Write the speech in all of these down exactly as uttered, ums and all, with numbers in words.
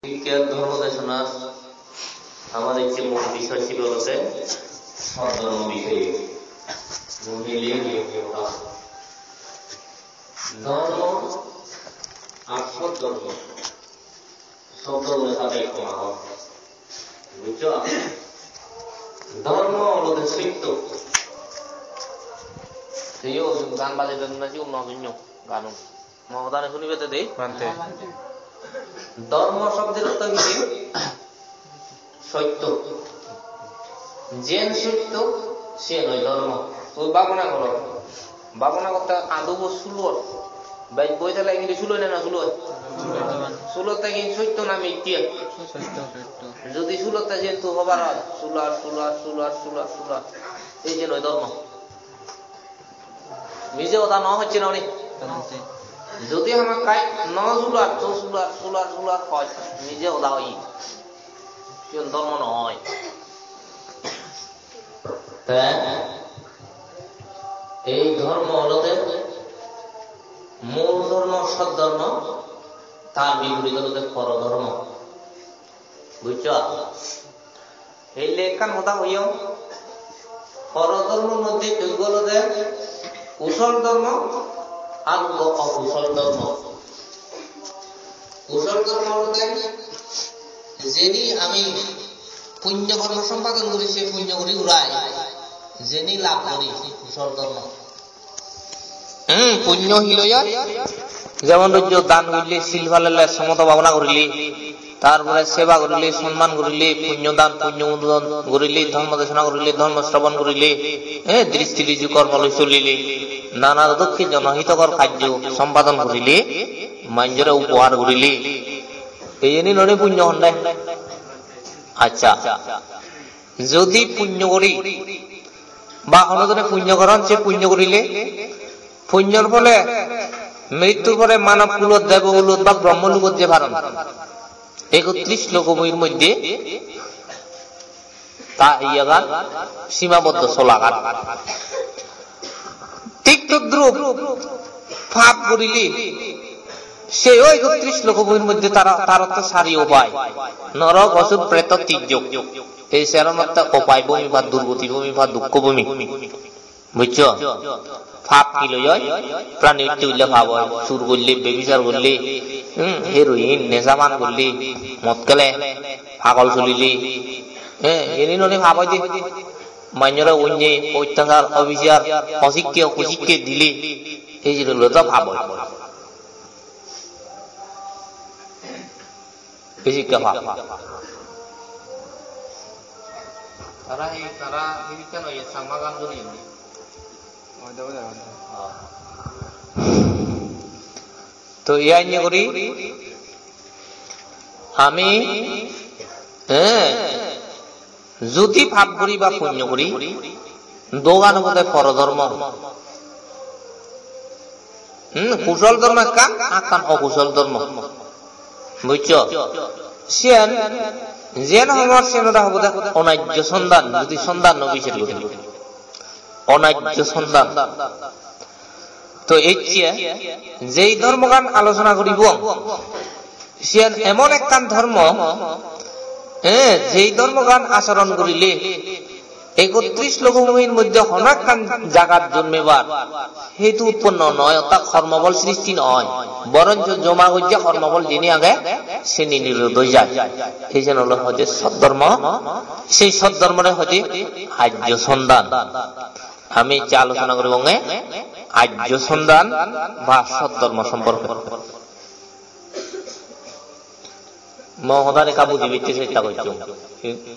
Ijjor dhormo desonar amar ijje mul bishoy sibe olode sodhormo bishoye. Mul hile niyom dehoda. Dhormo ar sodhormo. Sodhormo sade ekko agon. Bujjo? Dhormo olode sotto. Teyo gan baje don na ji unno gunno ganun. Mo hodani sunibe te dei? Bhante. Dhormo shobdor ortho hi? Sotto. Jen sotto, siyen oi dhormo. Tui bhabona goro. Bhabona gotte adu bo sulor. Bej boi thele indi sulor na na sulor? Sulor te ki sotto na mitte? Sotto, sotto. Jodi sulor te jen tu hobar oi, sulor, sulor, sulor, sulor, sulor. Ei jen oi dhormo. Mije hoda no hocche na ni? Jodi hamakkai no sular, to sular, sular, sular hoi, mije hoda hoi. Siyon dhormo no hoi. Te ei dhormo olode mul dhormo, sodhormo, tar biporit olode porodhormo. Bujjo? Ei le ekkan hoda hoyong, porodhormor moddhe dui olode kusol dhormo ar ubo okusol dhormo. Kusol dhormo olode jeni ami punyo kormo sompadon guri, se punyo guri urai, jeni lab guri, kusol dhormo. Hmm, punyo hi loi oi? Jemon rojjo dan gurile, sil palele, somoto bhabona gurile, tar pore seba gurile, sonman gurile, punyo dan, punyo udon gurile, dhormo desona gurile, dhormo srobon gurile, eh, dristi riju kormo loi solile, nana dokke jonohitokor kajjo sompadon gurile, manjore upohar gurile. Eyeni noni punyo honde? Accha. Jodi punyo guri, ba hono jone punyo goron, se punyo gurile, punyor phole mrittur pore manob kulot, debo kulot ba Brahmo logot je paron. Ekotris lokobhumir moddhe ta iyagan simaboddo solagan. Thik todrup pap gurile, se oi ekotris lokobhumir moddhe tara, tarotte sari upai. Norok, osur, preto, tijjok. Ei seronotte upai bhumi ba durgoti bhumi ba dukko bhumi. Bujjo? Pap hi loi oi? Prani hotte gurile pap oi. Sur gurile, bebisar gurile, hmm, heroin, nesapan gurile, mod gele, pagol solile. Eh, eni noni pap oi de. Manjore onye, ottachar, obisar, osikke, kusikke dile, ei jinisgulo do pap oi. Ei jikke pap. Tara hi, tara hi bitte noi, Changma gan guri. To iya enne guri ami, eh, jodi pap guri ba punyo guri, dogan obode porodhormo. Hmm, kusol dhormo ekkan, ekkan okusol dhormo. Bujjo? Siyen, jen hobor siyen ode hobode onajjo sondan, jodi sondan no bichar guri. Onajjo sondan. To ecche jei dhormogan alochona guribong, siyan emon ekkan dhormo, eh, jei dhormogan acharon gurile ekotris lokobhumir moddhe hono ekkan jagat jonmebar hetu utponno noi, orthat kormobol sristi noi, boroncho joma gojje kormobol jeni age seni nirodh oi jai. Ei jen ole hoide sodhormo, sei sodhormore hoide ajjo sondan. Ami ecche alochona guribonge ajjo sondan ba sodhormo somporke. Mo hodani ekka bujibatte chesta gocchong.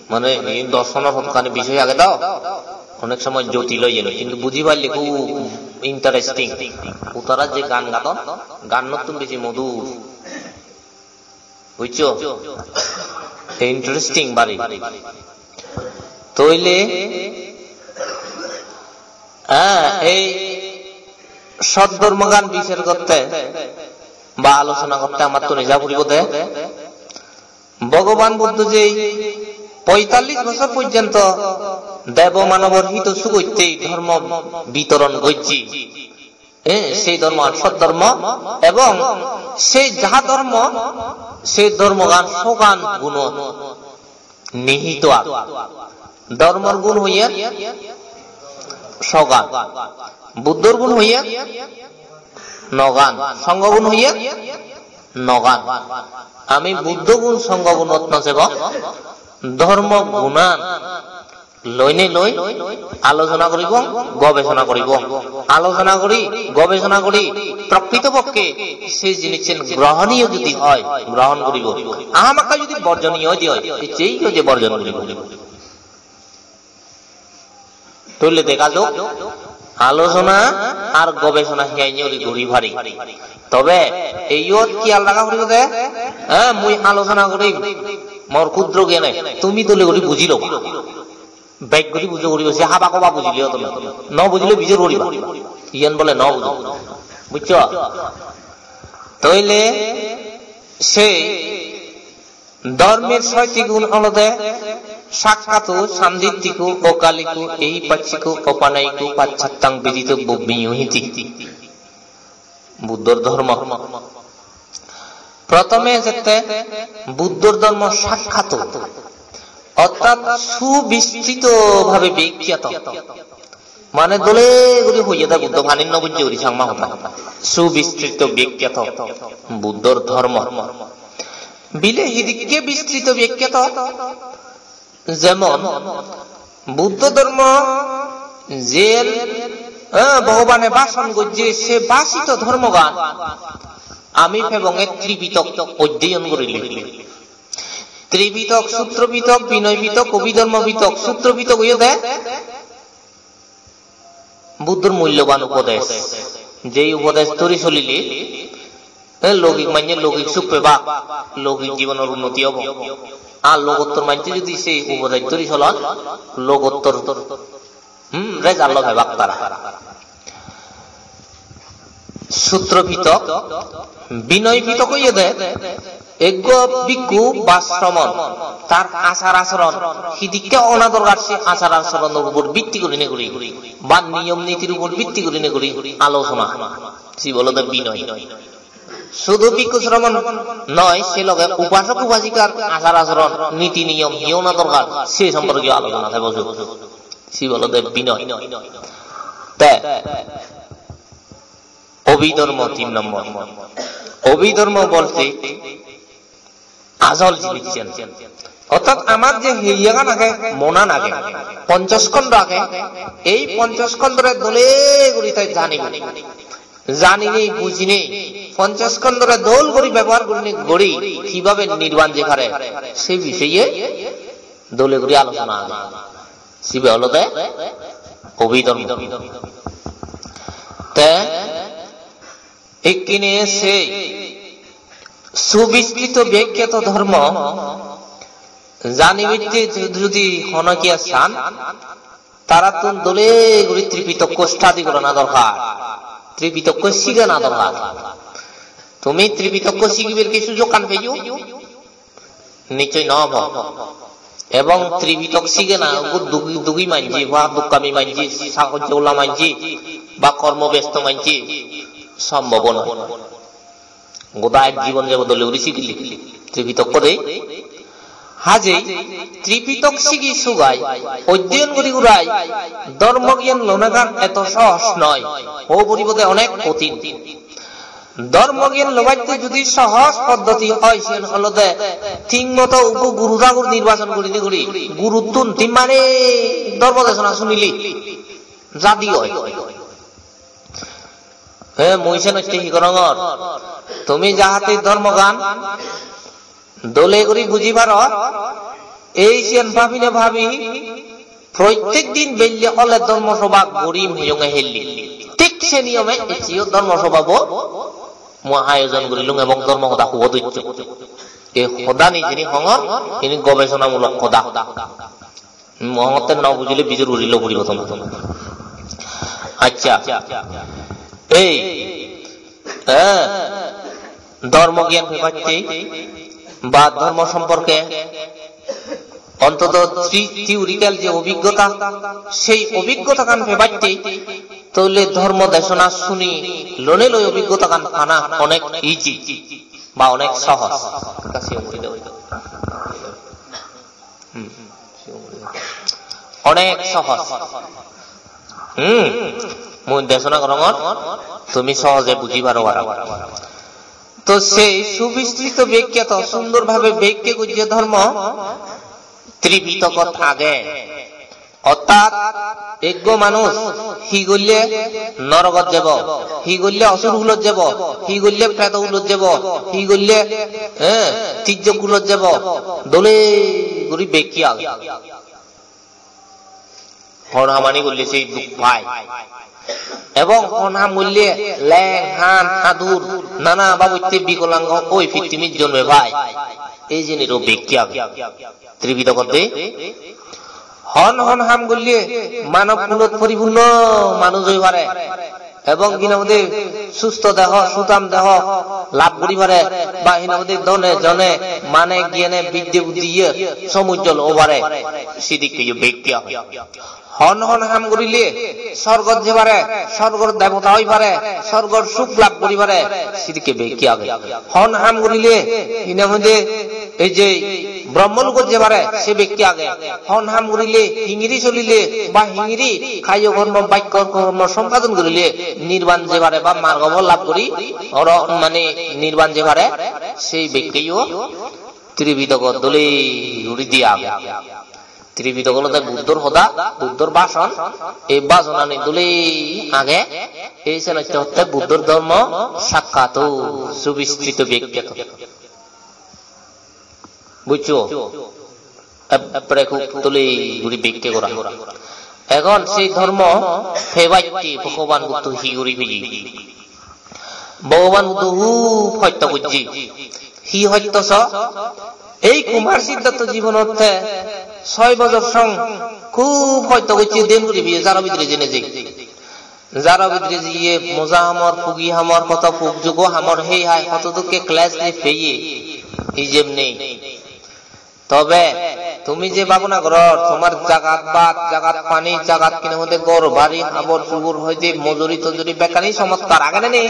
Mane, ei dorsonor hodokkani bisoy age do. Onek somoy jotil oi jeni, hintu buji parle hub interesting. Utara je gan gadon, gannottun besi modur. Bujjo? Interesting bari. Toile, ah, ei sodhormogan bichar gotte ba alochona gotte amattun eja puribo de. Bhogoban Buddho je poitallis bojor porjonto debo manobor hito sugotte dhormo bitoron gojje. Eh, sei dhormogan sot dhormo, ebong sei ja dhormo, sei dhormogan sogan gunot nihito age. Dhormor gun hoye sogan, Buddhor gun hoye nogan, Songho gun hoye nogan. Ami Buddho gun, Songho gunot no jebong, dhormo gunan loinei loi alochona guribong, gobechona guribong. Alochona guri, gobechona guri, prokrito pokke sei jinissan grohoniyo jodi oi, grohon guribo. Ahamakkai jodi borjoniyo oi de oi, sei je borjon guribo. Toile dega jok, alochona ar gobechona hiyani guri guri pari. Tobe eyot hiyal raga poribo de, eh, mui alochona gurim, mor khudro gyane, tumi dole guri buji loba. Beg guri bujo guribo, se haba hoba bujile oto na. No bujile bijor guriba. Iyan bole no bujo. Bujjo? Toile sei dhormor soiti gun olode sakkato, sandittiko, okaliko, eipassiko, opanayiko, pacchattang vedito, bobbiyo hiti. Buddhor dhormo. Prothome ejette Buddhor dhormo sakkato, orthat subistrito bhabe byakyato. Mane dole guri hoye de Buddho, pani no bujje guri Changma hoda. Subistrito byakyato Buddhor dhormo. Bile hidikke bistrito byakyato? Jemon, Buddho dhormo jen, eh, Bhogobane bhason gojje, se bhasito dhormogan ami pebonge Tripitok odhyeyon gorile. Tripitok, Sutro Pitok, Binoy Pitok, Obhidhormo Pitok. Sutro Pitok oyede Buddhor mulloban upodes, jei upodes dhuri solile, eh, logik manye logik suk pebak, logik jibonor unnoti obo. Ar logottor manye jodi sei upodes dhuri solon, logottor, hmm, result-o pebak tara. Sutro Pitok, Binoy Pitok oyede, ekko bhikkhu ba sramon, tar achar acharon hidikke ona dorkar, se achar acharonor upor bhitti gurinei guri, ba niyom nitir upor bhitti gurinei guri alochona. Sibe olode binoy. Sudu bhikkhu sramon noi, se loge upasok upasikar achar acharon, niti niyom hi ona dorkar, se somporke alochona thebo sot. Sibe olode binoy. Te Obhidhormo tin nombor. Obhidhormo bolte ajol jinissan. Orthat amar je heyegan age, monan age, ponchoskhondo age, ei ponchoskhondore dole guri tai janibo. Janinei, bujinei, ponchoskhondore dol guri bebohar gurinei guri kibabe nirban jei pare, se bisoye dole guri alochona age. Sibe olode Obhidhormo. Te ekkene sei subistrito byakyato dhormo janibatte judi hono kiye san, tarattun dole guri Tripitokko study gorana dorkar. Tripitokko sigana dorkar. Tumi Tripitokko sigibar ki sujokkan peyo? Nischoi no obo. Ebong Tripitok sigena ekko dugi, dugi manje, ba dukkami manje, sagojjola manje, ba kormobesto manje, sombob noi. Goda ek jibon jebo dole guri sigile Tripitokko de. Hajei Tripitok sigi sugai, odhyeyon guri gurai, dhormo gyan lonagan eto sohoj noi. O poribode onek kothin. Dhormo gyan lobatte judi sohoj poddoti oi, siyen olode thik moto ekko guru thagur nirbason gurinei guri, guruttun tin mane dhormo desona sunile jadi oi. He, mui senotte hi gorongor? Tumi jahate dhormogan dole guri buji paro, ei siyan bhabine bhabi, prottek din belle ole dhormo sobha gurim hoyonge helli. Thik se niyome eccheyo dhormo sobha bo mui ayojon gurilung ebong dhormo hoda hubo doccho. Ei hodani jini hongor, ini gobesonamulok hoda. Hmm, hongotte no bujile bijor guri lo puribo toma. Accha. Ei, eh, dhormo gyan pebatte ba dhormo somporke ontoto tri-, theoretical je obhiggota, sei obhiggotagan pebatte Tole dhormo desona suni lone loi obhiggotagan pana onek easy ba onek sohoj. Hmm. Onek sohoj. Hmm. Mui desona gorongor, tumi sohoje buji paro para. To sei subistrito bekkhya, to sundor bhabe bekkhya gojje dhormo Tripitokot age. Orthat ekko manuj hi golle norogot jebo, hi golle osur hulot jebo, hi golle peto hulot jebo, hi golle, eh, tijjok hulot jebo, dole guri bekki age. Hon hamani golle sei duk pai. Ebong hon ham golle leng, han, hadur, nana babotte bikolango oi pittimit jonme pai. Ei jiniro bekki age. Tripitokotte hon hon ham golle manob gulot poripurno manuj oi pare. Ebong hinamode susto deho, sutam deho lab guri pare, ba hinamode dhone jone mane giyane bidde buddhi iye somujjol o pare, sidikke yo bekki age. Hon hon ham gurile sorgot je pare, sorgor debota oi pare, sorgor suk lab guri pare, sidikke bekki age. Hon ham gurile hinamode ei je Brahmalogot je pare se bekki age. Hon ham gurile, hingiri solile ba hingiri kayo kormo, bakko kormo sompadon gurile nirban je pare ba margo phol lab guri oro mane nirban je pare, sei bekkeyo Tripitogot dole guri di age. Tripitokot olode Buddhor hoda, Buddhor bhason, ei bhasonani dole age. Ei senotte hotte Buddhor dhormo sakkato subistrito bekkhyato. Bujjo? Ep-, epre hub tuli guri bekke gora. Egon sei dhormo pebatte Bhogoban Buddho hi guri peye? Bhogoban Buddho hub hosto gojje. Hi hosto so? Ei Kumar Siddhartho jibonotte soi bojor song hub hosto gojje, den guri peye jaro bidire jeinei jei. Jaro bidire jiye moja hamor, pugi hamor, hoto puk jugo hamor, hei hai hoto dokke class ni peye, ijeb nei. Tobe tumi je bhabona goror, tomar jagat bhat, jagat pani, jagat hine hoide ghor bari, habor subor hoide mojuri tojuri bekkani chomottar age ne nei?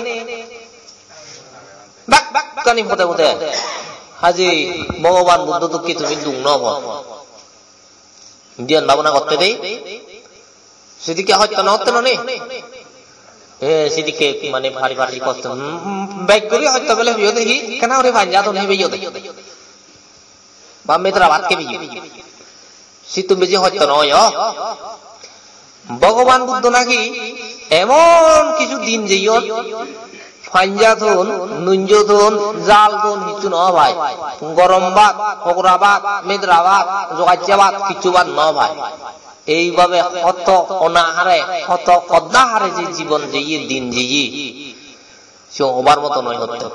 Bek-, bekkani pode pode. Haji Bhogoban Buddho dokke tumi duk no obo. Dhyan bhabona gotte de. Sidikke hosto no hotte no ni? E, sidikke mane pari pari hosto. Hmm, hmm, bek guri hosto bele hoyo de hi? Kena guri panja ton hi beyo de? Ba metra bhat ke beyo? Sittun beji hosto no oyo. Bhogoban Buddho naki emon kichu din jeyon, panja ton, nunjo ton, jal ton hissu no pai. Gorom bhat, pokora bhat, medra bhat, jogaccha bhat, kichu bhat no pai. Eibabe hoto onahare, hoto oddahare je jibon jeye, din jeye, se hobar moto noi hotte.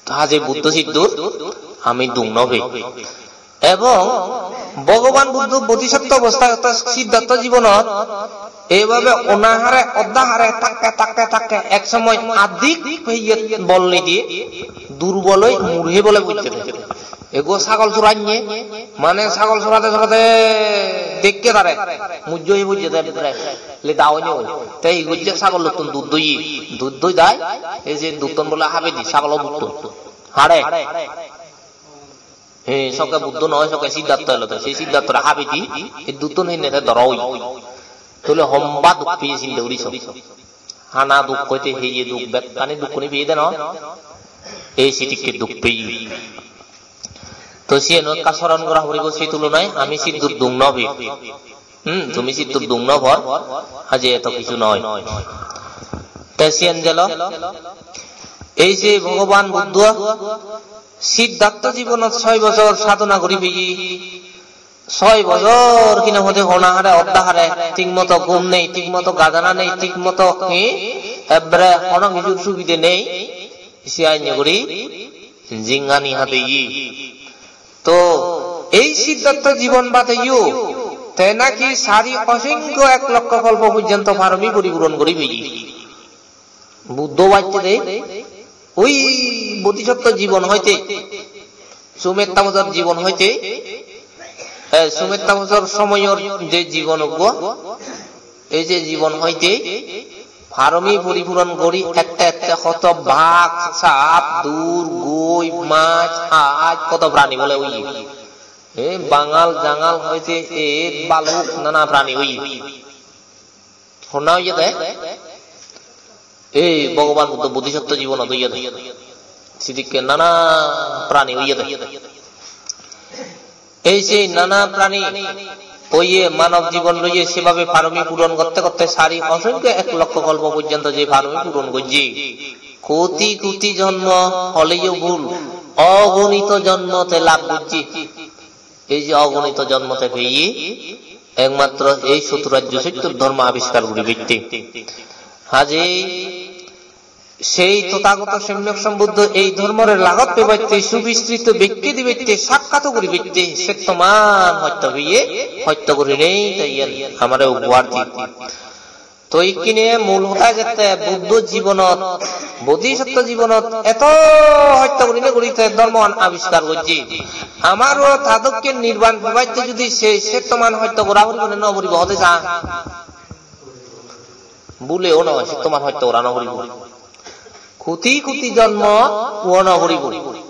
Haje Buddho siddhot ami duk no pei. Ebong Bhogoban Buddho bodhisattva obostha, orthat Siddhartho jibonot eibabe onahare, oddahare, takke, takke, takke ek somoy adhik peye bol nidi durbol oi murhe bole bujje de. Ego sagol soranye, mane sagol sorade sorade dekke tare, mujjo oi bujje de bere. Leda oinei oi. Te hi gojje, sagolottun dud doye. Dud doi dai. Ei je dudton bole habedi, sagolo dudton. Hare. He, sokke Buddho noi, sokke Siddhartho elo de. Sei Siddharthore habedi, ei dudton hinne te doro oye. Tole homba duk peye sinde guri so. Hana duk hoite heye duk, bekkani dukkuni peye de no? Ei sidikke duk peye. To siyeno ekka soron gora puribo, se tulonai ami siddhot duk no pei. Hmm, tumi sittun duk no por, haje eto kichu noi. Te siyen jelo, ei je Bhogoban Buddho Siddhartho jibonot soi bojor sadhona guri peye, soi bojor hine hoide onahare oddahare, thik moto ghum nei, thik moto gajana nei, thik moto hi, ekbare hono kichur subide nei, siyan guri jinghani hadeye. To ei Siddhartho jibon badeyo te naki sari osongkho ek lokkho kolpo porjonto paromi puripuron guri peye. Buddho bacche de oi bodhisattva jibon hoite, sumettha bojor jibon hoite, eh, sumettha bojor somoyor je jibon uggo, Ei je jibon hoite paromi poripuron gori ette ette hoto bag, sap, dur, goi, mach, haj, hoto prani bole oye. Ei bangal jangal hoite et baluk nana prani oye. Honna oye de? Ei Bhogoban Buddho bodhisotto jibonot oye de. Sidikke nana prani oye de. Ei sei nana prani oye manob jibon loye sebabe paromi puron gotte gotte sari osonkyo ek lokko kolpo porjonto je paromi puron gojje. Koti koti jonmo holeyo bul, ogonito jonmo te lab gojje. Ei je ogonito jonmo te peye, ekmatro ei Soturajyo Sottor dhormo abiskar guribatte. Hajei sei Tothagoto Somyok Sombuddho ei dhormore lagot pebatte, subistrito bekke dibatte, sakkato guribatte, settoman hosto peye, hosto gurinei te iyen amare ubohar diye. To ikkine mul hoda jette Buddho jibonot, Bodhisotto jibonot eto hosto gurinei guri te dhormoan abiskar gojje. Amaro ta dokke nirban pebatte judi se settoman hosto gora poribo ne no poribo hode sa? Bule o noi, settoman hosto gora no poribo. Koti koti jonmo uo no poribo,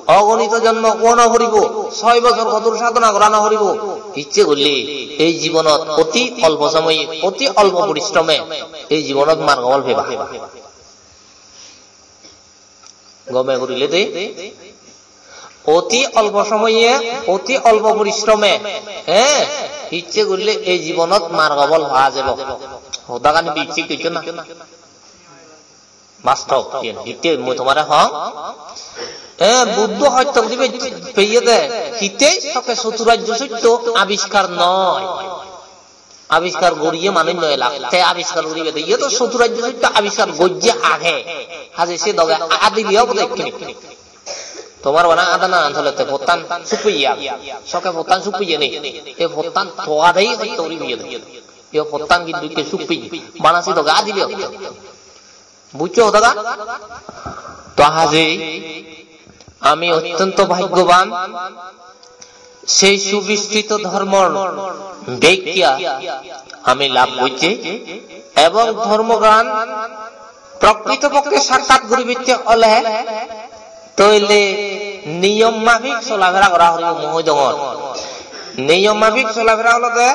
ogonito jonmo uo no poribo, soi bojor kotor sadhona gora no poribo. Icche golle ei jibonot oti olpo somoye, oti olpo porishrome ei jibonot margo phol peba. Gome gurile de. Oti olpo somoye, oti olpo porishrome, he, icche golle ei jibonot margo phol pa jebo. Hodagani bichchik gojjo na? Bastob, iyen hitte mui tomare hong? E, Buddho hosto dibe peye de, hitte sokke Soturajyo Sotto abiskar noi. Abiskar goriye manuj noi elak. Te abiskar goribe de, iye to Soturajyo Sotto abiskar gojje age. Haje se doge a-, adili obo de ekkene. Tomar bana adana antolette pottan suk peye age. Sokke pottan suk peye nei. E pottan togadei hosto gori peye de. Iye pottan hintu ikke suk peye. Bana se doge adili obo. Bujjo hodagan? To hajei ami ottonto bhaggoban, sei subistrito dhormor bekkhya ami lab gojje ebong dhormogan prokrito pokke sakkat guribatte ole toile niyom mafik solafera gora poribo mui hoi dongor. Niyom mafik solafera olode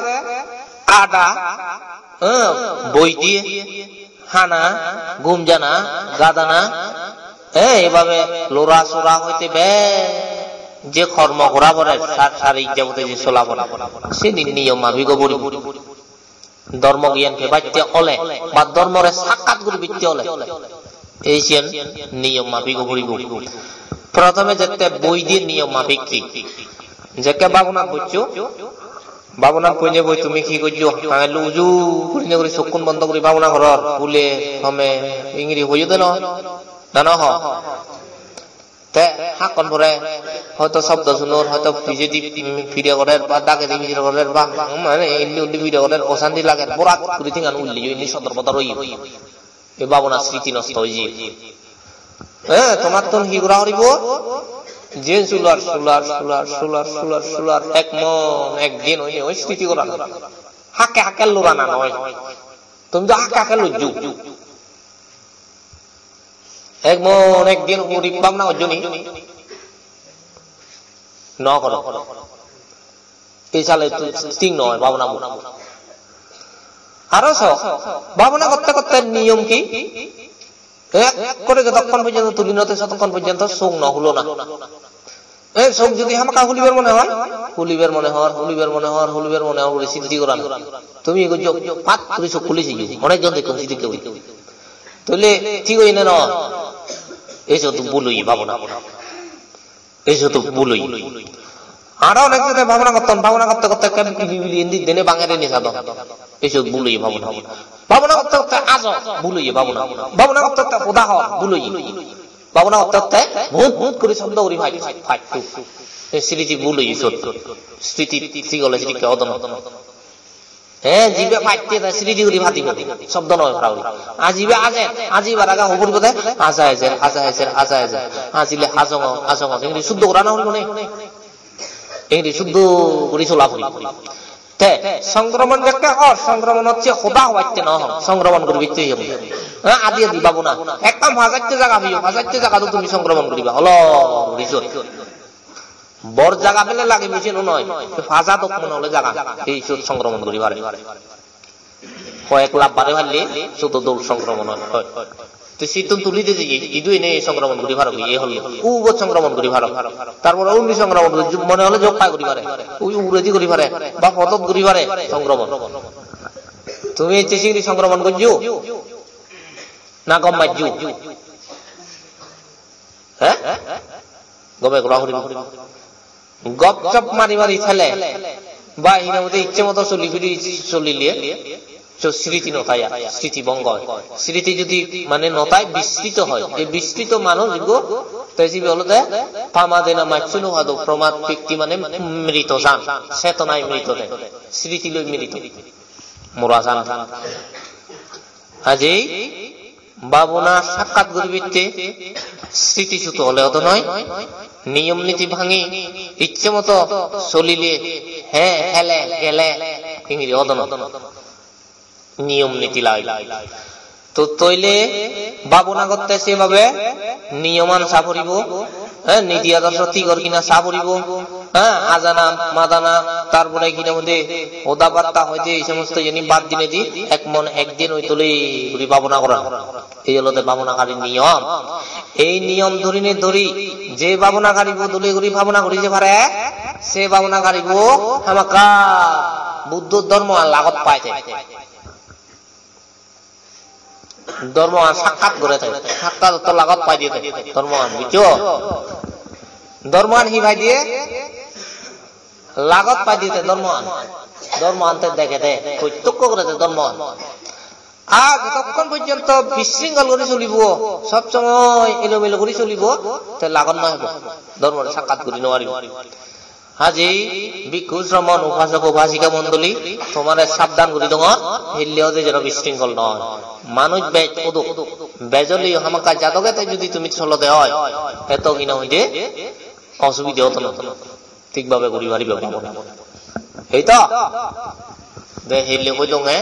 ada, eh, boi diye. Hana, gum jana, gadana, eh, ebabe lora sora hoite be je kormo gora pore, sar-, sarik jabote je sola pore, sini niyom mafik o poribo. Dhormo gyan pebatte ole, ba dhormore sakkat guribatte ole, ei siyen niyom mafik o poribo. Prothome jette boi diye niyom mafik hi? Jekke babona goccho, babona poinei boi tumi hi gojjo? Hangello uju gurinei guri sokkun bondo guri babona goror. Bule, home, ingiri hoyo de no? Na no ho? Te hakkon pore hoito sobdo sunor, hoito pijedi, mm, pire gorer ba dagedi pire gorer ba, mm, mane indi undi pire gorer, osanti lager, borat guri tengan ulle yo, indi sodor bodor oye. Ei babona sriti nosto oye. Eh, tomattun hi gora poribo? Jen sular, sular, sular, sular, sular, sular, ek mon, ek din oinei oi sriti gorana. Hakke hakke lorana noi. Tumi do hakke hakke lojjo. Ek mon ek din guri babona gojjo ni? No goro. Ei sale tu thik noi babona bo. Aro so, babona gotte gotte niyom hi? Ekkore jotokkon porjonto tuli no te sotokkon porjonto sok no hulo na. E sok jodi hamakkai hulibar mone hoi, hulibar mone hor, hulibar mone hor, hulibar mone hor guri sinti goran. Tumi gojjo pat guri sok huli siyo. Onek jon dekkong sidikke guri. Tole thik oye ne no? Ei sot bul oye babona. Ei sot bul oye. Aro onek jone babona gotton, babona gotte gotte ekke bili bili indi dene bangedi ni sadon. Ei sot bul oye babona. Babona gotte gotte ajo, bul oye babona. Babona gotte gotte hoda hor, bul oye. Babona gotte gotte bhut bhut guri sobdo guri paj, paj, paj. Ei sriti bul oye sot. Sriti thik ole sriti odon. He, jibe patte te sriti guri padi padi, sobdo noi para guri. Ar jibe ajer, ajibar age hobor pode, aja ejer, aja ejer, aja ejer. Ajile hajong, hajong, engiri suddo gora no poribo ne? Engiri suddo guri sola poribo. Te songkromon jekke hor, songkromon hocche hoda hobatte no hon, songkromon guribatte hoye. Ha, adi adi babona. Ekkan pajatte jaga peyo, pajatte jaga to tumi songkromon guriba. Olo guri sot. Bor jaga pele lage machine-o noi. Paja dok mone hole jaga. Ei sot songkromon guri pare. Hoyek lab bare palle sot dol songkromon oi. Te sittun tuli de jeye, idu ene songkromon guri paro, iye hole. Ubot songkromon guri paro. Tar pore undi songkromon guri, mone hole jokkai guri pare. Ui uguredi guri pare, ba podot guri pare songkromon. Tumi ecche singiri songkromon gojjo? Na gom majjo? He? Gome gora huri. Gop chop mari mari thele. Ba hina mode icche moto soli phiri solile. So sriti no thai ar, sriti bhongo oi. Sriti jodi mane no thai, bisrito oi. Ei bisrito manuj igo, te sibe olode pamadena macchunu hado, pramad pikti mane mrito jan, chetonai mrito de. Sriti loi mrito. Mora jan. Ajei babona sakkat guribatte sriti suto ole odo noi, niyom niti bhangi, icche moto solile, he, hele, gele, ingiri odo noi. Niyom niti lage. To toile babona gotte sebabe niyoman sa poribo, he, niti adorsho thik or kina sa poribo, he, ajana, madana, tar pore hina mode hoda batta hoide ei somosto jeni bad dinedi ek mon ek din oi tole guri babona goran. Ei olode babonakari niyom. Ei niyom dhorine dhori, je babonakaribo dole guri babona guri je pare, se babonakaribo hamakkai Buddho dhormoan lagot pai de. Dhormoan sakkat gore de, sakkat otto lagot pai de dhormoan, bujjo? Dhormoan hi pai de? Lagot pai de dhormoan. Dhormoan te dege de, protyokko gore de dhormoan. Ar jotokkon porjonto bisringkhol guri solibo, sob somoi elomelo guri solibo, te lagot no hebo. Dhormore sakkat guri no paribo. Haji bhikkhu, sramon, upasok, upasika mondoli, tomare sabdan guri dongor, hille ode jeno bisringkhol no oi. Manuj bej odok, bej oleyo hamakkai jadoge te judi tumi solode oi, te to hina hoide osubide odo noi. Thik bhabe guri paribe babona. Ei to? De hille hoi donge,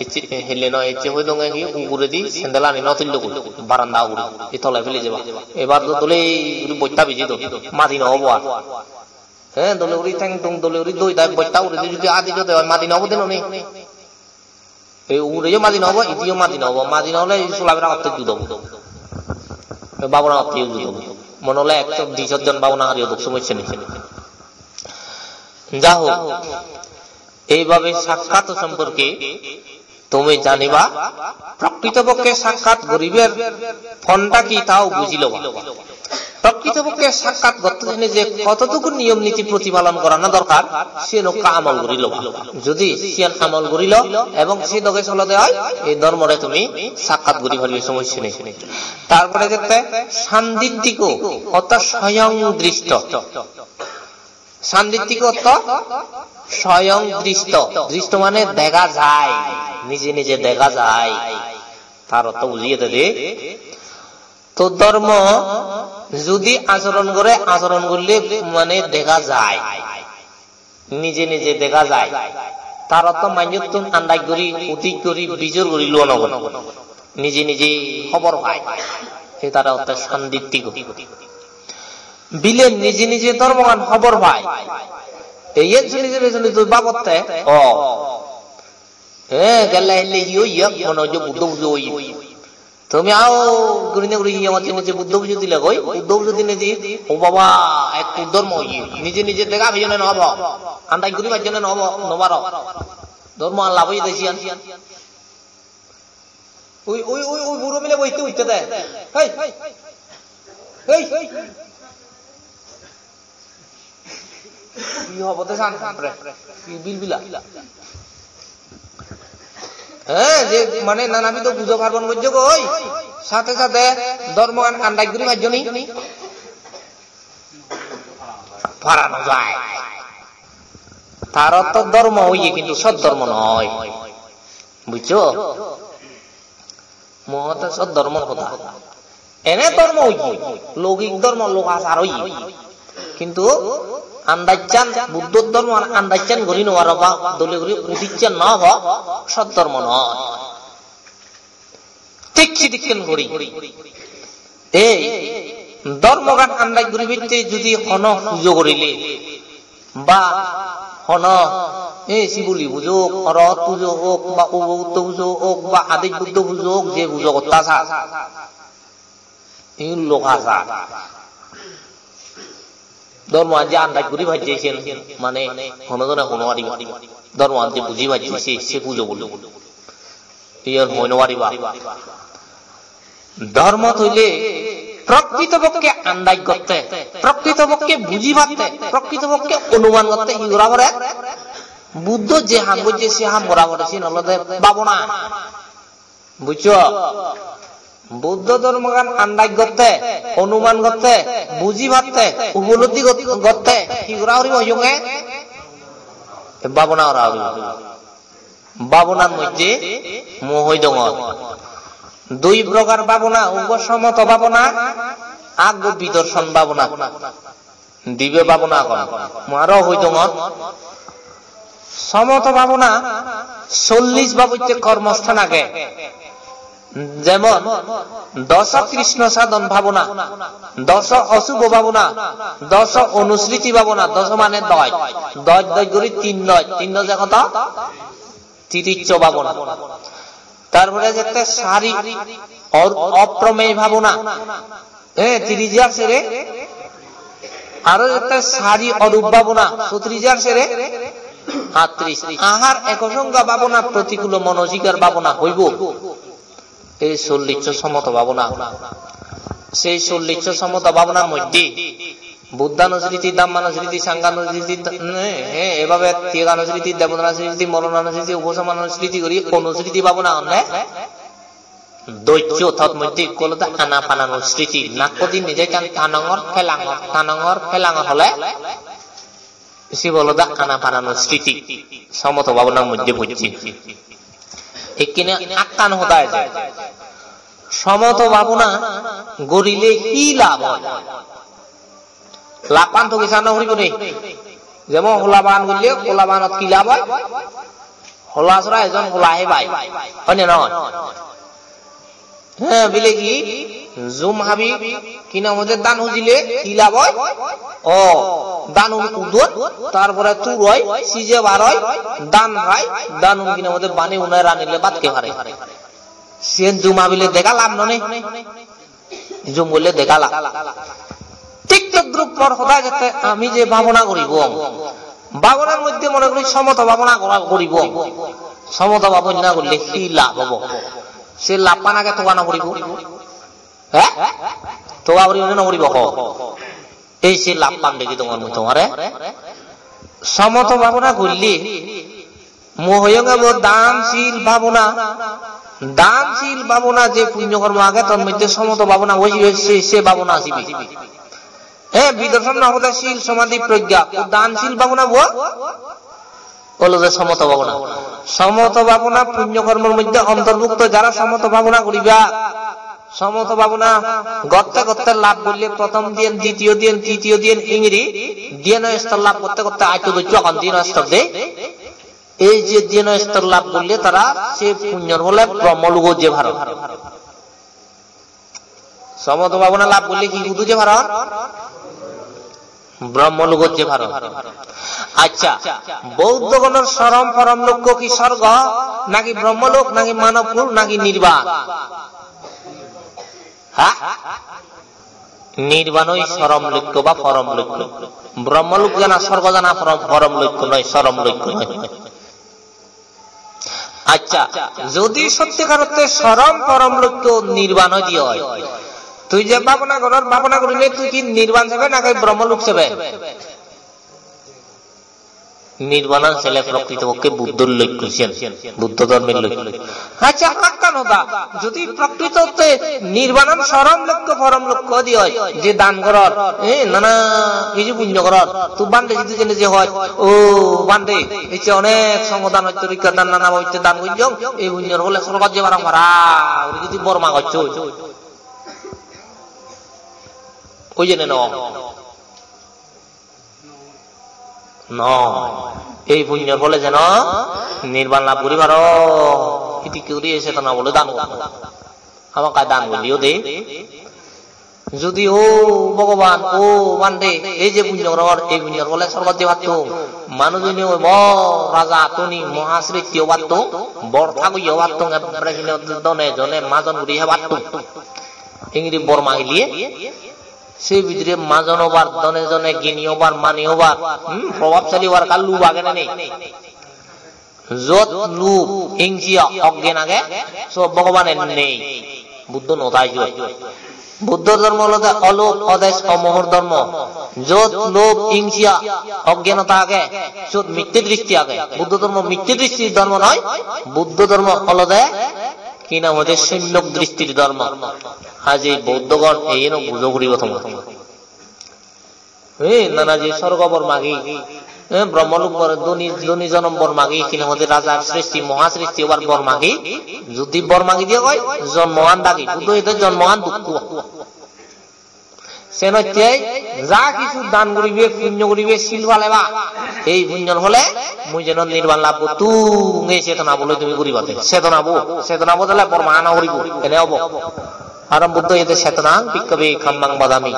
icche, hille noi, icche hoi donge hi uguredi sandal ani no tullogoi, baranda ugure. Ei tole pele jeba. Ebar do dole guri bosta biji do. Madi no obo ar. He, dole guri teng tung dole guri doi dai bosta uguredi judi adi jode oi, madi no obo de noni. Ei ugureyo madi no obo, idiyo madi no obo. Madi no ole ei solabera gotte jud obo. Ei babona gotte jud obo. Mone hole ekso di sot jon babona guri odok, somosse nei. Ja hok, এইভাবে সাক্ষাৎ সম্পর্কে তুমি জানিবা, প্রকৃতপক্ষে সাক্ষাৎ গরিবের ফলটা কি তাও বুঝি লবা। প্রকৃতপক্ষে সাক্ষাৎ করতে জেনে যে কতটুকু নিয়ম নীতি প্রতিপালন করানো দরকার, সে নৌকা আমল করি লবা। যদি সিয়ান আমল করি লো এবং সে দগে চলো দেয় হয়, এই ধর্মরে তুমি সাক্ষাৎ করি পারবে, সমস্যা নেই। তারপরে দেখতে সান্দিটিক, অর্থাৎ স্বয়ং দৃষ্ট। সান্দিটিক অর্থ স্বয়ং দৃষ্ট। দৃষ্ট মানে দেখা যায়, নিজে নিজে দেখা যায়। তার অর্থ বুঝিয়ে দেবে। তো ধর্ম যদি আচরণ করে, আচরণ করলে মানে দেখা যায়, নিজে নিজে দেখা যায়। তার অর্থ মানুষজন আন্দাজ করি, উদিক করি, বিজোর করি লুয়া নগর। নিজে নিজে খবর পায়। এ তারা অর্থ সান্দিটিক। Bile nije nije dhormogan hobor pai. Te iyen suni suni suni tui babotte, o. He, gelle hille hi oye, mone hocche Buddho pujo oye. Tumi ao gurine guri hi amar nije Buddho pujo dile goi, Buddho pujo dine di, o baba, ekku dhormo oye. Nije nije dega pejone no obo. Andaj guri pejone no obo, no paro. Dhormo an lab oye de siyan. Ui, ui, ui, ui, buro bile boitte utte de. Hei. Hei. Hi hobo de san, san re. Hi bilbila. He, je mane nanabido pujo parbon gojjo goi. Sate sate dhormogan andaj guri pajjo ni. Para no jai. Tar otto dhormo oye, kintu sot dhormo noi. Bujjo? Mo hotte sot dhormor hoda. Ene dhormo oye, logik dhormo, lok achar oye. Kintu andachan, Buddho dhormogan andachan guri no paro ba dole guri udichan no obo, sot dhormo noi. Thik sidikken guri. Ei dhormogan andaj guribatte judi hono pujo gorile ba hono, ei Sibuli pujo ok, Orot pujo ok, ba Ubobutto pujo ok, ba Adej Buddho pujo ok, je pujo gotta sa, igun loka sa. Dhormoan je andaj guri pajje sen, mane hono jone hono pariba. Dhormoan je buji pajje se, se pujo boli. Iyan hoi no pariba. Dhormo toile prokrito pokke andaj gotte, prokrito pokke buji patte, prokrito pokke onuman gotte hi gora pore? Buddho je ham gojje se ham gora pore, siyen olode bhabona. Bujjo? Buddho dhormogan andaj gotte, onuman gotte, buji patte, upolobdhi got-, gotte, hi gora poribo hoyonge? E bhabona gora poribo. Bhabonar moddhe mui hoi dongor. Dui prokar bhabona, uggo somoto bhabona, aggo bidarson bhabona. Dibe bhabona agon. Mui aro hoi dongor. Somoto bhabona chollish babotte kormosthan age. Jemon, doso Krishna sadon bhabona, doso osubho bhabona, doso onusriti bhabona, doso mane doj. Doj doj guri tin doj. Tin doje hoto? Tirijjo bhabona. Tar pore jette sari or-, opromey bhabona. Eh, tirijjo ar sere. Aro jette sari orup bhabona, sotrijjo ar sere. Attrish. Ahar ekosongga bhabona, protikulo monosikar bhabona hoibo. Ei chollisso somoto bhabona. Sei chollisso somoto bhabonar moddhe Buddhanusriti, Dhammanusriti, Sanghanusriti, eh, eh, ebabe Tyaganusriti, Debodanusriti, Moronanusriti, Uposomanusriti guri onusriti bhabona honne. Dojjo tar moddhe ikko olode Anapananusriti, nakko dinei je ekkan tanongor, pelangor, tanongor, pelangor hole sibe olode Anapananusriti, somoto bhabonar moddhe pojje. Ekkene ekkan hoda eje, somoto bhabona gorile hi labh oi? Labhan to kisa no puribo ni? Jemon hola bagan gorile, hola baganot hi labh oi? Hola sora ejon hola he pai. Oi ne noi? He, bile hi? Jum habi, hi nang hoide dhan hujile hi labh oi? O, dhanun udon, tar pore tur oi, sije bar oi, dhan pai, dhanun hi nang hoide bani unai ranile bhat hei pare. Siyen jum habile dega labh no ne? Jum golle dega labh. Thik todrup mor hoda jette ami je bhabona guribong, bhabonar moddhe mone guri somoto bhabona gora-, guribong. Somoto bhabona golle hi labh obo? Se labhan age toga no puribo? He? Toga puribo ne no puribo ho? Ei se labhan degi dongor mui tomare. Somoto bhabona golle mui hoyonge bo dan sil bhabona, dan sil bhabona je punyo kormo age tor moddhe somoto bhabona oi jibe, se, se bhabona sibe. He, bidarson no hoda sil somadhi progga, o dan sil bhabona bo olode somoto bhabona. Somoto bhabona punyo kormor moddhe ontorbhukto, jara somoto bhabona guriba, somoto bhabona gotte gotte labh golle prothom dhyan, ditiyo dhyan, tritiyo dhyan, ingiri dhyan stor labh gotte gotte atto dojjo agon dhyan stor de. Ei je dhyan stor labh golle tara se punyor phole Brahma logot jei paron. Somoto bhabona labh golle hi logot jei paron? Brahma logot jei paron. Accha, Buddhogonor sorom porom lokko hi sorgo, naki Brahma lok, naki manob kul, naki nirban? Ha? Nirbanoi sorom lokko ba porom lokko. Brahma lok jana, sorgo jana porom, porom lokko noi, sorom lokko noi. Accha, jodi sotti karotte sorom porom lokko nirban oi de oi, tui je bhabona goror, bhabona gurile tui hi nirban sebe naki Brahma lok sebe? Nirbanan sele prokrito pokke Buddhor lokko siyen, Buddho dhormor lokko. Accha, hakkan hoda, jodi prokritotte nirbanan sorom lokko, porom lokko oi de oi, je dan goror, eh, nana hiju punyo goror, tui bhante sidu jene je hoj, "O bhante, ecche onek songo dan, ottorikka dan, nana babotte dan gojjong, ei punyor phole sorgot jei parong para," guri jodi bor magocchoi. Oi jene no. Noi. Ei punyor phole jeno nirban lab guri paro. Hidikke guri ei chetona bole dan gotto. Hamakkai dan guriyo de. Judi o Bhogoban, o Bhante, ei je punyo goror, ei punyor phole sorgot jei pattung. Manuj oinei oibo, raja tuni, mohasristi o pattung, bor thagoye o pattung, ekkere hine done jone majon guri he pattung. Ingiri bor magiliye, se bidire majon obar, done jone gini obar, mani obar, hmm, probabsali obar, ekka lub age na nei? Jot lub, ingsiya, oggen age, sot Bhogobane nei. Buddho no thai sot. Buddho dhormo olode olub, odes, omohor dhormo. Jot lub, ingsiya, oggenota age, sot mitte dristi age. Buddho dhormo mitte dristi dhormo noi, Buddho dhormo olode hi nang hoide sommok dristir dhormo. Aji Buddhogon eyeno bujo puribo tomar. Ei, nana je sorgo bor magi, eh, Brahmalok bor, dhoni, dhoni jonom bor magi, hi nang hoide raja sristi, moha sristi obar bor magi, judi bor magi diye koi, jonmogan dagi, Buddho hoide jonmogan dukko. Sen hotte ja hissu dan guribe, punyo guribe, sil paleba, ei punyor phole mui jeno nirban lab gottung, ei chetona bole tumi guriba de. Chetona bo, chetona bo dole bor maga no puribo, ene obo. Karon Buddho hoide, "Chetonang bhikkhave kammang vadami."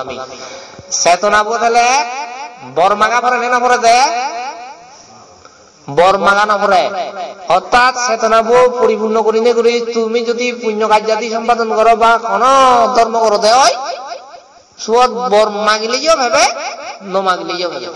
Chetona bo dole bor maga pore ne no pore de? Bor maga no pore. Orthat chetona bo poripunno gurine guri tumi jodi punyo kaj jadi sompadon goro ba hono dhormo goro de oi, suot bor magileyo pebe, no magileyo pebe.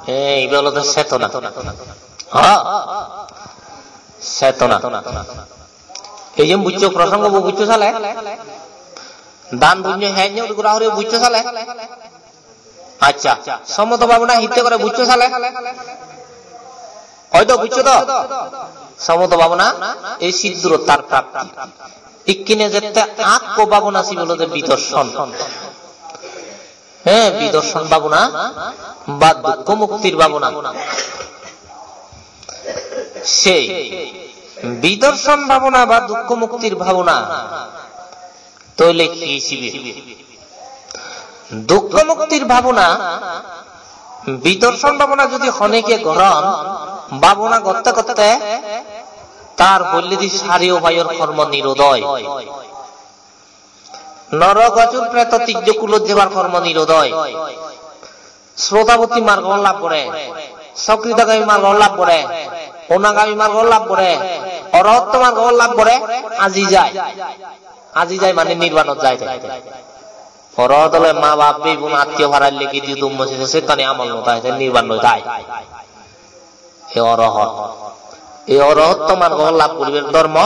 Eh, ibe olode chetona. Ha? Chetona. Ei je bujjo, prosongo bo bujjo sale? Dan punyo henyo gora hore bujjo sale? Accha, somoto bhabona hitte gore bujjo sale? Hoito bujjo to? Somoto bhabona ei siddhurottar prapti. Ikkine jette akko bhabona sibe olode bidarson. He, bidarson bhabona ba dukko muktir bhabona. Sei bidarson bhabona ba dukko muktir bhabona toile hi sibe? Dukko muktir bhabona, bidarson bhabona jodi honeke goron, bhabona gotte gotte tar holledi sari upayor kormo nirod oi. Norok osur preto tijjo kulot jebar kormo nirod oi. Srotapotti margo lab gore, sokridagami margo lab gore, onagami margo lab gore, orohotto margo lab gore, aji jai. Aji jai mane nirbanot jai te. Orohot ole ma bap, bei bun, attiyo parar legi di dummo sine sekkani amol no thai, te nirban no thai. E orohot. E orohotto margo lab guribar dhormo,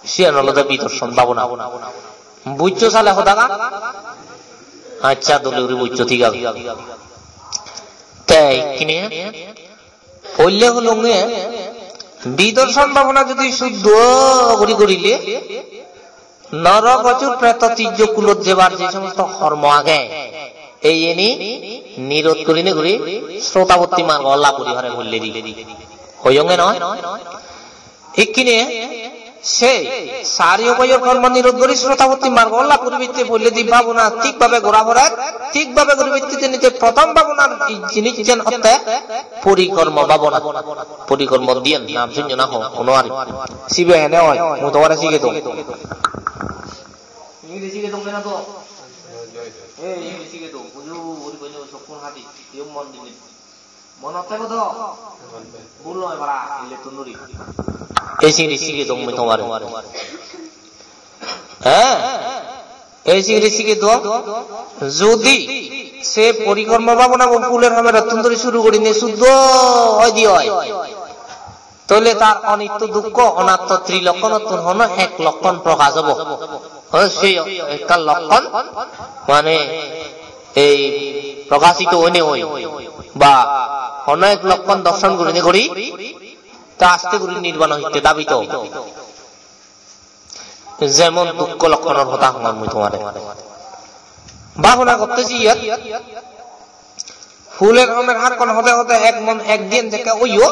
siyan olode bidarson bhabona. Bujjo sale hodagan? Accha, dole guri bujjo, thik age. Te ikkine poille hulunge, bidarson bhabona jodi suddho guri gurile, norok osur preto tijjo kulot jebar je somosto kormo age, eyeni nirod gurinei guri srotapotti margo lab guri pare poilledi. Hoyonge noi? Ikkine sei sari upayor kormo nirod guri srotapotti margo lab guribatte poilledi bhabona thik bhabe gora pore, thik bhabe guribatte jeinei te prothom bhabonar jinissan otte porikormo bhabona. Porikormo diyen nam sunyo na ho, hono ari. Sibe hene oi, mui tomare sige dong. Ingreji sige dong na to? Ei, ingreji sige dong. Bujo, uri bujo, sokkun hadi. Iyo mon dine. Monot thebo to? Bul noi para, illettun duri. Ei singiri sige dong mui tomare. He? Ei singiri sige dong. Jodi se porikormo bhabona bo phuler hamerottun duri suru gurinei suddho oi di oi. Tole tar onitto dukkho onatto trilokkonottun hono ek lokkon prokash obo. Hono sei ekkan lokkon mane ei prokashito oine oi ba hono ek lokkon dorshon gurinei guri ta aste guri nirbano hitte dhabito obo. Jemon dukkho lokkonor hoda hongor mui tomare. Bhabona gotte jiyot Phuler homer hakkon hode hode ek mon ek din jekke oiyo,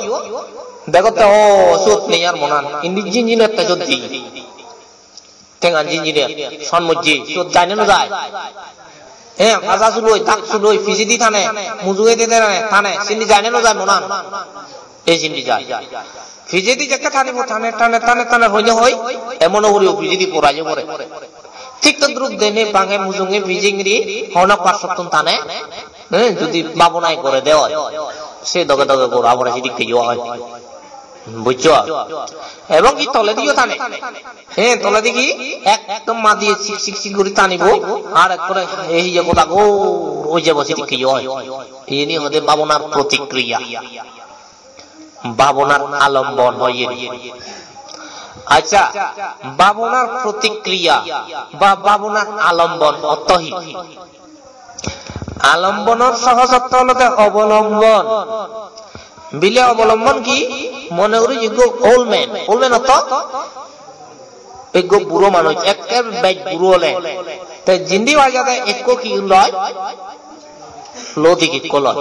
degotte o sot nei ar monan. Indi jinjinette jodi. Tengan jinjiner, son mojje, sot jai ne no jai? He, haja suloi, dak suloi, pijedi tane, mujungedi tane, tane, sindi jai ne no jai monan? Ei sindi jai. Pijedi jekke tanibo, tane, tane, tane, tane, hoi ne hoi, emon guri o pijedi porai pore. Thik todrup dene bange mujunge pijingri, hono parsottun tane, he, judi babonai gore de oi, se doge doge gora pore sidikke yo oi. Bujjo? Ebong ki tolediyo tane. He, toledi ki ekdom madi sik sik sik guri tanibo, ar ekkore he hiye goda gor oi jebo sidikke yo oi. Iyeni hode babonar protikriya. Babonar alombon hoye. Accha, babonar protikriya ba babonar alombon otto hi? Alombonor sohoj otto olode obolombon. Bile obolombon hi? Mone guri ekko old man, old man otto ekko buro manuj, ekke bej buro ole. Te jindi pai jade ekko hi loi? Lodik ekko loi.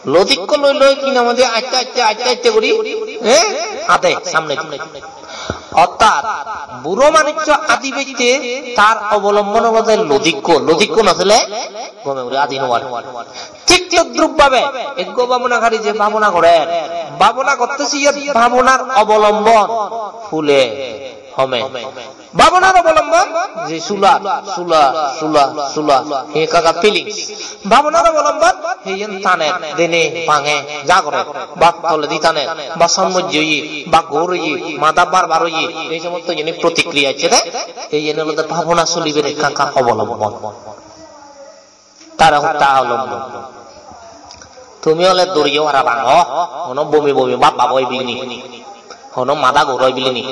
Lodik ekko loi loi hi nang hoide aste aste aste aste guri, eh, ade samne. Orthat buro manuccho adi bette tar obolombon olode lodikko, lodikko no thele gome guri adi no pare. Thik todrup bhabe ekko bhabonakari je bhabona gorer, bhabona gotte siyot bhabonar obolombon phule home. Bhabonar obolombon je sular, sular, sular, sular, he ekka ekka feelings. Bhabonar obolombon he iyen taner, dene, bange, ja gore, ba toledi taner, ba son mojje oye, ba gor oye, mada bar bar oye, ei somosto jeni protikriya ecche de, ei jeni olode bhabona solibar ekka ekka obolombon. Tara hotta alombon. Tumi ole doriyo parapang, o, hono bomi bomi bab bab oi bilini, hono mada gor oi bilini,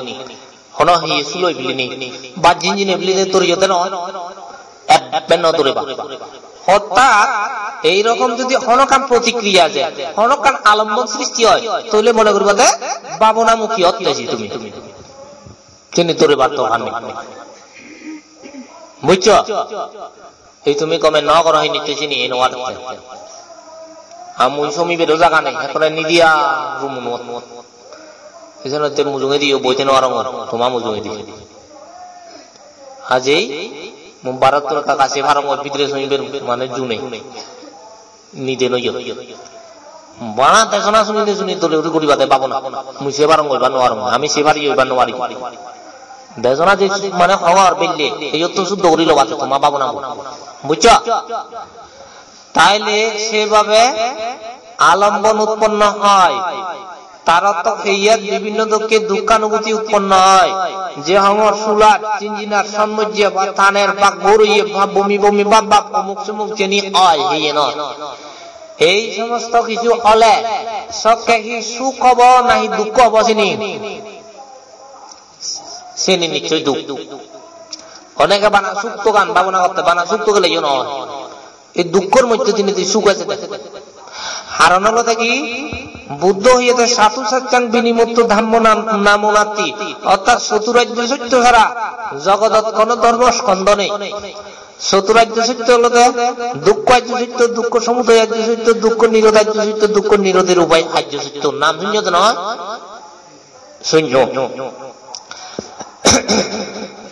hono hi suloi bilini, ba jinjine bilini doriyo de noi. Ebbe no doriba. Orthat ei rokom jodi hono ekkan protikriya je, hono ekkan alombon sristi oi, tole mone goriba de bhabonamukhi otte ji tumi. Sini doribar dorkar nei. Bujjo? Ei tumi comment no goro hinitte sini ei no adatte. Ar mui somibedo jaga nei, ekkore nidiya room-unot. Ejenotte mujungedi yo boite no parongor, toma mujungedi. Ajei mui barottun ekka ekka sei parongor, bidire somiber mane ju nei. Nide noyo. Bana desona suni de suni dole guri guriba de bhabona. Mui se parong guriba no parong. Ami se pari guriba no pari. Desona je mane hongor belle, eyotto suddho guri lobate toma bhabona bo. Bujjo? Taile sebabe alombon utponno oi. Tar otto heyet bibhinno dokke dukkhanubuti utponno oi. Je hongor sular, jinjinar, son mojje ba taner ba gor oye ba bomi bomi ba bab omuk somuk jeni oi heyenot. Ei somosto hissu ole sokke hi suk obo nahi dukko obo sini? Sini nichchoi duk. Onege bana suk togan bhabona gotte, bana suk togeleyo noi. Ei dukkor moddhe dinedi suk ejede. Karon olode hi? Buddho hoyede "Satu saccang vinimutto dhammo nam-, namonati", orthat soturajjo sotto sara jogodot hono dhormo skondo nei. Soturajjo sotto olode dukkho ajjo sotto, dukkho somudayo ajjo sotto, dukkho nirodho ajjo sotto, dukkho nirodhor upai ajjo sotto. Nam sunno de noi? Sunno.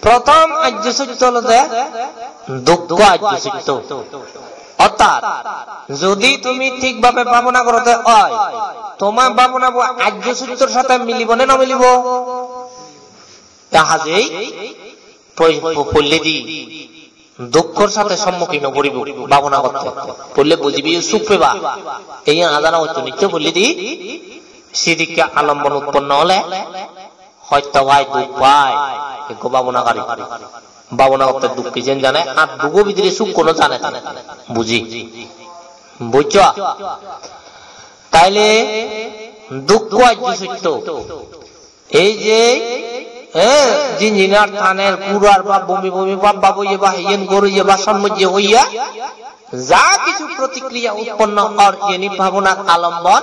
Prothom ajjo sotto olode dukkho ajjo sotto. Orthat, jodi tumi thik bhabe bhabona gorode oi, toma bhabona bo ajjo sottor sathe milibo ne no milibo? Ta hajei poi-, po-, polledi dukkor sathe sommukhin oi poribo bhabona gotte. Polle bujibi suk peba. Ei ana jana goccho nitto polledi sidikke alombon utponno ole hosto pai, duk pai, ekko bhabonakari. Bhabona gotte duk pijen jane, ar dugo bidire sukko no jane tane. Buji? Bujjo? Taile dukkho ajjo sotto. Ei je, eh, jinjinar taner, gurar ba bomi bomi bab bab oye ba heyen gor oye ba son mojje oye, ja hissu protikriya utponno or iyeni bhabonar alombon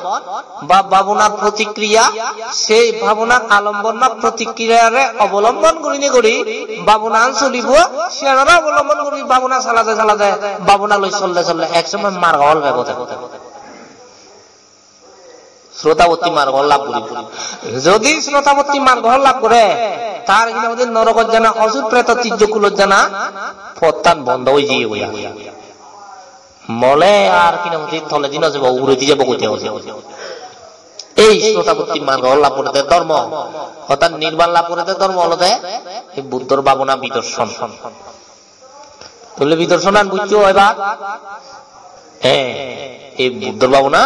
ba bhabonar protikriya, sei bhabonar alombon ba protikriyare obolombon gurinei guri bhabonan solibo, siyanore obolombon guri bhabona salade salade, bhabona loi solde solde ek somoy margo phol pebo te. Srotapotti margo lab guribo. Jodi srotapotti margo lab gore, tar hinang hoide norokot jana, osur preto tijjo kulot jana pottan bondo oi jeyegoi. Mole ar hinang hoide toledi no jebo, uguredi jebo goite hoide. Ei srotapotti margo lab gorede dhormo, orthat nirban lab gorede dhormo olode ei Buddhor bhabona bidorshon. Tole bidorsonan bujjo ebar? He, ei Buddhor bhabona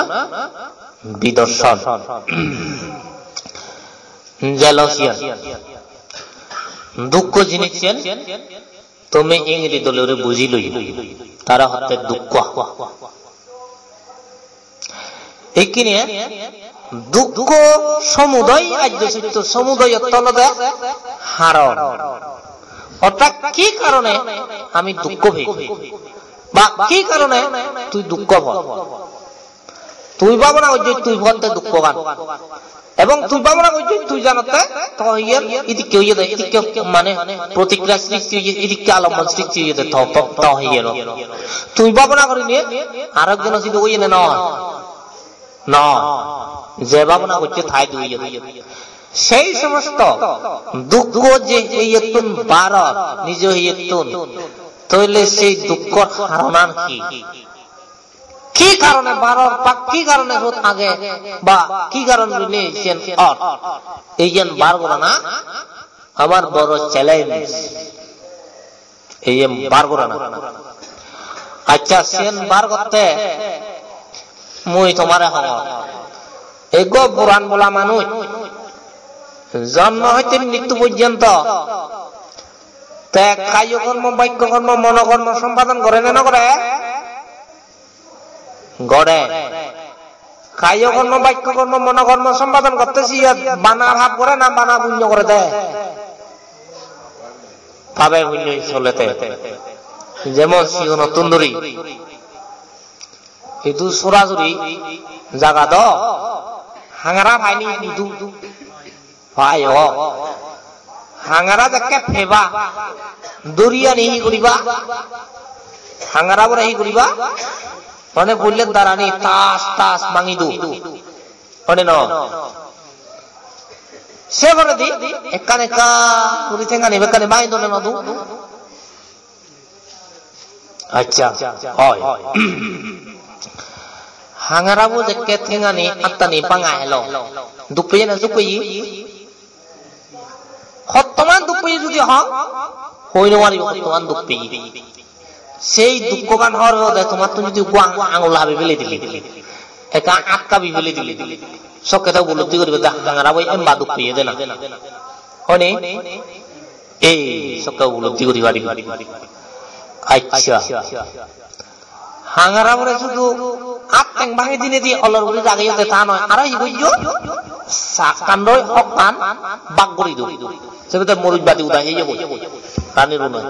bidorshon. Jealousy. Dukko jinissan tumi ingiri dole guri buji loyo. Tare hotte dukko. Ekkene dukko somudoy, ajjo sotto somudoy ortho olode haron. Orthat ki karone ami dukko pei? Ba ki karone tui dukko pos? Tui bhabona gojjos tui potte dukkogan. Ebong tui bhabona gojjos tui janotte to hiyen idikke oyede, idikke mane protikriya srishti oyede, idikke alombon srishti oyede to, to, to hiyen. Tui bhabona gurinei arekjono sidu oyede noi. Noi. Je bhabona gojje tai duk oyede. Sei somosto dukko je hiyettun baror, nijo hiyettun, toile sei dukkor haronan hi? Ki karone baror ba ki karone sot age ba ki karon gurinei siyen or? Iyen bar gorana amar boro challenge. Iyen bar gorana. Accha, siyen bar gotte mui tomare hongor. Ego puran bola manuj, jonmo hoite mrittu porjonto te kayo kormo, bakko kormo, mono kormo sompadon gore ne no gore? Gore. Kayo kormo, bakko kormo, mono kormo sompadon gotte siye bana pap gore na bana punyo gore de? Pabe punyo solete. Jemon sigonottun duri. Idu sorasori jaga do. Hangara paini idu. Pai o. Hangara jekke peba, duri ani hi guriba? Hangara bore hi guriba? Mane pulle darani tas tas bangi do. Mane no. Se poredi ekkan ekkan guri tengani bekkani bangi dole no do. Accha, oi. Hangarabo jekke tengani attani banga helo. Duk peye na suk peye? Hottoman duk peye judi hon, hoi no paribo hottoman duk peye. Sei dukkogan hor hode tomattun judi ekko ang-, angul habi fele dile, ekka at habi fele dile, sokke te upolobdi guribe de hangarabo emba duk peye de na. Hone? Ei sokke upolobdi guri paribe. Accha. Hangarabore sudu at teng bangi dinedi olor guri jageye de ta noi. Aro hi gojjo? Sakkandoi hokkan bak guri do. Sebede muruj badi uda heye goi. Ranir unoi.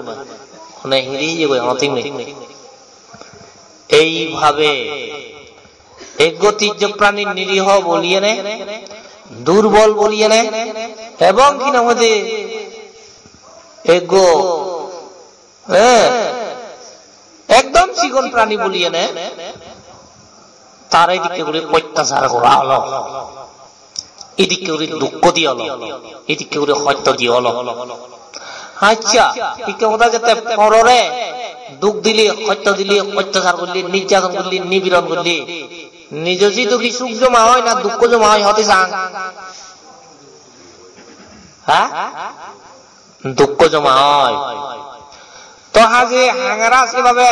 Hone hiri heye goi, hone thik nei. Eibhabe eggo tijjo prani niriho boliyene, durbol boliyene, ebong hi nang hoide eggo, eh, ekdom sigon prani boliyene, tare edikke guri ottachar gora olo. Edikke guri dukko di olo, edikke guri hosto di olo. Accha, ikke hoda jette porore duk dile, hosto dile, ottachar gorle, nirjaton gorle, nibiron gorle, nijo jidu hi suk joma oi na dukko joma oi, hode sang? Ha? Dukko joma oi. To haje hangara sebabe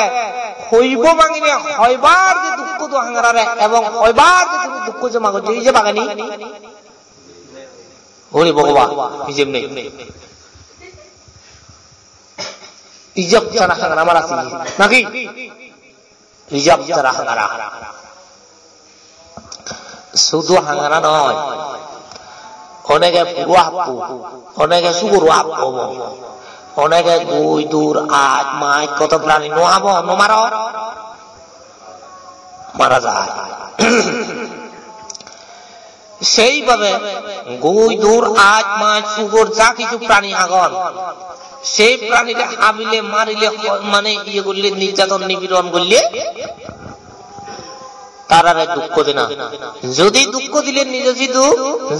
hoibo bangine hoibar je dukko do hangarare ebong hoibar je tumi dukko joma gojjo, ije bagani? Hori Bhogoban, hijeb nei. Ijeb sara hangara mara sini. Naki? Ijeb sara hangara. Sudu hangara noi. Onege puro happo, onege sugoro happo obo. Onege gui, dur, aj, maj, hoto prani no habo, no maro. Mara jai. Seibhabe gui, dur, aj, maj, sugor ja hissu prani agon, sei pranire habile, marile, ho-, mane iye gorle, nirjaton, nipiron gorle, Tarare dukko dena. Jodi dukko dile nijo sidu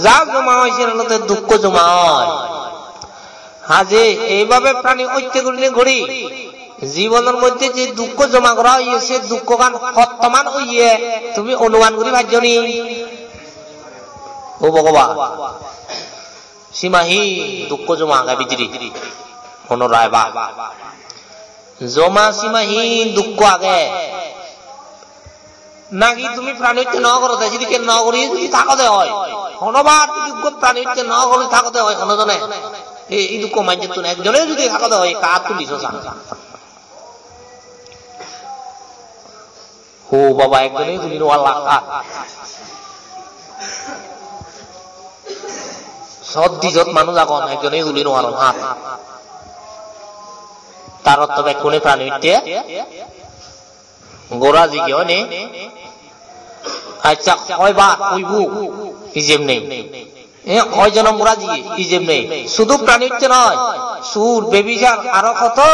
ja joma oi, siyen olode dukko joma oi. Haje eibabe prani otte gurinei guri jibonor moddhe je dukko joma gora oye, se dukkogan hottoman oye, tumi onuman guri pajjo ni? O Bhogoban, simahin dukko joma age bidire. Hono rai ba. Joma simahin dukko age. Naki tumi prani otte no goro de, sidikke no gori jodi thago de oi, hono bar jodi dukko prani otte no gori thago de oi, hono jone, ei, ei dukko manjottun ekjone jodi thago de oi, ekka at tuli so sa. Ho baba, ekjone tuli no parlak at. Sot dijot manuj agon, ekjone tuli no paron at. Tarot to bekkune prani otte gora jige oine. Accha, hoi ba, hoibo, ijeb nei. E, hoi jonom gora jige, ijeb nei. Sudu prani otte noi, sur, bebichar, aro hoto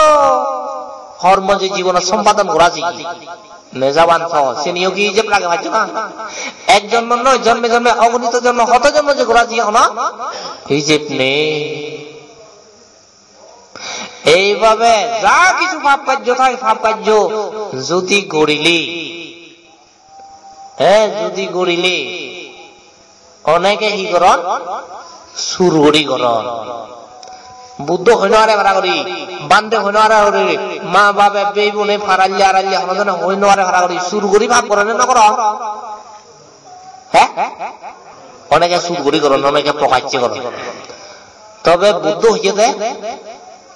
hormo je jibonot sompadon gora jige. Neja pan so, siniyo ki ijeb lage pajjo na? Ek jonmo noi, jonme jonme, ogonito jonmo, hoto jonmo je gora jige hono ijeb nei. Eibabe ja kichu pap kajjo thai, pap kajjo jodi gorile, he, jodi gorile, onege hi goron? Sur guri goron. Buddho hoi no pare para guri, bhante hoi no pare para guri, ma babe, bei bone, paralle aralle, hono jone hoi no pare para guri, sur guri pap goron ne no goron? He? Onege sur guri goron, onege prokacche goron. Tobe Buddho hoyede,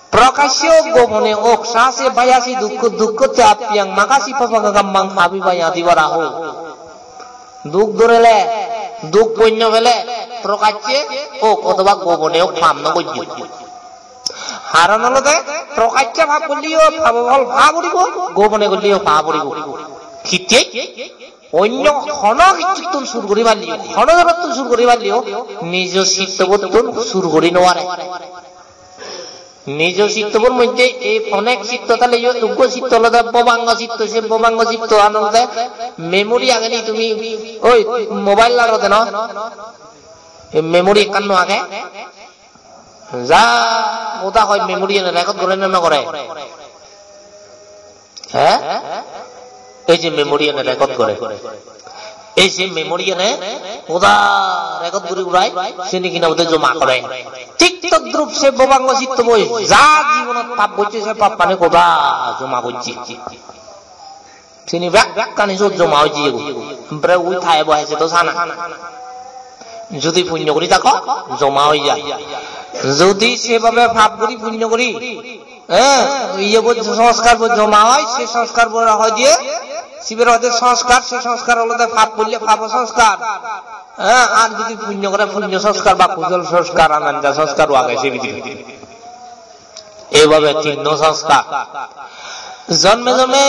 prokacche ok, gobone ok, sase bayasi dukko, dukko te apiyang, makasi papaka kammang abibaya dibaraho. Duk dhorele, duk punyo pele, prokacche ok othoba gobone ok pap no gojjo. Haron olode prokacche pap golleyo pap phol pa puribo, gobone golleyo pa puribo. Hitte? Onyo hono hissuttun sur guri palleyo, hono jorottun sur guri palleyo, nijo sittobottun sur guri no pare. Nijo sittobor moddhe ei onek sitto thaleyo, uggo sitto olode bhobango sitto, se bhobango sitto an olode memory age ni tumi, oi mobile larode no? Ei memory ekkan no age? Ja hoda hoi memory ene record gore na no gore? He? Ei je memory ene record gore. Ei je memory ene hoda record guri urai, sini hina hoda joma gore. Thik todrup se bhobango sitto boi ja jibonot pap gocche se pap mane hoda joma gocche. Sini bek, bekkani sot joma oi jiyegoi. Bere ui thai bo hese do sana. Jodi punyo guri thako, joma oi jai. Jodi sebabe pap guri punyo guri, eh, iye bo sanskar bo joma oi, se sanskar bo hoi diye, sibere hoide sanskar, se sanskar olode pap golle pap sanskar. Eh, ar jodi punyo gore punyo sanskar ba kusol sanskar, ananda sanskar o age se bidire. Eibabe tinno sanskar. Jonme jonme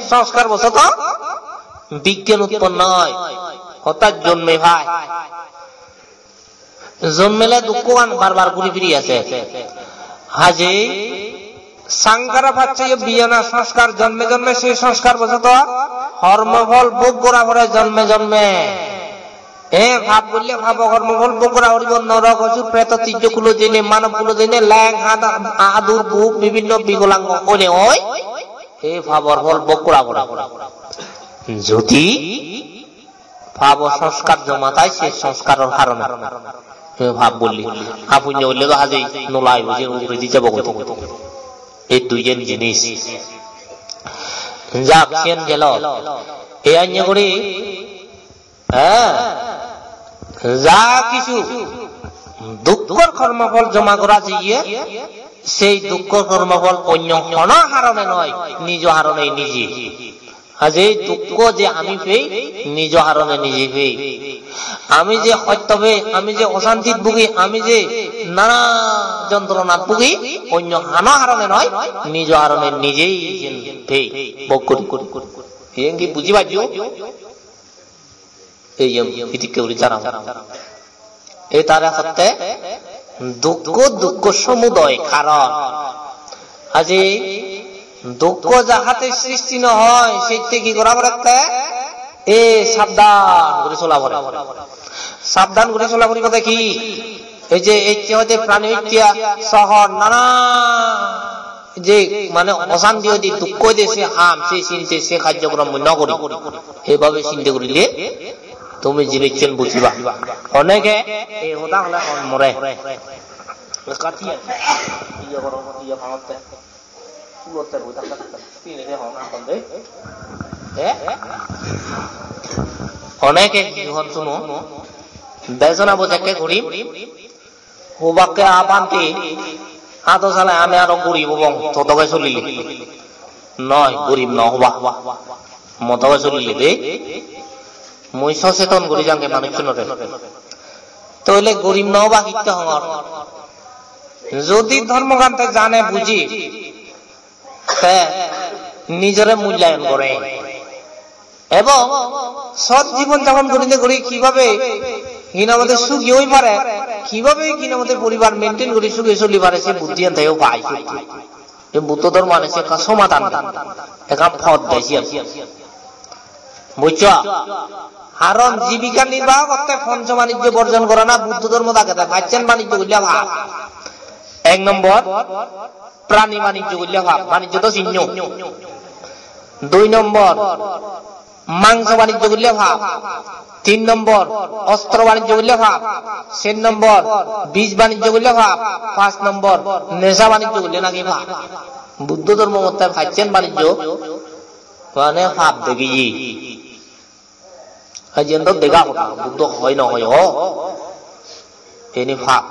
sanskar bosoto bigyan utponno oi, orthat jonme pai. Jonmele dukkogan bar bar guri firi aje. Hajei sankara pacchayo biyana sanskar, jonme jonme sei sanskar bosoto hormo phol bhog gora pore jonme jonme. E pap golle pap kormo phol bhog gora poribo, norok, osur, preto, tijjo kulo jeinei, manob kulo jeinei, leng, hada, adur, buk, bibinno bikolango oinei oi, e papor phol bhog gora poribo. Jodi pap sanskar joma thai, se sanskaror harone e pap golle, a punyo golle do hajei no lagibo, se uguredi jebo goi. Ei duijen jinis. Jak, siyen gelo. E anye guri He, ja kichu dukkor kormophol joma gora jiye, sei dukkor kormophol onyo hono harone noi, nijo harone nije. Aje dukko je ami pei, nijo harone nije pei. Ami je hosto pei, ami je osantit bhugi, ami je nana jontronat bhugi, onyo hono harone noi, nijo harone nijei pei. Bok guri. Iyen hi buji pajjo? Ei je hidikke guri jana. Ei tare hotte dukko, dukko somudoy karon. Aji dukko jahate sristi no oi, sette hi gora porette? E sabdan guri sola pore. Sabdan guri sola pore bode hi? Ei je ecche hoide prani hoitte soho nana je mane osanti hoide, dukko hoide, se ham, se sinte, se karjokrom mui no gori. Ebabe sinte gorile tumi jinissen bujiba. Onege ei hoda hole hon more. Katiye. Iye goro, iye pangotte. Ulotte boi thakte thakte. Tine je hon hon de. Eh? Onege hi hon suno. Desona bojekke guri. Hubakke a bhante, ado sale ami aro gurib obong, to doge solile. Noi, gurib no oba. Mo doge solile de. Mui soseton guri jangge manuchunore. Toile gurib no oba hitte hongor? Jodi dhormogan te jane buje, te nijore mulyayon gore. Ebong sot jibon japon gorinde guri kibabe hinamode sugi oi pare, kibabe hinamode poribar maintain guri sugi soli pare, se buddhiyan teyo pai. Ei Buddho dhormo ani se ekkan somadan, ekkan pot de siyan. Bujjo? Karon jibika nirbah gotte poncho banijjo borjon gorana Buddho dhormot agede, pacchen banijjo golle pap. Ek nombor, prani banijjo golle pap, banijjo do sinno. Dui nombor, mangso banijjo golle pap. Tin nombor, ostro banijjo golle pap. Ser nombor, bij banijjo golle pap. Pas nombor, nesa banijjo golle naki pap. Buddho dhormo motte pacchen banijjo mane pap degeye. Ar jiyen do dega hoda, Buddho hoi no hoi, ho. Eni pap.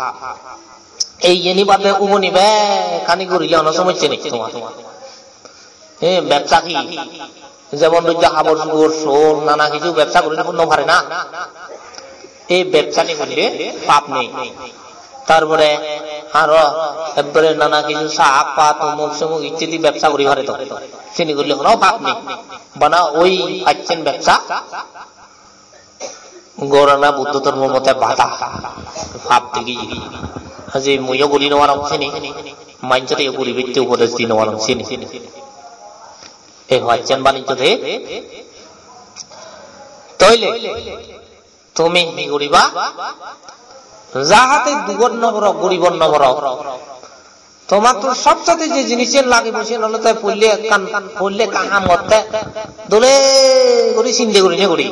Ei eni bade uboni bekkani gorile hono somosse nei tomar. He, bebsa hi? Jemon dojja habor subor, sol, nana hissu bebsa guri no pare na? Ei bebsa ni gorile pap nei. Tar pore aro ekbare nana hissu sag pat, omuk somuk ittedi bebsa guri pare to. Sini gorile hono pap nei. Bana oi pacchen bebsa gorana Buddho dhormo mote bada, pap degi. Aji muiyo guri no parong sini, manjore yo guri bitte upodes di no parong sini. Ei pacchen banijjo de. Toile tumi hi guriba? Jahate dugot no poro, guribot no poro. Tomattun sobsede je jinissen lagibo, siyen olode poille ekkan, poille ekkan ham gotte dole guri sinde gurinei guri.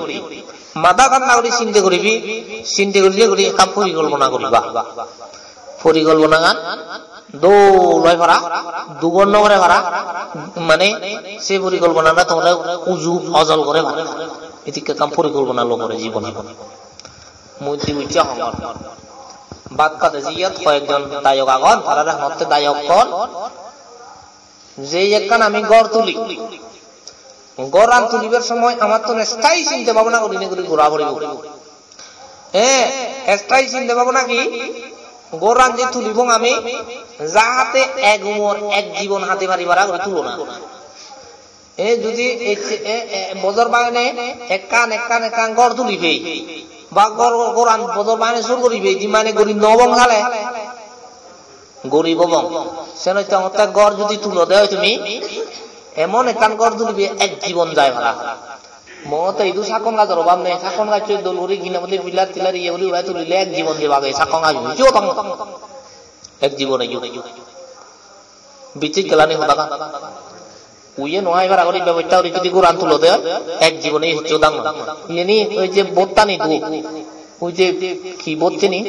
Mada thanda guri sinde guribi, sinde gurinei guri ekkan porikolpona guriba. Porikolponagan dol oi para, dugon no gore para, mane se porikolponana tomare uju ojol gore para. Edikke ekkan porikolpona lo gore jibonot. Mui di bujje hongor. Bhat hade jiyot hoyekjon dayok agon, tarare hotte dayok hon. Je ekkan ami ghor tuli. Ghoran tulibar somoy amattun esthayi sinte bhabona gurinei guri gora poribo. Eh, esthayi sinte bhabona hi? Ghoran je tulibong ami, jahate ek umor, ek jibon hade pari para guri tulona. E judi ecche, e, e, bojor bangene ekkan, ekkan, ekkan ghor tuli pei, ba ghor, ghoran bojor bangene sur guri pei, di mane guri no obong sale, gurib obong. Senotte hongotte ghor judi tulode oi tumi, emon ekkan ghor tuli pei ek jibon jai para. Mo te idu sakkon gajor obab nei, sakkon gajcho dol guri hinamode pillar tillar iye guri urai tulile ek jibon jebage sakkon gaj. Jiyot hongo. Ek jibone yo. Bichchej gelani hodagan. Uye no hai para guri bebosta guri judi ghoran tulode, ek jibone hissu dang noi. Iyeni oi je bottani duo. Oi je hi bot sini?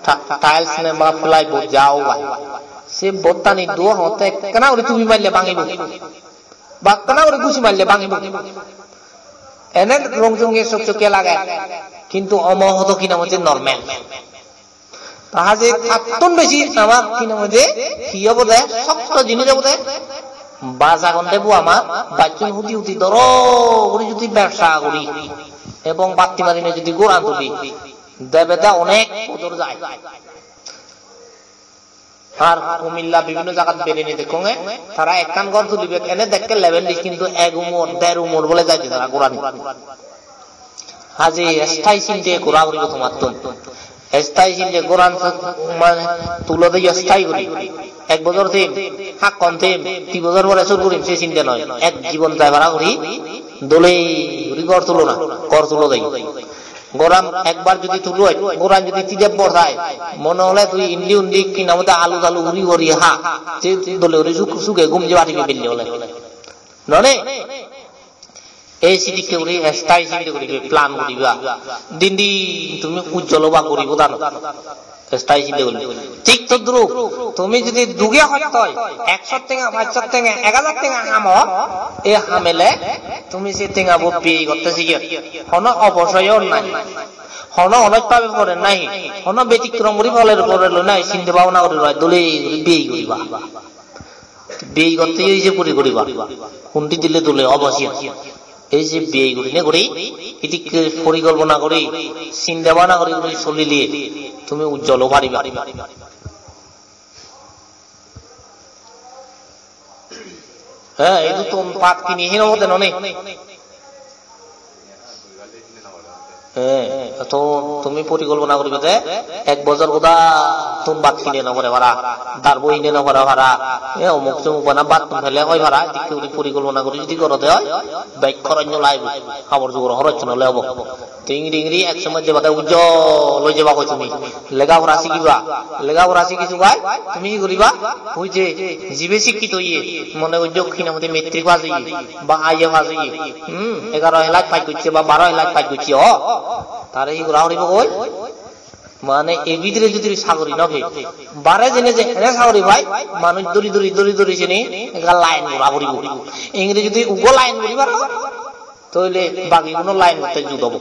Ta-, tiles ne ba plywood ja o bai. Se bottani duo hotte ekkena guri tubi marle bangibo. Bakkana guri gusi marle bangibo. Ene rong chonge sok sokke lage. Kintu omo hodo hinamode normal. Ta haje tattun besi ama hinamode hi obode, sokto jinis obode. Baj agonde bo ama, bajchun hudi hudi doro guri judi bebsa guri ebong batti marinei judi ghoran tuli, debede onek bojor jai. Ar Kumilla bibhinno jagat berinei dekkonge, tara ekkan ghor tulibak, ene dekke level dis, kintu ek umor, der umor bole jaide tara ghorani. Haje esthayi sinte gora poribo tomattun. Estai sinde goran mane tulode yo estai guri. Ek bojor tem, hakkon tem, di bojor pore sur gurim se sinde noi. Ek jibon jai para guri dole guri gor tulona, gor tulode. Goran ekbar judi tulo oi, goran judi tide bor thai, mone hole tui indi undi kinamode alu talu guri guri ha, se dole guri suk-, suge gum jeba thibe belle hole. None? Ei sidikke guri estai sinde guri plan guriba. Din din tumi ujjol oba guribo dano. Estai sinde guri. Thik todrup, tumi judi duge hosto oi, ekso tenga, pachso tenga, ek hajar tenga hamo, ei hamele tumi se tenga bo bey gotte siger. Hono oposoyo nai. Hono onoj pabe pore nai. Hono betikrom guri pole pore lo nai. Sinde bhabona guri roi dole guri bey guriba. Bey gotte oi je puri guriba. Hundi dile dole obo siyen. Ei je bey gurine guri, idikke porikolpona guri, sinde bhabona guri guri solile, tumi ujjol o pariba. He, idu ton pat kini hino hote noni. He, to tumi porikolpona guribe de, ek bojor goda ton bat hine no pore para, darbo hine no pore para, he, omuk somuk bana bat pele hoi para, idikke guri porikolpona guri judi goro de oi, bek khoroj no laibo, habor jugor khoroj no lebo. Te ingiri ingiri ek somoy jebade ujjol oi jeba goi tumi. Lega pora sigiba. Lega pora sigi sugai tumi hi guriba? Oi je jibe sikkito oye, mone gojjo hinamode matric pass oye, ba I A pass oye, hmm, egaro class pass gocche ba baro class pass gocche, o, tare hi gora poribo goi? Mane ei bidire judi sagori no pei, bare jene je ene sagori pai, manuj duri duri duri duri sini ekka line gora poribo. Ingiri judi ugo line guri paro, toile bagiguno line gotte jut obo.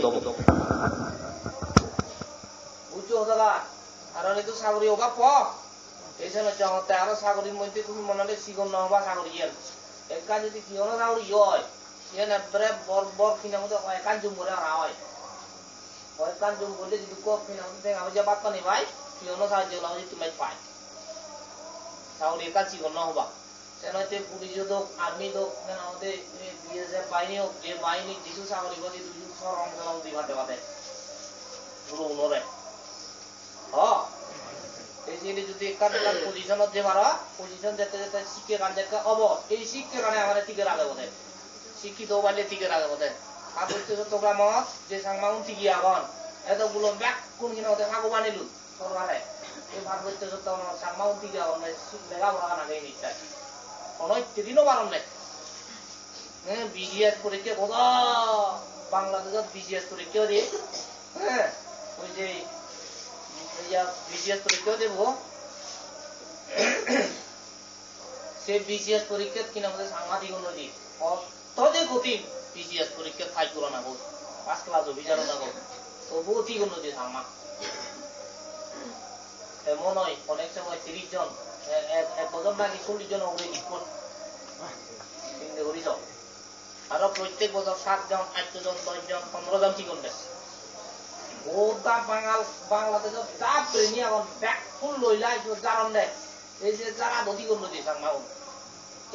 Bujjo hodagan? Karon idu sagori obab po. Ei senotte hongotte aro sagorir moddhe tumi mone hole sigon no hoba sagori iyen. Ekkan judi piyono sagori oi, iyen ekkere bor bor hinamode hoyekkan jum gore para oi. Hoyekkan jum gorle jidukko hinamode tenga poije bhat pani pai, piyono sagori jela oi jittum pai. Sagori ekkan sigon no hoba. Senotte police o dok, army dok, mane amade B S F bahini ok, je bahini jidu sagori gori jidu sorong sorong di bade bade. Gurogunore. Ho. Ei jini judi ekkan ekkan position ot je paro, position jette jette sikke gan jekke obo, ei sikke gane amare tige ragebo de. Sikkito obaile tige ragebo de. Parbotto Chottogramot je Changmagun tige agon, edogulo bekkun hinode hago banilun. Sorkare ei Parbotto Chottogram Changma unti agonne lega pora age nittai. Hono hittedi no paronne. He, B G S porikke goda Bangladeshot B G S porikke ode. He, oi je iya B G S porikke ode bo. Se B G S porikket hinamode Changma digun odi. Otto je kothin B G S porikket pass gorana goi. First class officer ona goi. Tobuo digun odi Changma. Emon oi, onek somoy tiris jon, e-, e-, ek bojor naki chollish jon ugure ikkon. Sinde guri so. Aro prottek bojor sat jon, atto jon, dosh jon, pondro jon tigonde. Goda Bangal, Bangladeshot ja premi agon, bekkun loi lai siyot jaronde. Ei je jara dodi gorloi de Changmagun.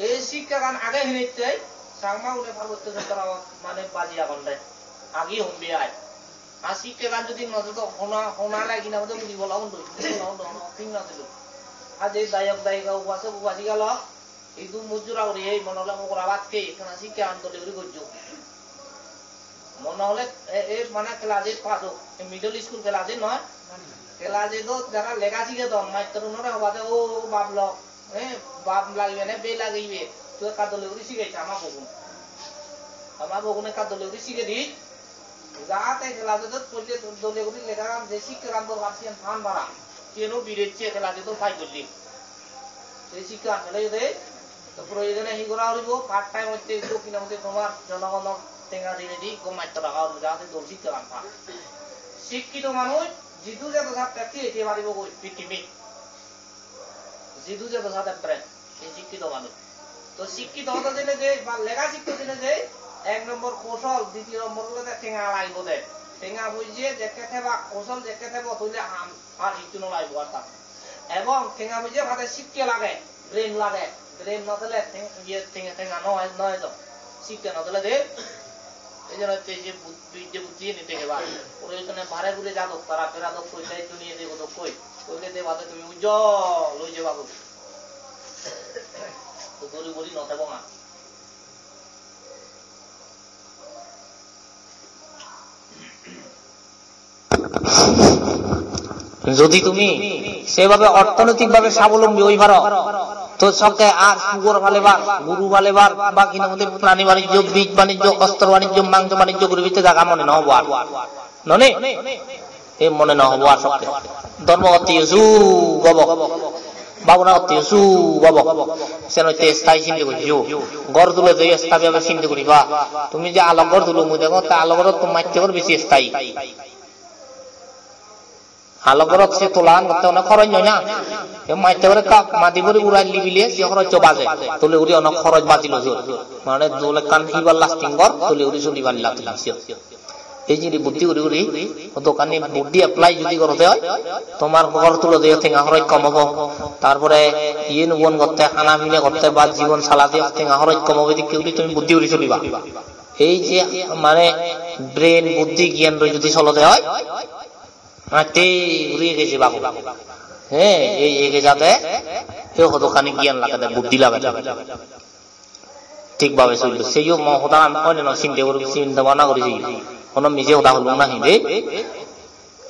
Ei sikkegan age hinette Changmagune Parbotto Chottogram mane baji agonde. Agi hombe ai. Ar sikkegan judi no jodo hona, hona lagi na ode udi bola undo, udi bola undo, hono thik no thilo. Ar je dayok dayika upasok upasika lok, idu mujura guri ei mone hole okora bhat hei, ekkana sikkegan dole guri gojjo. Mone hole e, e mane class eight pass ok, e middle school class eight noi, class eight ot jara lega sigedon, mastor unore hobade, "O bap lok, e bap lagibe ne bhei lagibe, tui ekka dole guri sigei, ama bogun." Ama bogun ekka dole guri sigedi, jate class eight ot poille dole guri legagan je sikkegan dorkar siyen pan para, siyeno birecche class eight ot pass golle. Sei sikkegan pele jede, to proyojone hi gora poribo, part time otte ekko hinamode tomar jonogonor tenga dinedi ekko mastor raga poribo, jate dol sikkegan pan. Sikkito manuj jidu jedo sat takke ete paribo goi pittimit. Jidu jedo sat ekkere, ei sikkito manuj. To sikkito odo jene je, ba lega sikko jene je, ek nombor kousol, ditiyo nombor olode tenga lagibo de. Tenga poije jekke theba, kousol jekke thebo, toile ham ar hissu no lagibo ar ta. Ebong tenga poije bade sikke lage, brain lage. Brain no thele teng-, iye, tenga, tenga no, no ejo. Sikke no thele de. Ei jone te je bud-, je buddhi eni degeba. Ore jone bare guri jadok tara, pera dok koi, te duniya dego dok koi. Koi de debade tumi ujjol oi jeba guri. To guri guri no thebo na. Jodi tumi sebabe orthonoitik babe sabolombi oi paro, to sokke ar sugor palebar, goru palebar, ba hinang hoide prani banijjo, bij banijjo, ostro banijjo, mangso banijjo guribatte jaga mone no obo ar. None? E mone no obo ar sokke. Dhormo gotte yo suk obo. Bhabona gotte yo suk obo. Sen hoite sthayi sinde gojjo. Ghor tulede sthayi babe sinde guriba. Tumi je alo ghor tulo mui degong, te alo ghorottun matte ghor besi sthayi. Alo ghorot se tolan gotte onek horoj noi na. E matte ghor ekka madi bori urai libile se horojcho baje. Tole guri onek horoj bajilo jor. Mane dol ekkan everlasting ghor tole guri sulibar lage tumi siyot. Ei jini buddhi guri guri, hodokkani buddhi apply judi gorode oi, tomar ghor tulode tenga horoj kom obo. Tarpore iyen ubon gotte, hana pine gotte ba jibon salade tenga horoj kom obo, edikke guri tumi buddhi guri soliba. Ei je mane brain, buddhi, gyan loi judi solode oi, atte guri ege jeba goi. He, ei ege jade, he hodokkani gyan lagede, buddhi lagede. Thik bhabe solbe. Seyo mo hoda ami oinno sinde guri, sinde bhabona guri seyo. Hono mije hoda holung nahi de.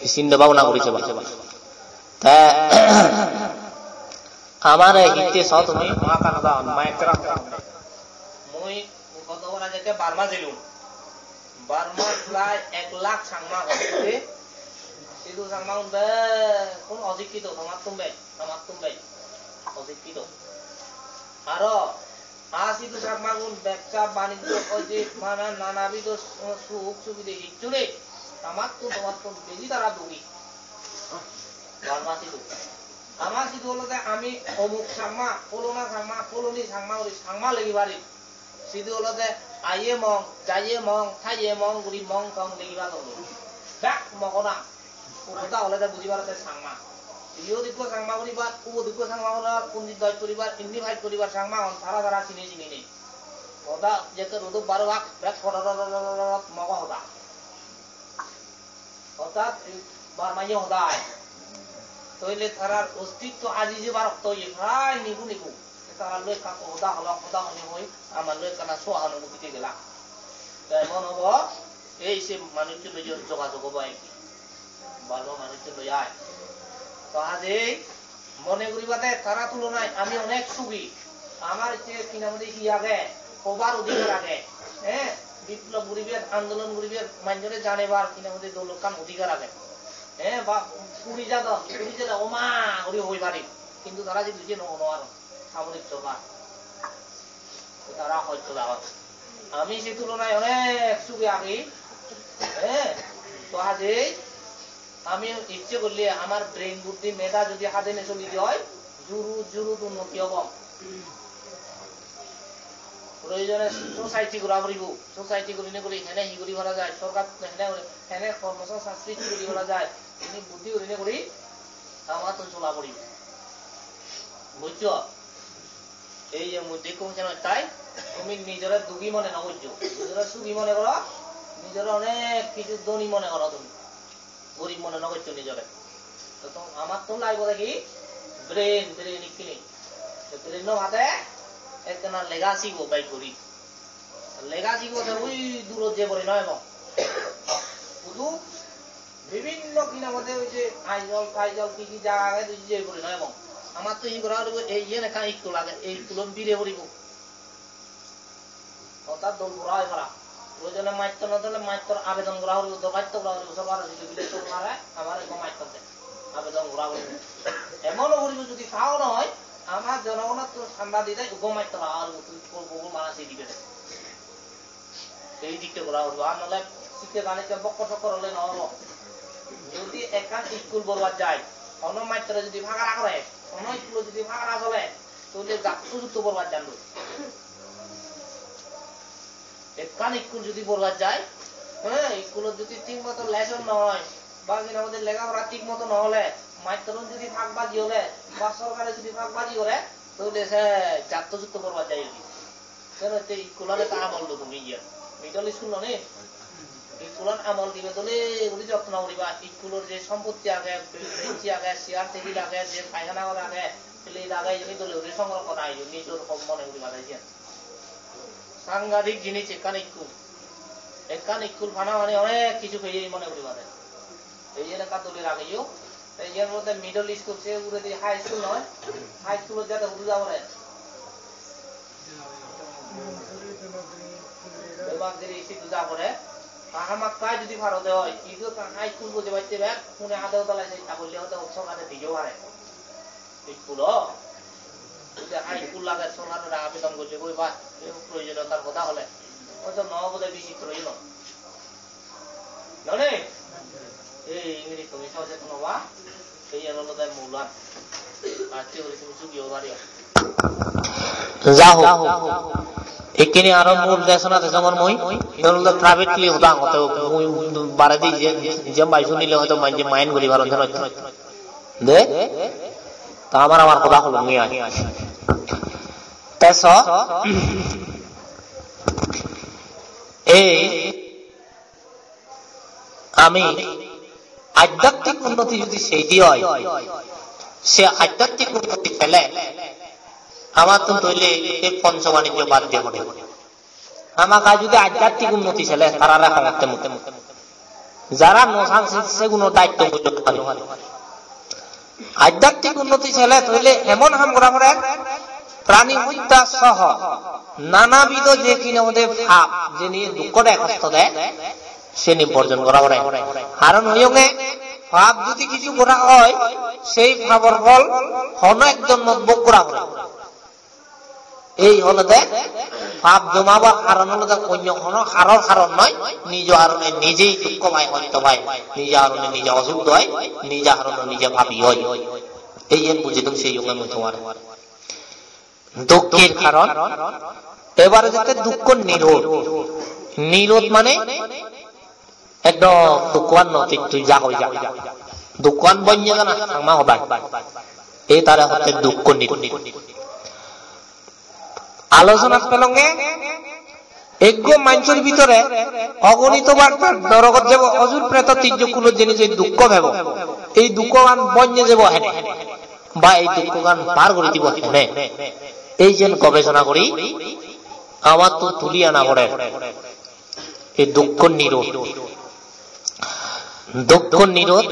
Sinde bhabona guri seba. Te amare hitte so tumi? Mui hoda hoda hon, mic-ot rang. Mui hoda hoda jekke Burma jelung. Burma prai ek lakh Changma agon. Sidu Changma un be kun osikkito, tomattun be, tomattun be osikkito. Aro, a sidu Changmagun bebsa banijjo oi je mane nanabido su-, suk subide hissu nei. Amattun tomattun besi tara dugi. Burma sidu. Ama sidu olode ami omuk Changma, pholona Changma, pholoni Changma guri Changma legi pari. Sidu olode aiye mong, jaiye mong, thaiye mong guri mong tong legi palon. Bek Mogo nang. Hoda olode buji parode Changma. Iyot ikko Changma poribar, ubot ikko Changma poribar, undi doj poribar, indi paj poribar Changma agon, tara tara sini sini nei. Hoda jekke rodot baro bak, bek hodororororor Mogo hoda. Orthat Burmaiyo hoda ai. Toile tarar ostitto aji jebar okto oye, prai nibu nibu. Tara loi ekka hoda holong, hoda honi hoi, amar loi ekkana soa hano gudike gela. Te emon obo, ei se manuchchun loi jogajog obo ai. Balo manuchchun loi ai. To hajei mone guribade tara tulonai ami onek sugi. Amar ecche hi nang hoide hi age, hobar odhikar age. Eh, biplop guribar, andolon guribar, manjore janebar hi nang hoide dol ekkan odhikar age. Eh, ba puri jadon, puri jele oma guri hoi pari. Hintu tara jidu je no hono aro. Samorik sorkar. Tara hoito dagor. Ami se tulonai onek sugi agi. Eh, to hajei ami icche gorle amar brain buddhi meda jodi hadene soli di oi, juru juru unnoti obo. Proyojone society gora poribo. Society gurinei guri hene hi guri para jai, sorkar hene guri, hene kormosongsthan sristi guri para jai, ini buddhi gurinei guri amattun sola poribo. Bujjo? Ei je mui dekkong senotte, tumi nijore dugi mone no gojjo, nijore sugi mone goro, nijore onek hissu dhoni mone goro tumi. Gorib mone no goccho nijore. To, to amattun lagibode hi? Brain, brain ikkini. To brain no bade ekkena lega sigibo bej guri. Lega sigibo te ui durot jei pore no ebong. Hudu bibhinno hi nang hoide oi je Aizawl Taizawol hi hi jaga age, ui jei pore no ebong. Amattun hi gora poribo, ei iyen ekkan school age, ei schoolot bire poribo. Orthat dol gora oi para. Proyojone mastor no thele mastor abedon gora poribo, dorkhasto gora poribo sorkaro, sidu bile sorkare amare ekko mastor de. Abedon gora poribo. Emon o poribo jodi tao no oi, ama jonogonottun chanda dide ekko mastor abar tui kol kol mana sei dibe de. Ei dikke gora poribo, ar nole sikke ganikke bokkor sokkor ole no obo. Jodi ekkan school boruat jai, hono mastore jodi pagara gore, hono school-ot jodi pagara sole, tole jatto jutto boruat jando. Ekkan school jodi boruat jai, he, school-ot jodi thik moto lesson no oi, ba hi nang hoide lega pora thik moto no ole, mastorun jodi phak baji ole, ba sorkare jodi phak baji gore, tole se jatto jutto boruat jai oi. Senotte school-ore ta amol do tumi iye. Middle school noni? School-an amol dibe dole guri jotno guriba. School-or je sompotti age, benchi age, chair table age, je paikhana ghor age, plate age, iyeni dole guri songrokkho gora, iyeni jor hom mone guriba de siyan. Sangadik jinis ekkan school. Ekkan school pana mane onek kichu peye mone guriba de. Ei elaka dole rageyo. Te iyen olode middle school, se uguredi high school noi. High school-ot jade hudu jabore. Bebak deri sidu jabore. Ta hamakkai judi parode oi, idu ekkan high school bojebatte bek, hune ade udalai se ta bolle hoyto sorkare diyo pare. School-o. Judi high school lage sorkarore abedon golle goi ba, ei proyojonotar hoda hole. Hoyto no obode bisi proyojon. None? Ei ingiri tumi soseton oba, ei iyan olode mulan. Atte guri tumi sugi obar iyan. Ja hok. Ekkene aro mul desona desongor mui. Iyan olode privately hoda hote mui baredi je, je bai sunile hoyto manje mind guri paron jano. De? Ta amar amar hoda holong ni ai. Te so, ei Ami adhyatmik unnoti judi seidi oi, se adhyatmik unnoti pele amattun toile ei poncho banijjo bad diye pore. Amaka judi adhyatmik unnoti sele tarare hongotte mui. Jara no san se-, seguno daitto mui loi pari. Adhyatmik unnoti sele toile emon ham gora pore, prani hotta soho nanabido je kine hode pap, jeni dukko de, hosto de, seni borjon gora pore. Karon hoyonge, pap judi kichu gora oi, sei papor phol hono ek jonmot bhog gora pore. Ei olode pap jomabar haron olode onyo hono haror haron noi, nijo harone nijei dukko pai, hosto pai, nijo harone nije osuk oi, nijo harone nije papi oi. Ei iyen bujei dong sei yonge mui tomare. Dukkir haron, ebare jette dukko nirod. Nirod mane ekdom dukkoan no tui, tui jagoi ja. Dukkoan bonye jana, ama hodai. Ei tare hotte dukko nirod. Alochonat pelonge, ekko manjor bidire ogonito bar norogot jebo, osur preto tijjok kulot jeni je dukko pebo. Ei dukkoan bonye jebo hene. Ba ei dukkoan par guri dibo hene. Ei jen gobesona guri amattun tuli ana pore. Ei dukko nirod. Dukko nirod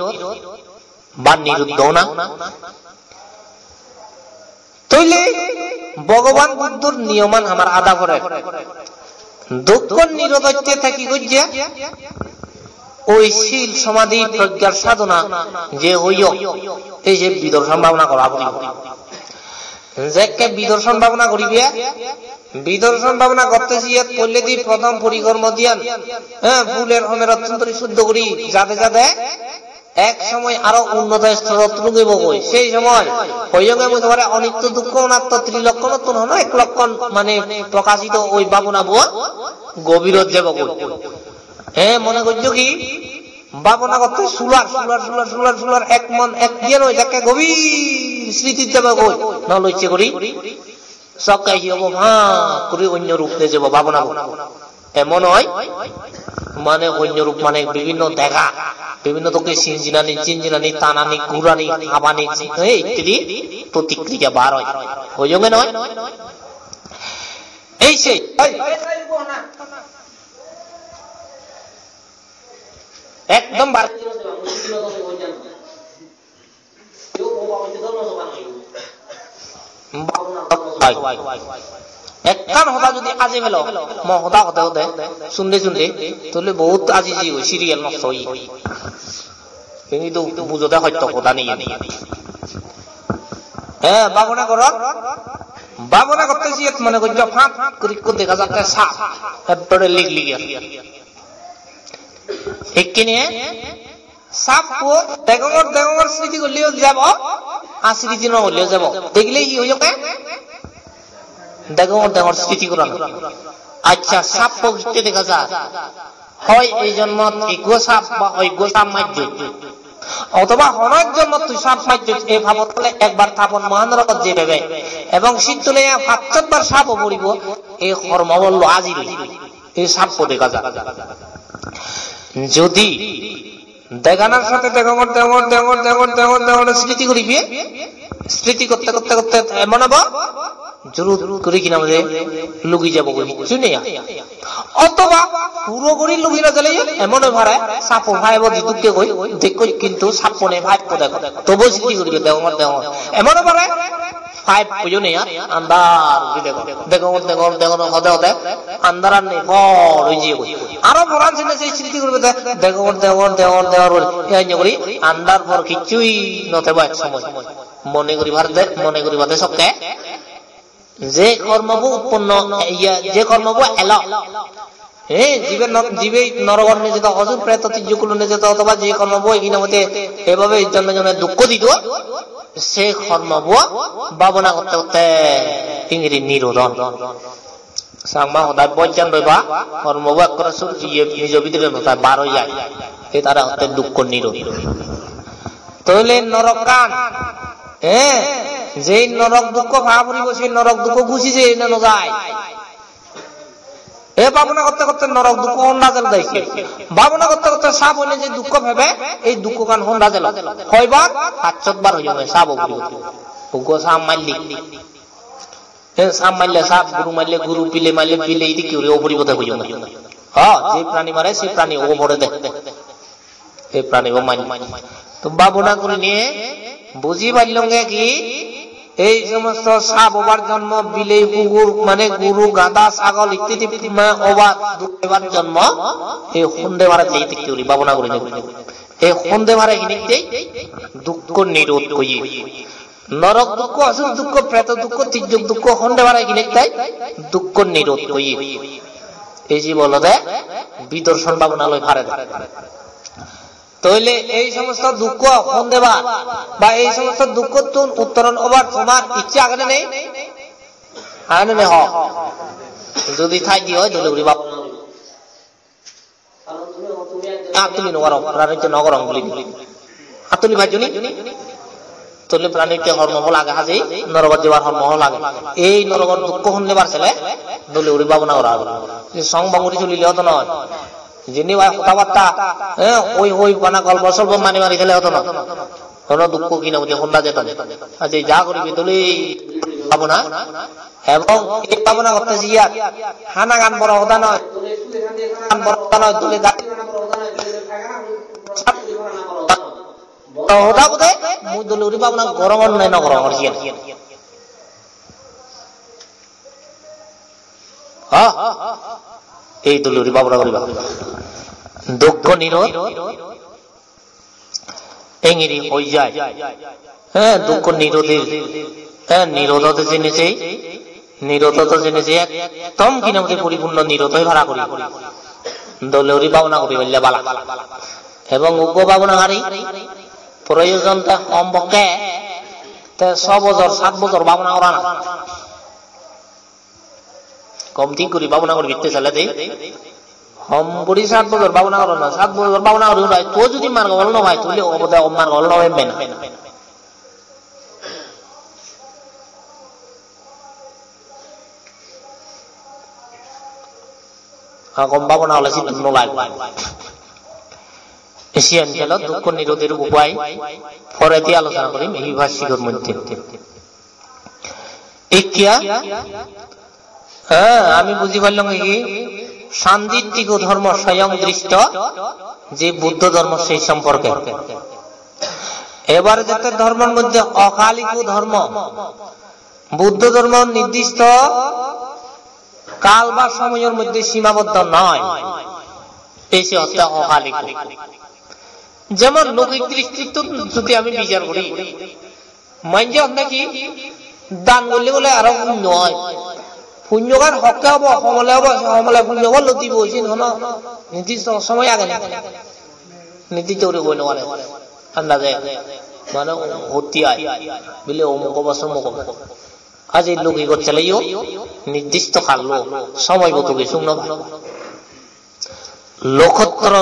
ba niruddho ona. Toile Bhogoban Buddhor niyoman amar ada pore. Dukko nirod otte te hi gojje? Oi sil somadhi proggyar sadhona je hoyo, ei je bidorshon bhabona gora puribo. Jekke bidorshon bhabona guribe, bidorshon bhabona gotte siyot poiledi prothom porikormo diyan, eh, phuler homerottun dhuri suddho guri jade jade ek somoy aro unnoto storot lugibogoi. Sei somoy hoyonge mui tomare onitto dukko onatto trilokkonottun hono ek lokkon mane prokashito oi bhabonabo gobirot jebogoi. He mone gojjo ki? Bhabona gotte sular, sular, sular, sular, sular, ek mon, ek diyan oi jakke gobir sritit jebogoi. No loiche guri. Sokke hi obo? Bak guri onyo rup nei jebo bhabonabo. Emon oi, mane onyo rup mane bibhinno dega, bibhinno dokke sinjinani, jinjinani, tanani, gurani, habani, ei ittedi protikriya bar oi. Hoyonge noi? Ei se, ei. Ekdom bar. Ekkan hoda judi aji pelo, mo hoda hode hode, sunde sunde, tole bohut aji jiyegoi, serial nosto oye. Hintu bujode hoyto hoda nei. He, bhabona gorot, bhabona gotte siyot mone gojjo phat guri ekko dega jatte sap, ekbare lig liger. Ekkene sappo degongor, degongor sriti golleyo jebo, ar sriti no golleyo jebo. Degile hi oye? Degongor, degongor sriti gorana. Accha, sappo hitte dega jar? Hoi ei jonmot ekko sap ba oikko sap majjot. Othoba hono ek jonmot tui sap majjot, ei pabor phole ekbar tapon mohanorogot jei pebe. Ebong sittun eiya pachsot bar sap o poribo, ei hormo bollo ajil oye. Ei sappo dega jai. Jodi deganar sathe degongor, degongor, degongor, degongor, degongor, degongor, smriti guribe, smriti korte, korte, korte emon obo, jurut guri hina hoide lugi jabo goi hissu nei ar. Othoba puro guri lugi no jaleyo emon oi pare, sappo paibo di dukke goi, dekkoi kintu sappo nei, paibo degong. Tobo smriti guribe degongor, degongor. Emon oi pare, paibo yo nei ar, andar guri degong. Degongor, degongor, degongor, hode hode, andaran nei, por oi jeyegoi. Aro poran sene sei smriti guribe de, degongor, degongor, degongor, degongor guri. Ei enne guri, andar por kichchoi no thebo ek somoy. Mone guribar de, mone guribade sokke. Je kormobo utponno, iya, je kormobo elo. He, jibe no-, jibe norogot nejedo, osur preto tijjok kulo nejedo, othoba je kormobo hina hoide ebabe jonme jonme dukko dido, se kormobo bhabona korte korte ingiri nirodon. Changma hodai bojjan doiba, kormobo ekkore sur-, iye, nijo bidire no tai, bar oi jai. Ei tare hotte dukko nirod. Toile norokkan, eh, jei norok dukko pa puribo, sei norok dukko gusi jei na no jai. E bhabona korte korte norok dukko honda jelo dai se. Bhabona korte korte sap oine je dukko pebe, ei dukkogan honda jelo. Hoibar? Pachchot bar hoyonge sap o puribo. Uggo sap maille. E sap maille sap, guru maille guru, bile maille bile, idikke guri o puribo de hoyonge. Ha, je prani mare se prani o pore de. Ei pranibo manye. To bhabona gurinei buji parlonge ki, ei somosto sap obar jonmo, bilei, kugur, mane guru, gada, sagol ittedi, ma-, obar, duk obar jonmo, ei honde pare jei dikke guri bhabona gurinei. Ei honde pare hinittei dukko nirod oye. Norok dukko, asur dukko, preto dukko, tijjok dukko, honde pare hinittei dukko nirod oye. Ei je olode bidorshon bhabona loi pare de. Toile ei somosto dukko hondebar ba ei somosto dukkottun uttoron obar tomar icche age ne nei? Age ne nei ho? Jodi thai di oi, dole guri bab-, at tuli no gorong, pranitte no gorong buli. At tuli pajjo ni? Tole pranitte hormo phol age haje, norogot jebar hormo phol age. Ei norogot dukko hondebar sele dole guri bhabona gora age. Je song bong guri solile hodo noi. Jini bai hoda batta, eh, oi oi bana golpo solpo mari mari thele hodo noi. Hono dukko hina hoide honda jedon. Aje ja guribe dole bhabona. Ebong ei bhabona gotte jiyar. Hanagan boro hoda noi. Hanagan boro hoda noi, dole da-, Boro hoda bode, mui dole guri bhabona gorongor ne no gorongor siyen. Ha? Ei dole guri bhabona guriba. Dukko nirod engiri hoi jai. He, dukko nirodir. He, nirodot jinise Nirodot jinise ekdom hina hoide poripunno nirod oi para guri. Dole guri bhabona guri holle bala. Ebong uggo bhabona gari proyojon te hom pokke te so bojor, sat bojor bhabona gorana. Kom thik guri bhabona guri bitte sale de. Hom guri sat bojor bhabona gorana, sat bojor bhabona guri urai to judi margo phol no pai, tole obode o margo phol no pembe na. Agom bhabona ole sidu no lagebo. Siyan gelo dukko nirodhir upai, poredi alochona gorim ei bhassikor moddhe. Ikkiya, ha, ami buji parlong ki, sandittiko dhormo soyong dristo, je Buddho dhormo sei somporke. Ebar jete dhormor moddhe okaliko dhormo, Buddho dhormo nirdisto kal ba somoyor moddhe simaboddo noi. Ei se hotte okalik. Jemon loukik dristittun jodi ami bichar guri, manje honne ki dan golle bole aro punyo oi. Punyogan hokke obo, homole obo, se homole punyo phol dibo, siyen hono nirdisto somoy age na. Nirdisto guri hoi no pare. Andaje mane hotti ai. Bile omuk obo, somuk obo. Aje loki goccheleyo nirdisto kallo somoy botugi sung no pai. Lokotro,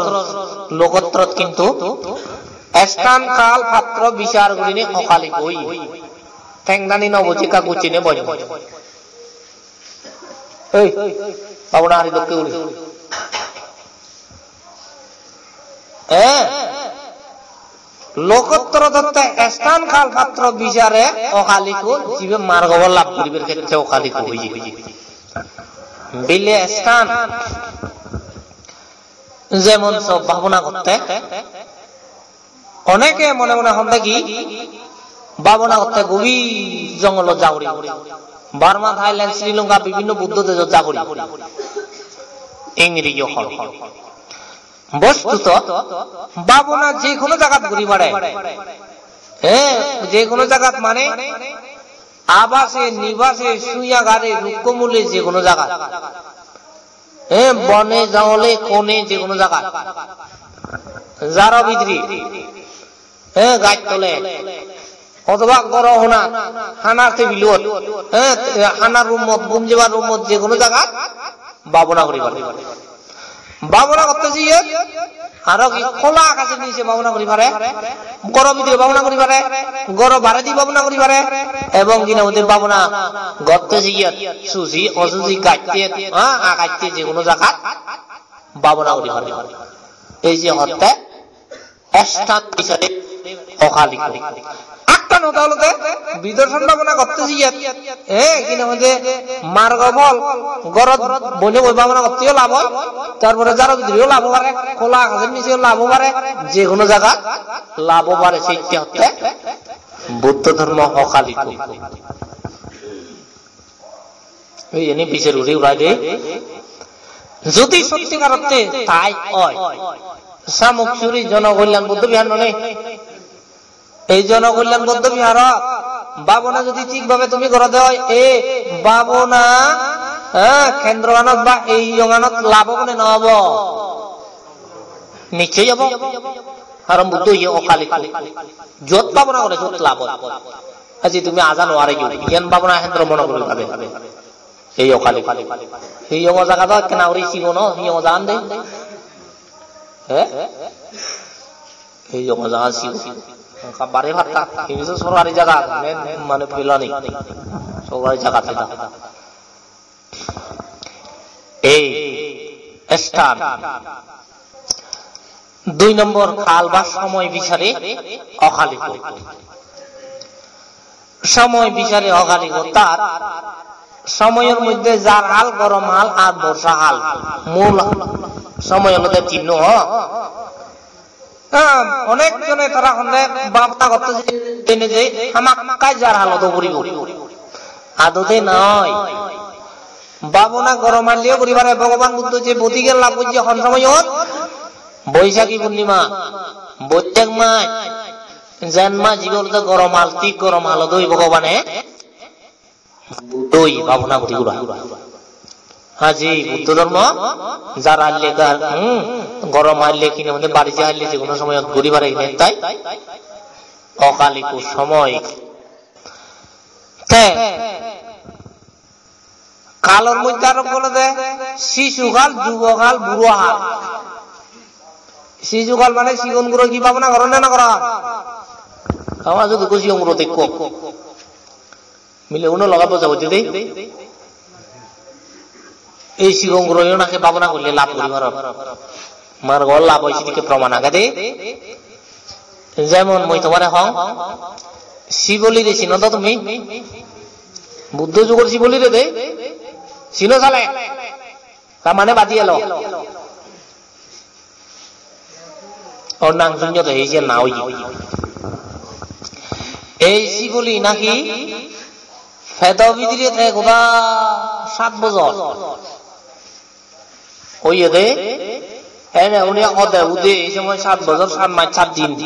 lokotrot kintu esthan kal patro bichar gurinei okalik oi. Tengdani no buji ekka gucchine boj. Ei, Bhabona hari dokke guri. Eh? Lokottoro totte sthan kal patro bichare okaliko, jibe margo phol lab guribar khetre okaliko hoye. Bile sthan, jemon sob bhabona gotte, oneke mone mone honde ki, bhabona gotte gobir jongolot ja poribo. Burma, Thailand, Sri Lanka, bibhinno Buddho dejot ja poribo. Ingreji hon. Bostuto, bhabona je hono jagat guri pare. He, je hono jagat mane abase, nibase, suya gare, rukko mule je hono jagat. He, bone, jongole, kone, je hono jagat. Jaro bidire. He, gaj tole. Othoba goro honat, hana tebilot, he, hana roomot, gum jebar roomot, je hono jagat bhabona guri pare. Bhabona gotte jeye, aro ki khola akasor niche bhabona guri pare, goro bidire bhabona guri pare, goro baredi bhabona guri pare, ebong hi nang hoide bhabona gotte jeye, suji, osuji, gatte, ha, agatte je hono jagat bhabona guri pare. Ei je hotte, sthan bisare okaliko. Ekkan hoda olode, bidorshan bhabona gotte jiyot, eh, hi nang hoide, margo phol, gorot bone boi bhabona gotteyo lab oi, tar pore jaro bidireyo lab oi pare, khola akasor nicheyo lab oi pare, je hono jagat lab oi pare, sette hotte Buddho dhormo okaliko. Ei iyeni bichar guri urai de. Jodi sotti karotte tai oi, samuk suri Jonokolyan Buddho Vihar nonei. Ei Jonokolyan Buddho Viharot bhabona jodi thik bhabe tumi goro de oi, ei bhabona, ha, kendro anot ba ei hiyong anot lab obo ne no obo? Nichchoi obo. Karon Buddho iye okaliko. Jot bhabona gore jot lab oi. Aji tumi aja no are ju. Iyan bhabona hendro mono guri bhabe. Ei okaliko. Hiyongo jaga do ekkena guri sigon o, hiyongo jagan de. He? Hiyongo jagan sigon. Ka bare patta. Ini so sorkari jaga, men mane pelani. Sorkari jaga theda. Ei sthan. Dui nombor, kal ba somoy bisare okaliko. Somoy bisare okaliko, ortat somoyor moddhe jar hal, gorom hal ar borsa hal. Mul somoy olode tinno, ho. Ha, onek jone tara honde bhabona gotte jene je hamakkai jar hal odo puribo. Adode noi. Bhabona gorom hal leyo guri pare, Bhogoban Buddho je bodhi gyan lab gojje hon somoyot? Boishakhi Purnima, Boishakh mas, Jen mas ibe olode gorom hal, thik gorom hal odo oi Bhogobane. Buddho iye bhabona guri gura. Haji Buddho dhormo jar hal le gar, hmm, gorom hal le hi nang hoide, barije hal le, je hono somoyot guri pare hine tai. Okaliko somoy. Te kalor moddhe aro olode sisukal, jubokal, burohal. Sisukal mane sigon guro hi bhabona goron na no goron? Ama judu ko sigon guro dekko. Mile uno loge boja boji de. Ei sigon guroyo naki bhabona golle lab guri paron. Margo lab oi, sidikke proman agede. Jemon mui tomare hong, Sibolire sino do tumi? Buddho jugor Sibolire de. Sino sale? Ta mane badi elo. Or nang sunyo de, ei je na oye. Ei Siboli naki pedo bidire te goda sat bojor. Oye de, ene uni ode ude ei somoy sat bojor, sat mas, sat din,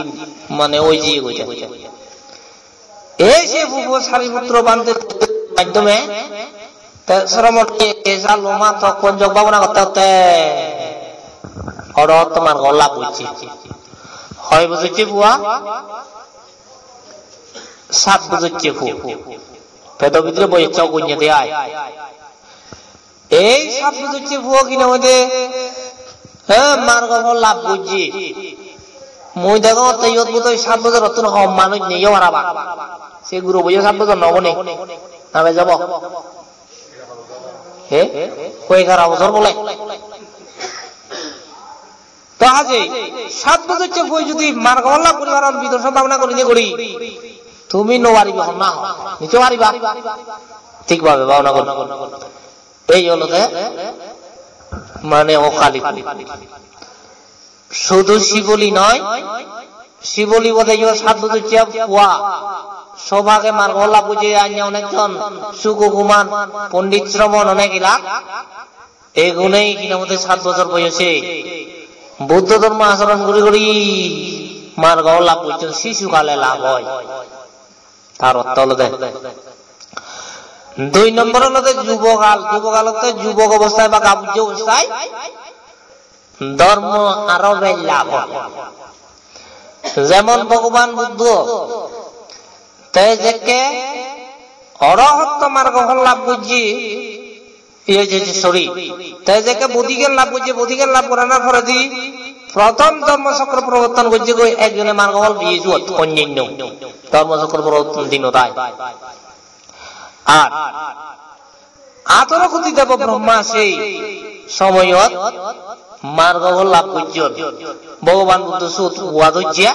mane oi jiye goi. Ei se pubo Sariputro Bhante maddhome te sromon iye, esa loma tokkon jog bhabona gotte gotte oro tomar gor lab gocche. Hoi bojor se puo? Sat bojor se puo. Pedo bidire boyos ogonye de ai. Ei sat bojor se puo hi nang hoide, he, margo phol lab gojje. Mui degongotte iyot bodoi sat bojorottun hom manuj nei o parapang. Se guroboyo sat bojor no obo ni. Nabe jabo. He? Hoi egaro bojor bole. To haje, sat bojor che boi jodi margo phol lab guri paron bidorshan bhabona gurinei guri, tumi no pariba honna ho. Niche pariba? Thik bhabe bhabona guri. Ei olode mane okali. Sudu Siboli noi, Siboli bode yo sat bojor che pua. Sobhage margo lab gojje anya onekjon, Sukukuman, Pondit Sromon onek elak. Egune hi nang hoide sat bojor boyose Buddho dhormo acharon guri guri margo lab gojjon, sisukale lab oi. Tar ortho olode. Dui nombor olode jubogal, jubogalotte jubok obosthai ba gabujje obosthai dhormo aro bej lab oi. Jemon Bhogoban Buddho, te jekke orohotto margo phol lab gojje, iye je, je, sorry, te jekke bodhigyan lab gojje, bodhigyan lab goranar poredi prothom dhormo chakro proborton gojje goi ekjone margo phol peye suot, onnanno dhormo chakro proborton dinot ai. Ar atoro koti debo Brahma sei somoyot margo phol lab gojjon. Bhogoban Buddho sut ua dojje.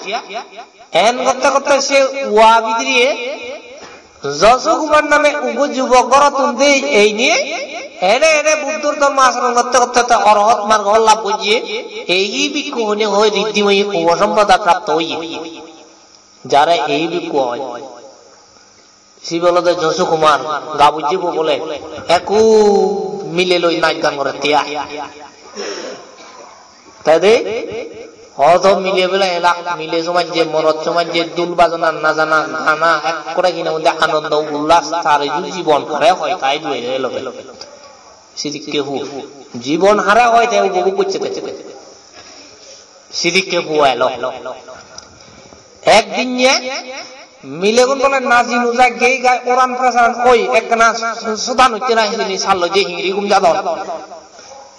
En gotte gotte se ua bidire Josokumar name ubo jubok gorottun de einei ene ene Buddhor dhormo acharon gotte gotte te orohot margo phol lab gojje. Ei bhikkhu hone hoi riddhimoy upasampada prapto oye. Jare ei bhikkhu oi. Sibe olode Josu Kumar, gabujjebo bole, ekku mile loi naj gan gorettey ai. Te de, hodo mile bele elak, mile somajje, morot somajje, dul bajona, najana, gana, ekkore hine hoide anondo ullas, tar idu jibon hare hoi tai dui elo. Sidikke hu. Jibon hare hoi te upobhog gocche te. Sidikke hu elo. Ekdinne milegun bole naji nuja gei gai oran prasaran oi ekkana sudan utte na hijeni salloi je hingiri gum jadon.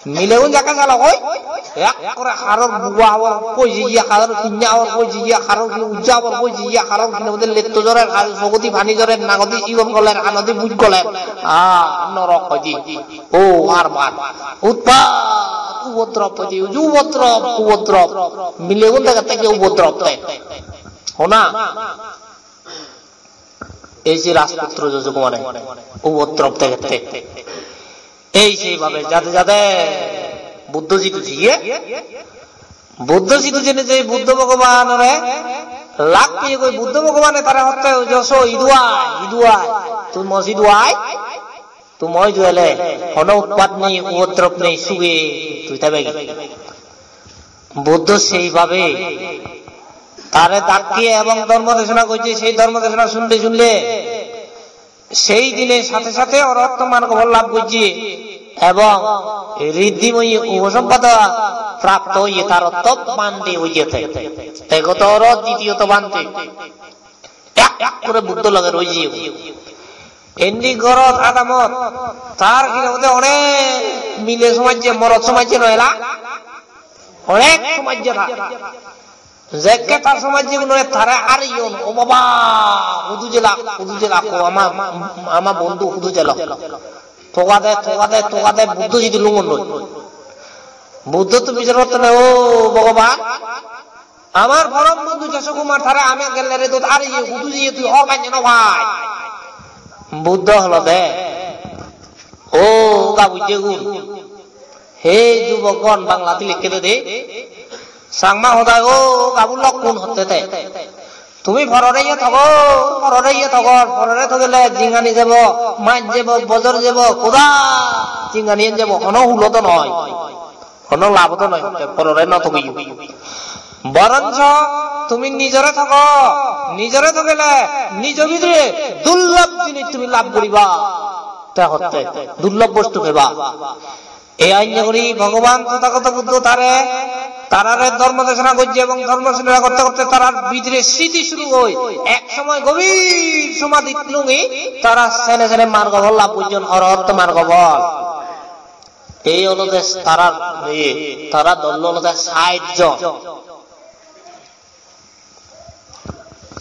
Milegun jakke salo oi, ekkore haror bua habor poi jiye, haror pinna habor poi jiye, haror ujja habor poi jiye, haror hine hoide letto jorer, haror sogodi pani jorer, nagodi ibor goler, hanodi buj goler. Ah, norok hoide. O, ar bar. Utpat, upodrob hoide, uju upodrob, upodrob. Milegun degette je upodrob te. Hona? Ei je Rajputro Josukumare upodrob degette. Ei sei bhabe jade jade Buddho jidu jiye, Buddho sidu jeinei je Buddho Bhogobanore lak peye goi Buddho Bhogobane tare hotte, "Joso, idu ai, idu ai. Tui mo sidu ai. Tui mo idu ele hono utpat nei, upodrob nei, suge tui thebegi." Buddho sei bhabe tare dakke ebong dhormo desona gojje, sei dhormo desona sunle sunle Sei dine sathe sathe orohotto margo phol lab gojje ebong riddhimoy upasampada prapto oye, tar ortho bhante oye te. Egoto oro ditiyoto bhante. Ek ek guri Buddho loge roi jeyegoi. Indi gorot adamot tar hi nang hoide onek mile somajje, morot somajje no ela. Onek somajje tar. Jekke tar somajjegunore tare areyon, "O baba, hudu jelak, hudu jelak, o ama, ama bondhu hudu jelak." Togade, togade, togade, Buddho jidi lungon noi. Buddho tumi jor hotte na, "O Bhogoban, amar porom bondhu Joso Kumar tare ami gelle redot areye, hudu jeye tui hor panye no pai." Buddho holode, "O gabujjegun, he jubokgon," Banglat likke de de. Changma hodai, "O gabu lokkun," hotte te. "Tumi porore iye thogo, porore iye thogo, porore thogele jingani jebo, maj jebo, bojor jebo, hoda jingani en jebo, hono hulo to noi, hono labo to noi," hotte porore no thogiyo. "Boroncho tumi nijore thogo, nijore thogele nijo bidire durlob jinis tumi lab guriba." Te hotte, "Durlob bostu peba." Ei enne guri Bhogoban Tothagoto Buddho tare, tarare dhormo desona gojje ebong dhormo desona gotte gotte tarar bidire sriti suru oi. Ek somoy gobir somadhit lungi tara sene sene margo phol lab gojjon, orohotto margo phol. Ei olode tarar, ei, tara dol olode sait jon.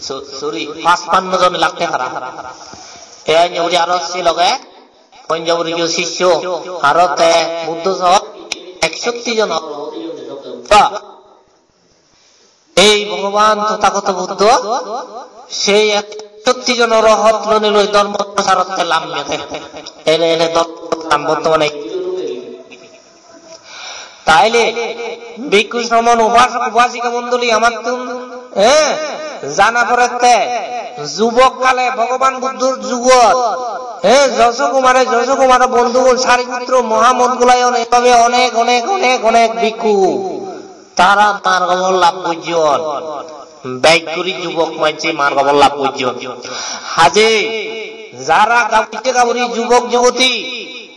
So-, sorry, pachpanno jon lakke tara. Ei enne guri aro se loge Panchoboriyo sisyo, aro te Buddho soho eksotti jon. Ba, ei Bhogoban Tothagoto Buddho, sei eksotti jon orohot loni loi dhormo procharotte lammede. Ele ele dhormo prochar bortomane. Taile bhikkhu sramon upasok upasika mondoli amattun, eh, jana porette, jubok kale Bhogoban Buddhor jugot, eh, Joso Kumare, Joso Kumaro bondhugun Sariputro, Mohamoggallayon, ebabe onek, onek, onek, onek bhikkhu tara margo phol lab gojjon. Bek guri jubok manje margo phol lab gojjon. Haje jara gabujje gaburi, jubok juboti,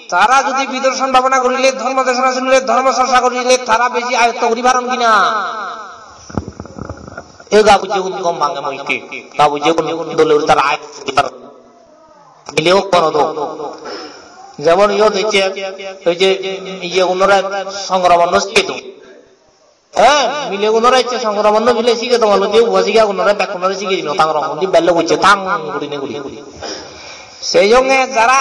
tara jodi bidorshon bhabona gorile, dhormo desona sunile, dhormo chorcha gorile, tara besi ayotto guri paron kina? E gabujjegun gom bange moikke. Gabujjegun dole guri tara ayotto guri paron. Mileo kono do. Jemon iyot ecche, oi je iyegunore songkromon no sigedo. Eh, milegunore ecche songkromon no bile sige dongalo je upasikagunore bekkunore sige dino tang rong undi bello gocche tang gurine guri. Sei jonge jara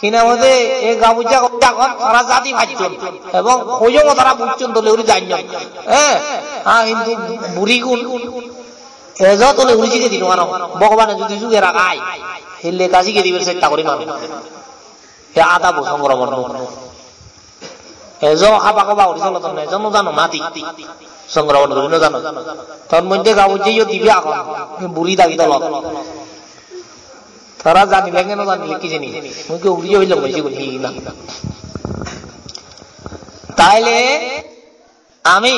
hina hoide e gabujja gabujja agon tara jadi pacchon ebong hoyongo tara bujchon dole guri janyon. Eh, ha hintu burigun ejo dole guri sige dino aro Bhogobane judi suge ragai hille ekka sige dibar chesta guri manuj. E adabo songkromon no. Ejo haba haba guri solodon, ejo no jano madi. Songkromon guri no jano. Tor moddhe gabujje yo dibe agon, buri dagi dolot. Tara janile nge no janile ki jani. Mui ke uriyo hilo mui sigun hi na. Taile ami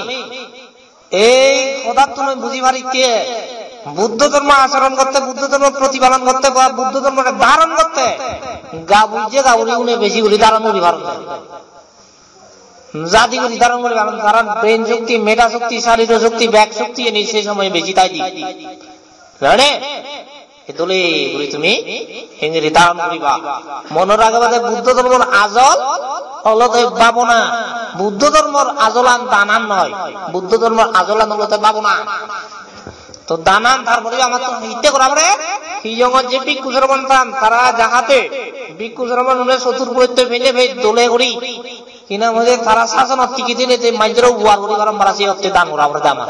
ei hodattun buji pari ke Buddho dhormo achoron gotte, Buddho dhormo protipalon gotte ba Buddho dhormore dharon gotte gabujje gaburi une besi guri dharon guri paron. Jadi guri dharon guri paron, karon brain shokti, medha shokti, shariro shokti, bek shokti eni sei somoy besi tai di. Jane? Ei dole guri tumi hengiri dharon guriba. Monot rageba de Buddho dhormor ajol olode bhabona. Buddho dhormor ajolan danan noi. Buddho dhormor ajolan olode bhabona. To danan tar pore amattun hitte gora pore? Hiyongot je bhikkhu sromon tan, tara jahate bhikkhu sromon une sotur purotte pele pej dole guri. Hina hoide tara sasonot tigi dine je manjore uar guri paron para se otte dan gora pore de ama.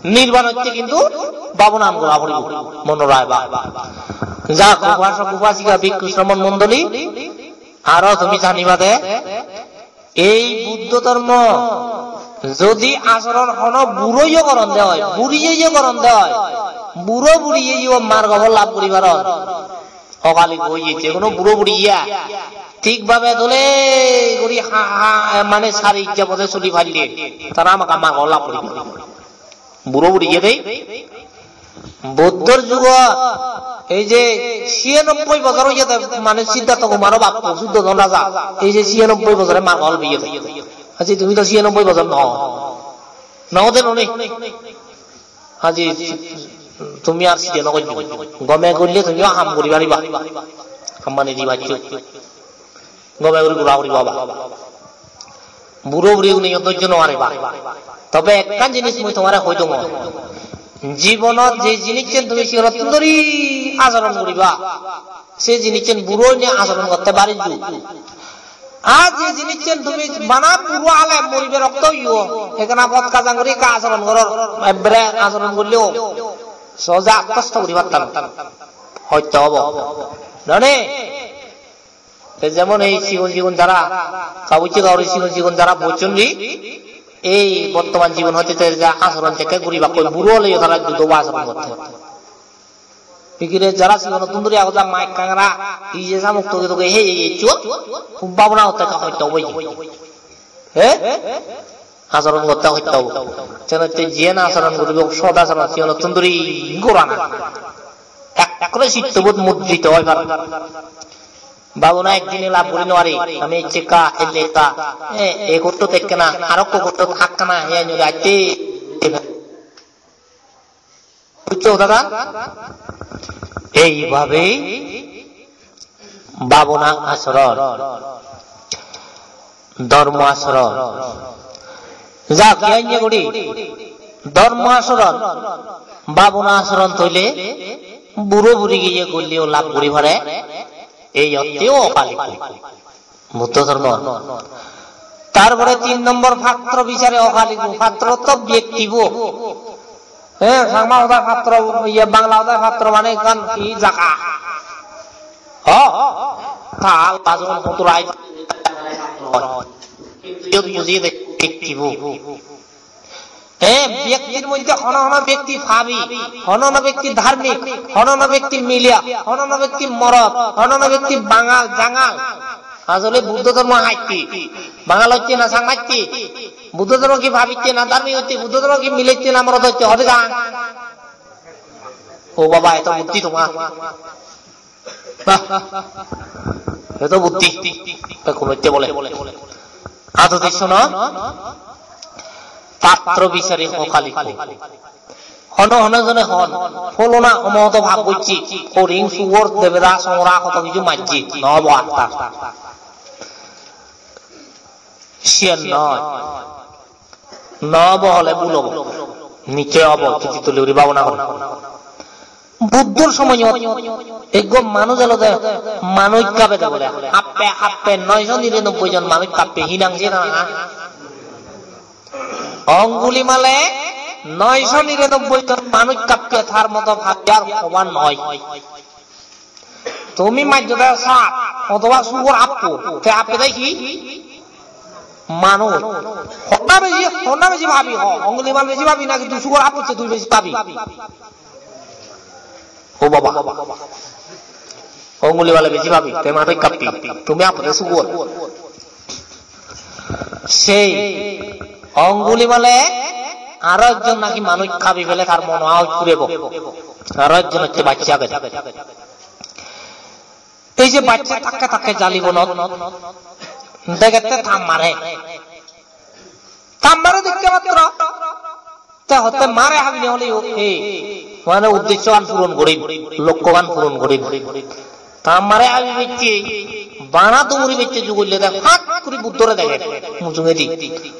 Nirban hocche kintu bhabonan gora poribo, monot rageba. Jak, upasok upasika, bhikkhu sramon mondoli, aro tumi janiba de, ei Buddho dhormo jodi asoron hono buroyo goron de oi, buriyeyo goron de oi, buro buriyeyo margo phol lab guri paron. Okali goi je hono buro buriye thik bhabe dole guri ha, ha, mane sari ijja pode soli palle, tara amaka margo phol lab guri paron. Buro buriye de. Buddhor jugot ei je chiyanobboi bojor oye de, mane Siddhartha Kumaro bappo Suddhodon raja, ei je chiyanobboi bojore margo phol peye de. Aji tumi to chiyanobboi bojor no. No de noni. Aji tumi ar side no gojjo. Gome golle tumi ham guri pariba. Hammani di baccho. Gome guri gura guri baba. Buro buri une yo dojjo no are ba. Tobe ekkan jinis mui tomare hoi dongor. Jibonot je jinissen tumi sigonottun dhuri achoron guriba, se jinissen buro oine achoron gotte bari ju. Ar je jinissen tumi bana buro ale moribe rokto oiyo, ekkana pot kajang guri ekka achoron goror, ekkere achoron golleo soja attosto guri pattan. Hosto obo. None? Te jemon ei sigon sigon jara, gabujje gaburi sigon sigon jara bojjon ri, ei bottoman jibon hoite te ja asoron tekke guribakkoi, buro oleyo tara judo ba asoron gotte. Bigire jara sigonottun duri agoda maj kangara, ije samuk toge toge hei hei eccho, hub bhabona gotte ekka hosto obo ye. He? Asoron gotte hosto obo. Senotte jiyen asoron guribo, sot asoron siyonottun duri gorana. Ek-, ekkore sittobot mudrito oi pare. Babo na ekdine lab guri no pari. Ami ecche ekka, elle ekka. E, e gottot ekkena, arokko gottot akkana, he anyo de atte. Bujjo hodagan? Eibhabe bhabona asoron, dhormo asoron. Jak, iyan ye guri, dhormo asoron, bhabona asoron toile buro buri giye golleo lab guri pare, Ei otteo okaliko. Buddho dhormo. Tar pore tin nombor patro bisare okaliko. Patro to byaktibo. Eh, Changma hodai patro, iye, Bangla hodai patro mane ekkan hi jaga. Ho? Tal, bajon, hoturai. Iyot buji de byaktibo. Eh, byaktir moddhe hono hono byakti pabi, hono hono byakti dharmik, hono hono byakti miliya, hono hono byakti morot, hono hono byakti bangal, jangal. Asole Buddho dhormo haitti. Bangal hocche na Changma haitti? Buddho dhormo ki pabitte na dharmik hocche? Buddho dhormo ki militte na morot hocche? Hode jang? O baba, eto buddhi toma. Bah, eto buddhi. Bekkun hocche bole. Adodi suno. Patro bisare okaliko. Hono hono jone hon, pholona omodo pap gocche, horing, sugor, debeda, songora, hoto hissu majje, no obo attar. Siyan noi. No obo hole bul obo. Nichchoy obo, jodi tuli guri bhabona goro. Buddhor somoyot ekko manuj olode manuj kabede bole. Happe, happe noisho niranobboi jon manuj kabbe, hinang siyan na? Angulimale noisho niranobboi jon manuj kabbe, tar moto papi ar hobar noi. Tumi majjode sap, otoba sugor appo, te appede hi? Manuj. Honna beji, honna beji pabi ho. Angulimal beji pabi na, kintu sugor appotte tui beji pabi? O baba. Angulimale beji pabi, te manuj kabbe. Tumi appode sugor. Sei Angulimale aro ekjon naki manuj kabi pele tar mono aoj purebo. Aro ekjon hocche bacche agede. Ei je bacche takke takke jalibonot degette ta mare. Ta mare dekke matro. Te hotte mare habine hole yo, he, mane uddessogan puron gorim, lokkogan puron gorim. Ta mare habi bacche, bana dumuri bacche jugulle de, pat guri Buddhore dege, mujungedi.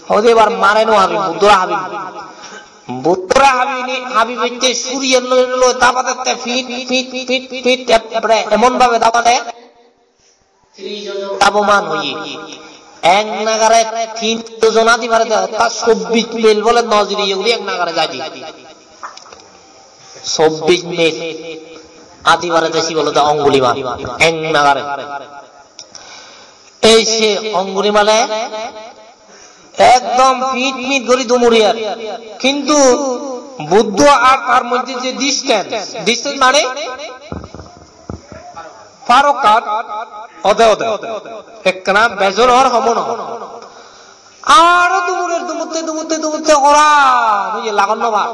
Hode ebar mare no habi, Buddhore habi. Buddhore habi ni, habi bacche suriyan loi loi, ta badette pit, pit, pit, pit, epre, emon bhabe ta bade. Laboban oye. Ek nagare tin dojon adi pare de, orthat chobbish mile bole no jiriye guri ek nagare jaide. Chobbish mile adi pare de sibe olode Angulimal. Ek nagare. Ei se Angulimale ekdom pit pit guri dumuriye. Kintu Buddho ar tar moddhe je distance, distance mane farokkan ode ode. Ekkana bejon or homo no. Aro dumurer, dumutte, dumutte, dumutte horan oye, lagon no pai.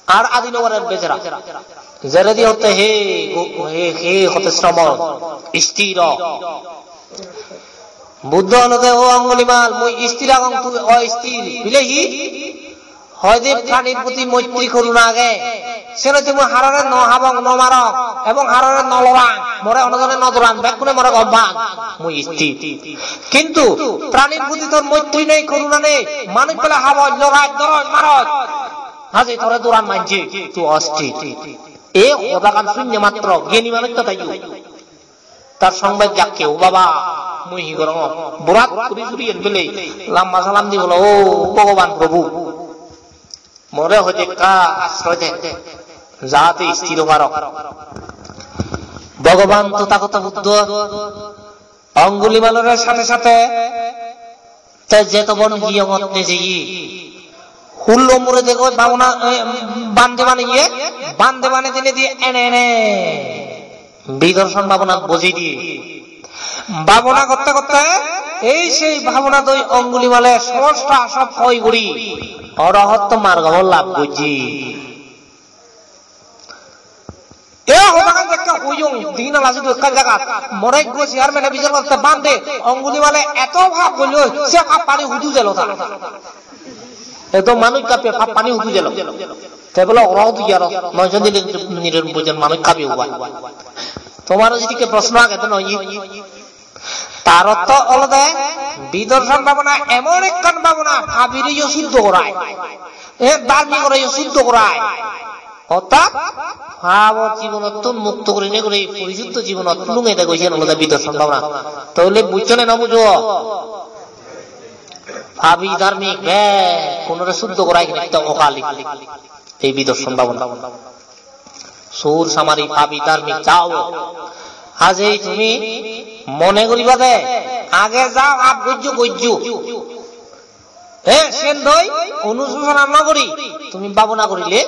Ar adi no parer bejara. Jeredi hotte he, go-, he, he hotte sromon, isthir o. Buddho olode, "O Angulimal, mui isthir agong, tui osthir." Bile hi? Hoide pranir proti moitri koruna age. Senotte mui harore no habong, no marong, ebong harore no lorang. More hono jone no doran, bekkune more gom pan. Mui isthir. Kintu pranir proti tor moitri nei, koruna nei. Manuj pele haboj, loraj, doroj, maroj. Haje tore doran manje, tui osthir. E hodagan sunne matro, gyani manuj to taiyo. Tar song bej jakke, "O baba, mui hi gorongor?" Borat guri guri en bele lamba salam di bolo, "O Bhogoban Probhu, more hoide ekka ashroy de, jate isthir oi parong." Bhogoban Tothagoto Buddho Angulimalore sathe sathe te Jetobon hiyongot nejeye. Hullo mure degoi babona, eh, bhante baneye, bhante banei dinei di ene ene bidorshan bhabonat bojei diye. Bhabona gotte gotte ei sei bhabonat oi Angulimale somosto asok hoi guri orohotto margo phol lab gojje. E hodagan jekke hoyong, din ala sidu ekkan jagat. More ekko chairman-e bichar gotte, "Bhante, Angulimale eto pap golle, se pap pani hudu jelo ta?" Eto manuj kappe pap pani hudu jelo. Te bole, "Oro hudu jelo, noijon nire-, nire bojon manuj kabe uba." Tomar jodi ke proshno age to noi. Tar ortho olode bidorshan bhabona emon ekkan bhabona, pabireyo suddho gorai, e dharmikoreyo suddho gorai. Orthat Pabor jibonottun mukto gurinei guri porisuddho jibonot lungede goi, siyan olode bidarson bhabona. Toile bujjo ne no bujo? Pabi dharmik bekkunore suddho gora iyen ekta okalik. Ei bidarson bhabona. Sur samari pabi dharmik jao. Ajei tumi mone guriba de, age ja pap gojjo gojjo. He, siyen doi onushosona no guri tumi bhabona gurile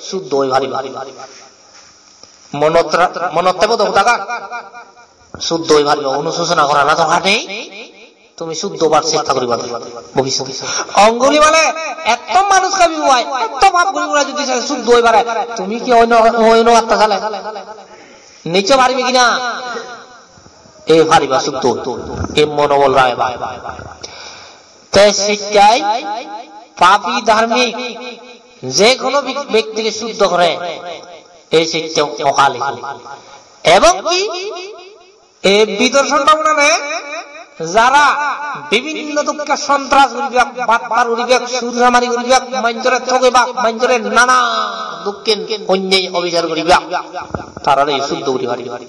suddho oi pariba. Monot ra-, monot thebo do hodagan. Suddho oi pariba, onushosona gorana dorkar nei. Tumi suddho obar chesta guriba bhobissote. Angulimale etto manuj kabi uai, etto pap guri guri jodi se suddho oi pare, tumi ki oi no, oi no patta sale? Nicho paribe ki na? E pariba suddho. E monobol rageba. Te sikkai papi dharmik je hono bek-, bektire suddho gore, ei sikke okalik. Ebong ki ei bidarson bhabonane jara bibhinno dokke sontras guribak, battar guribak, sur samari guribak, manjore thogebak, manjore nana dokken onney obichar guribak, tarare suddho guri pariba.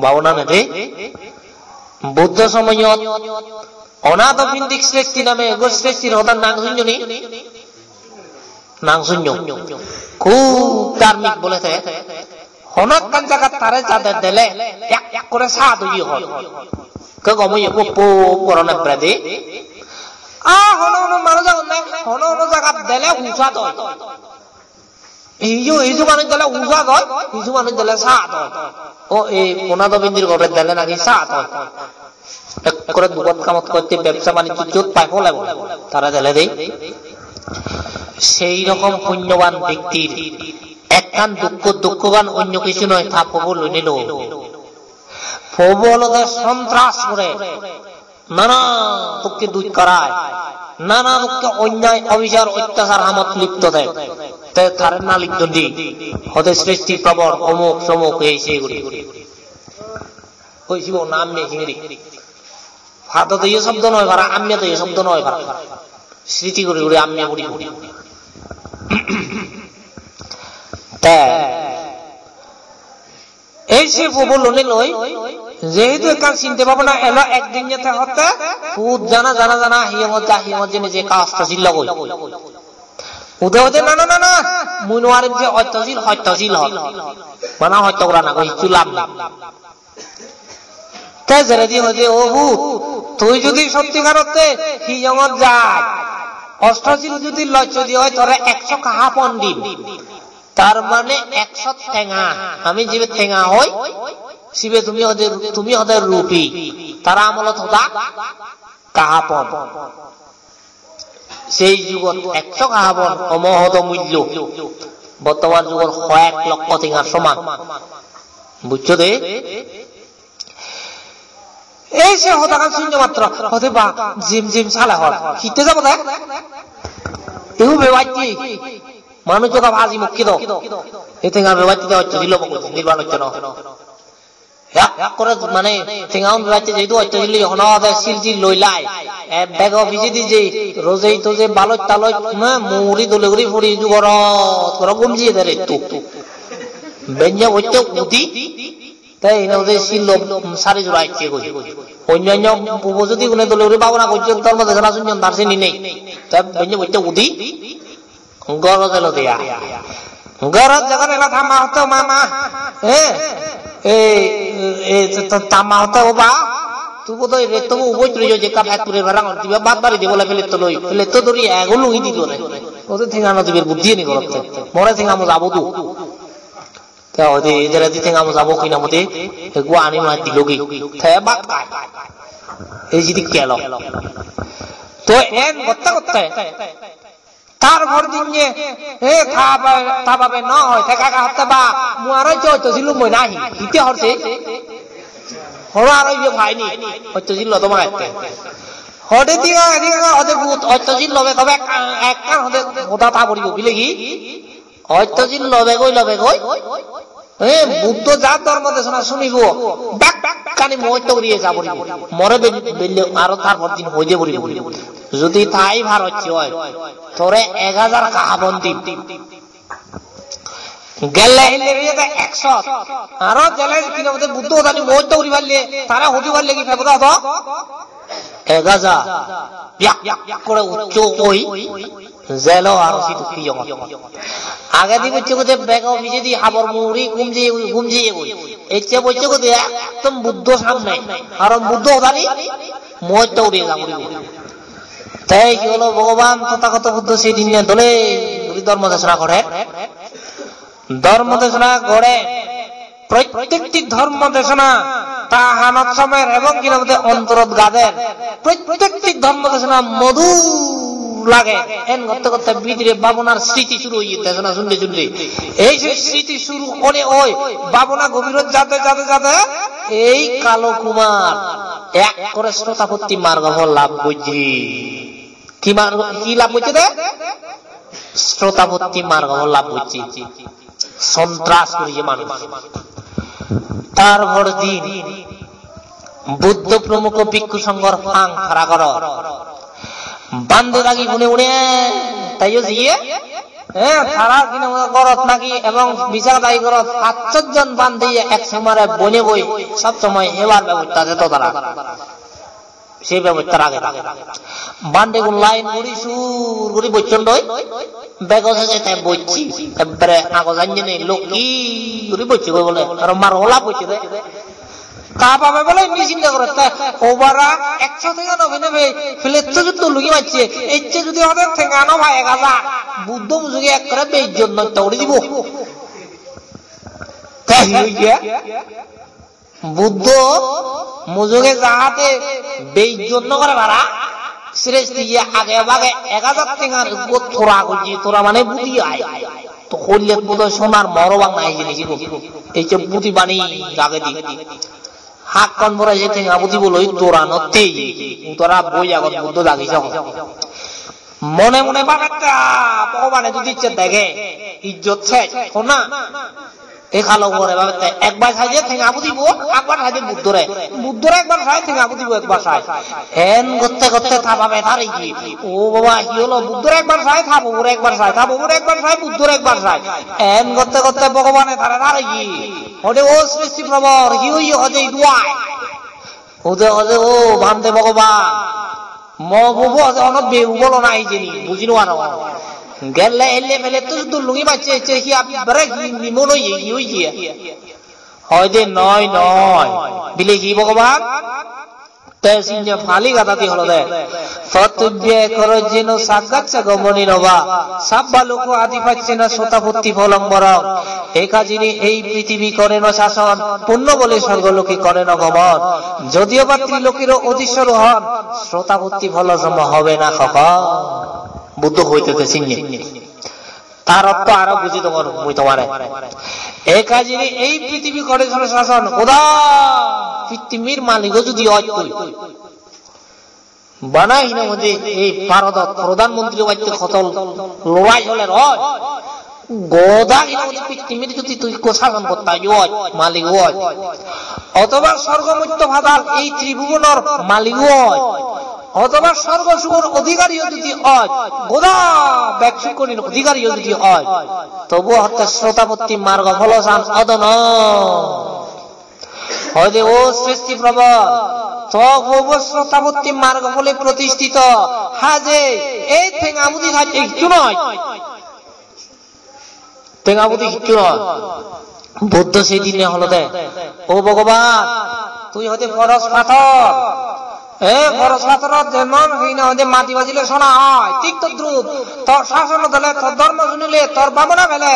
Bhabona nede. Buddho somoyot Onathapindik sreshti name ekko sreshtir hoda nang sunno ni? Nang sunno. Khub dharmik bole te. Hono ekkan jagat tare jade dele ek ek guri saat oye hon. Ke gom oye, pop pop goron ekbare de. Ah, hono hono manuj agon na, hono hono jagat dele hu saat oi. Hiju, hiju manuj dele hu saat oi, hiju manuj dele saat oi. O, ei Onathapindir gore dele naki saat oi. Ekkore dugot kamot gotte, bebsa banijjo jot pai pole pole. Tara dele dei. Sei rokom punyoban bektir ekkan dukko, dukkogan onyo kichu noi, ta pobo loi nilo. Pobo olode sontras gore. Nana dokke duj karai, nana dokke onney, obichar, ottachar hamot lipto de. Te tare nalik don di, hode sreshti probor, omuk somuk, ei sei guri. Oi sibo na amme hingiri. Pado de yo sobdo noi para, amme de yo sobdo noi para. Sriti guri guri amme guri guri. Te Ei se pobo lone loi, jehetu ekkan sinte bhabona elo, ekdin je te hotte, put jana, jana, jana, hiyongot ja, hiyongot jene je ekka osto sil logoi. Ude hoide, "Na, na, na, na, mui no parim je osto sil, hosto sil hor." Bana hosto gora na goi, hissu lab nei. Te jeredi hoide, "O put, tui judi sotti karotte hiyongot jai, osto sil judi loccho di oi, tore ekso kaha pon dim." Tar mane ekso tenga, ami jibe tenga hoi, sibe tumi hode, tumi hode rupi. Tara amolot hoda kaha pon. Sei jugot ekso kaha pon omohodo mullo. Bottoman jugor hoyek lokko tengar soman. Bujcho de? Ei se hodagan sunne matro, hode ba, jim jim sale hor. Hitte jabo de? Ibu bebatte. Manuj joda baji mukki do. Ei tenga bebatte de osto sil lobo, nirban osto no. Yak, yak kore mane tenga un bebatte jehetu osto sil loi, hono de sil sil loi lai. E bego pijedi je rojei tojei baloj taloj, ma muri dole guri puri ju gorot, gorot gum jiye de rettu. Benne osto udi. Te ene ode sillo, um, sari jora ecche goi. Onyo onyo ubo judi gune dole guri bhabona gojjon, dhormo desona sunjon, tar sini nei. Te benne bocche udi, gorot elo de ai. Gorot jokhon elo, ta ma hotte, "O ma, ma, eh, eh, eh, ta, ta, ta ma hotte, o ba, tubo do iretto bo uboj roiyo, jekka pet pure parang, dibe bhat bari de bole peletto loi, peletto dori ego lungi dilo re." Ode tenga no diber buddhi eni gorotte. More tenga mo jabo du. Te hoide, "Edere di tenga moja bo, hi nang hoide, ekko ani maj dilogi." Te bak kai. Ei jidik gelo. To en gotte gotte. Tar por din je, e, ta ba-, ta babe no hoi, te kaka hotte, "Ba, mui aro osto sil lom nahi." Hitte hor se? Horo aro iye paini. Osto sil lo toma ette. Hode tinga, tinga, hode gut, osto sil lobe, tobe ekkan, ekkan hode hoda ta poribo, bilegi? Osto sil lobegoi, lobegoi. E, Buddho ja dhormo desona sunibo, bekkani mugosto guri eja poribo. More bel-, belle aro tar por din hoide poribo. Judi tai parocche oi, tore ek hajar kaha pon dim. Gelle hille hoye de ekshot. Aro jele hinamode Buddho hodani mojto guri palle, tara hodi palle ki pebo do? Ek hajar. Yak, yak, yak kore uccho oi. Jelo aro sidu piyong. Agedi bocche gode bego pijedi habor muri gumji, gumji goi. Ecche bocche gode ekdom Buddho samne. Karon Buddho hodani mojto guri jaguri. Te hi holo, Bhogoban Tothagoto Buddho sei dinne dole guri dhormo desona gore. Dhormo desona gore, prottekti dhormo desona ta hanot somer ebong hinamode ontorot gader. Prottekti dhormo desona modur lage. En gotte gotte bidire bhabonar sriti suru oye, desona sunde sunde. Ei se sriti suru one oi, bhabona gobirot jade jade jade ei Kalo Kumar ekkore srotapotti margo phol lab gojje. Hi mar-, hi lab gocche de? Srotapotti margo lab gocche. Sontras guriye manuj. Tar por din Buddho promukho bhikkhu songhor pang para gorot. Bhante dagi une une tayo jiye. Eh, tara dine gorot nagi ebong Bisakhadai gorot pach sot jon bhante ek somare bone boi sob somoi hebar bebosta de to tara. Se bebosta rage. Bhantegun line guri sur guri bocchon doi. Bego sese te bocche. Ekkere agoj anjene lokki guri bocche goi bole. Aro mar ola bocche de. Ta babe bole indi sinde gore te obara ekso tenga no pene be plate to jutto lugi macche. Ecche judi hode tenga no pai ek hajar. Buddho mujunge ekkere beizzot nosto guri dibo. Te hi oye? Buddho mujunge jahate beizzot no gore para, sreshti je age bage ek hajar tengar ekko tora gojje, tora mane budi ai. To hollet bodo sonar mor obak nai hijeni sigun. Ei je budi bani ragedi. Hakkon pore je tenga budi boloi tora no tei. Utara boi agon Buddho dagi sogon. Mone mone babette, "Ah, Bhogobane judi icche dege, ijjot sej, hona." E Kalo Kumare babette, ekbar saide tenga budibo, ekbar saide Buddhore. Buddhore ekbar sai, tenga budibo ekbar sai. En gotte gotte ta babe taregi. O baba, hi holo? Buddhore ekbar sai, ta bobure ekbar sai, ta bobure ekbar sai, Buddhore ekbar sai. En gotte gotte Bhogobane tare taregi. Hode, "O Srishti Probho, hi oye hode idu ai?" Hode hode, "O Bhante Bhogoban, mo bobo hode ono beu bolo na hijeni, buji no parongor. Gelle elle pele tu dulungi macche ecche hi abi bere hi nimon oye, hi oye?" Hoide, "Noi, noi." Bile, "Hi Bhogoban?" Te sinne Pali gadadi holode, "Pattubbe korojjeno saggaccha gomonino va, sabba loko adhipaccena sotapotti pholong borong." Ekajini ei prithibi koreno shason, punno bole sorgoloke koreno gomon. Jodiyo ba trilokiro odhishoro hon, srotapotti pholo somo hobe na kokon. Buddho hoite te sinne. Tar ortho aro buji dongor mui tomare. Ekajini ei prithibi koreno shason, goda prithibi maligo judi oi tui. Bana hinamode ei Bharodot prodhan montri obatte hoto lorai soler oi. Goda hinamode pittimir judi tui ikko sason gotta oi, malik oi. Othoba sorgo moitto padal ei tribhubonor malik oi. Othoba sorgo sugor odhikari judi oi. Goda bek sukkunir odhikari judi oi. Tobu hotte srotapotti margo pholosan odo no. Hoide, "O Srishti Probho, to bobo srotapotti margo phole protistito, haje ei tenga budi thajje hissu noi. Tenga budi hissu noi." Buddho sei dinne holode, "O Bhogoban, tui hoide poros pathor. E poros pathorot jemon hina hoide madi bajile sona oi, thik todrup tor shason dole, tor dhormo sunile, tor bhabona pele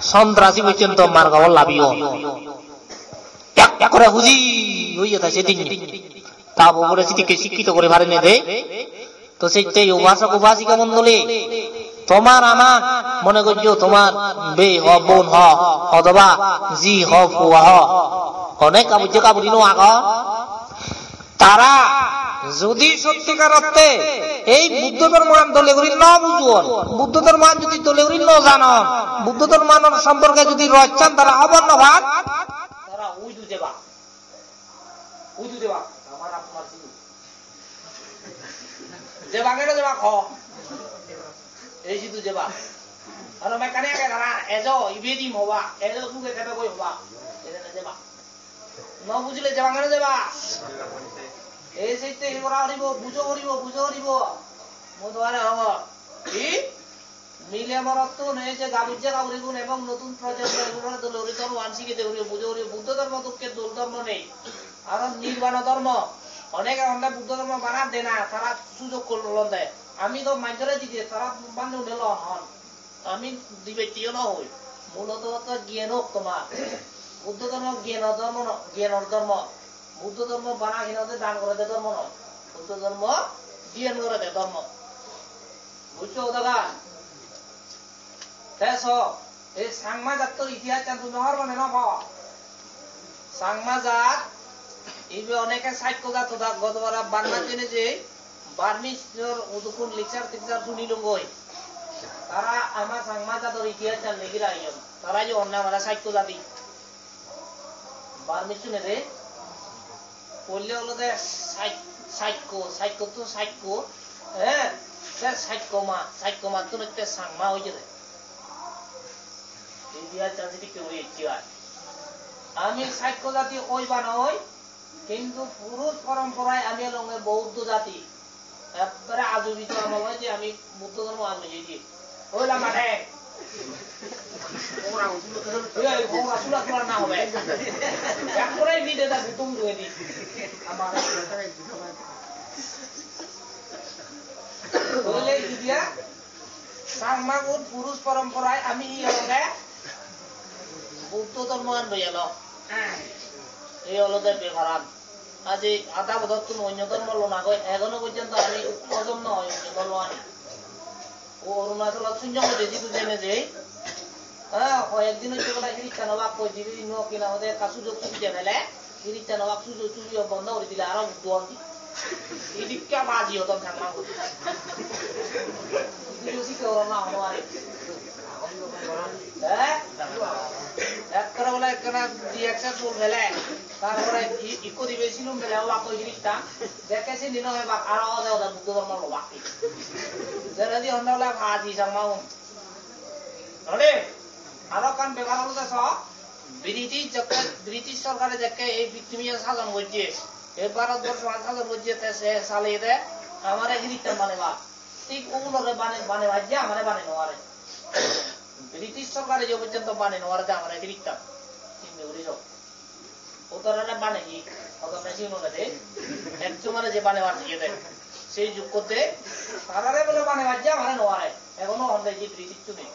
sontrasi porjonto margo phol labiyon." Ek, ekkore huji oye ta sedinne. Ta bobore sidikke sikkito guri parinei de. To sette upasok upasika mondoli, tomar amar mone gojjo, tomar bei ho, bon ho, othoba ji ho, pua ho, onek kabujje kaburi no agon. Tara jodi sottikar orthe ei Buddho dhormoan dole guri no bujon, Buddho dhormoan jodi dole guri no janon, Buddho dhormoan somporke jodi rojchan tara hobor no pan, tara uju jeba. Uju jeba. Amar apnar sidu. Jeba kene jeba kho. Ei sidu jeba. Aro mekkani age tara, ejo, ibe dim hoba, ejo suge tebe goi hoba. Ene ne jeba. No bujile jeba ngene jeba. Ei seitte hi gora poribo, bujo poribo, bujo poribo. Mo tomare hongor. Hi? Mile morottun ei je gabujje gaburigun ebong notun projonmo egunore dole guri dhormoan sigede guri bujo guri Buddho dhormo dokke dol dhormo nei. Aro nirbano dhormo. Onege honde Buddho dhormo bana dena, tara sujog kolonde. Ami do manjore jidi, tara bande une lon hon. Ami dibettiyo no hoi. Muloto to gyan ok tomar. Buddho dhormo gyanor dhormo no, gyanor dhormo. Buddho dhormo bana hinode dan gorede dhormo noi. Buddho dhormo gyan gorede dhormo. Bujjo hodagan? Te so, ei Changma jattor itihassan tumi hobor pane no pao? Changma jat, ibe oneke Sakko jat hoda, gotobara Burma jeinei je, Burmese-or udukkun lecture ticture sunilunggoi. Tara ama Changma jador itihassan legi rageyon. Tara je honna mane Sakko jati. Burmese-une de. Poille olode Sak-, Sakko, Sakkottun Sakko, eh, te Sakko ma, Sakko mattun otte Changma oye de. India chansi dikke guri ecche ai. Ami Sakko jati oi ba noi, kintu purush poromporai ami olonge Bouddho jati. Ekbare ajo bijo amol noi je ami Buddho dhormo ajo jei di. Oi lamba de. Oi, oi, hora sula sula na hobe. Ekbare ni de da gutum duwe di. Oi le idia. Changmagun purush poromporai ami hi olonge? Buddho dhormoan loi elo. Ei olode beparan. Aji ada bodottun onyo dhormo lona goi, egono porjonto ami hojom no oi onyo dhormo ani. O Arunachalot sunyo gode jidu jene jei. Ha, hoyek din oiye bole Christian obak koi jibe ino kina hode ekka sujog subide pele. Christian obak sujog subiyo bondo guri dile aro Buddho ondi. Idikke baji hodon Changma guri. Idikke sikke oron na hono are. Eh? Ekkore bole ekkana di eksa sul pele. Tarpore i-, ikko dibe silum pele obak koi Christian. Jekke sindi no hoi bak aro ode ode Buddho dhormo lobak. Jeredi honno ole baji Changmagun. Node? Aro ekkan bepar olode so, British jekke, British sorkare jekke ei pittibiyan sason gojje, ei Bharat borsoan sason gojje, te se saleyede amare Christian banebar. Thik ugunore bane-, banebar je amare bane no pare. British sorkare je porjonto bane no pare je amare Christian. Sinde guri so. O tarare baneyi, hodonne sigun olode, ekjongare je banebar jiyede. Sei jukkotte, tarare bole banebar je amare no pare. Egono honde je British-une.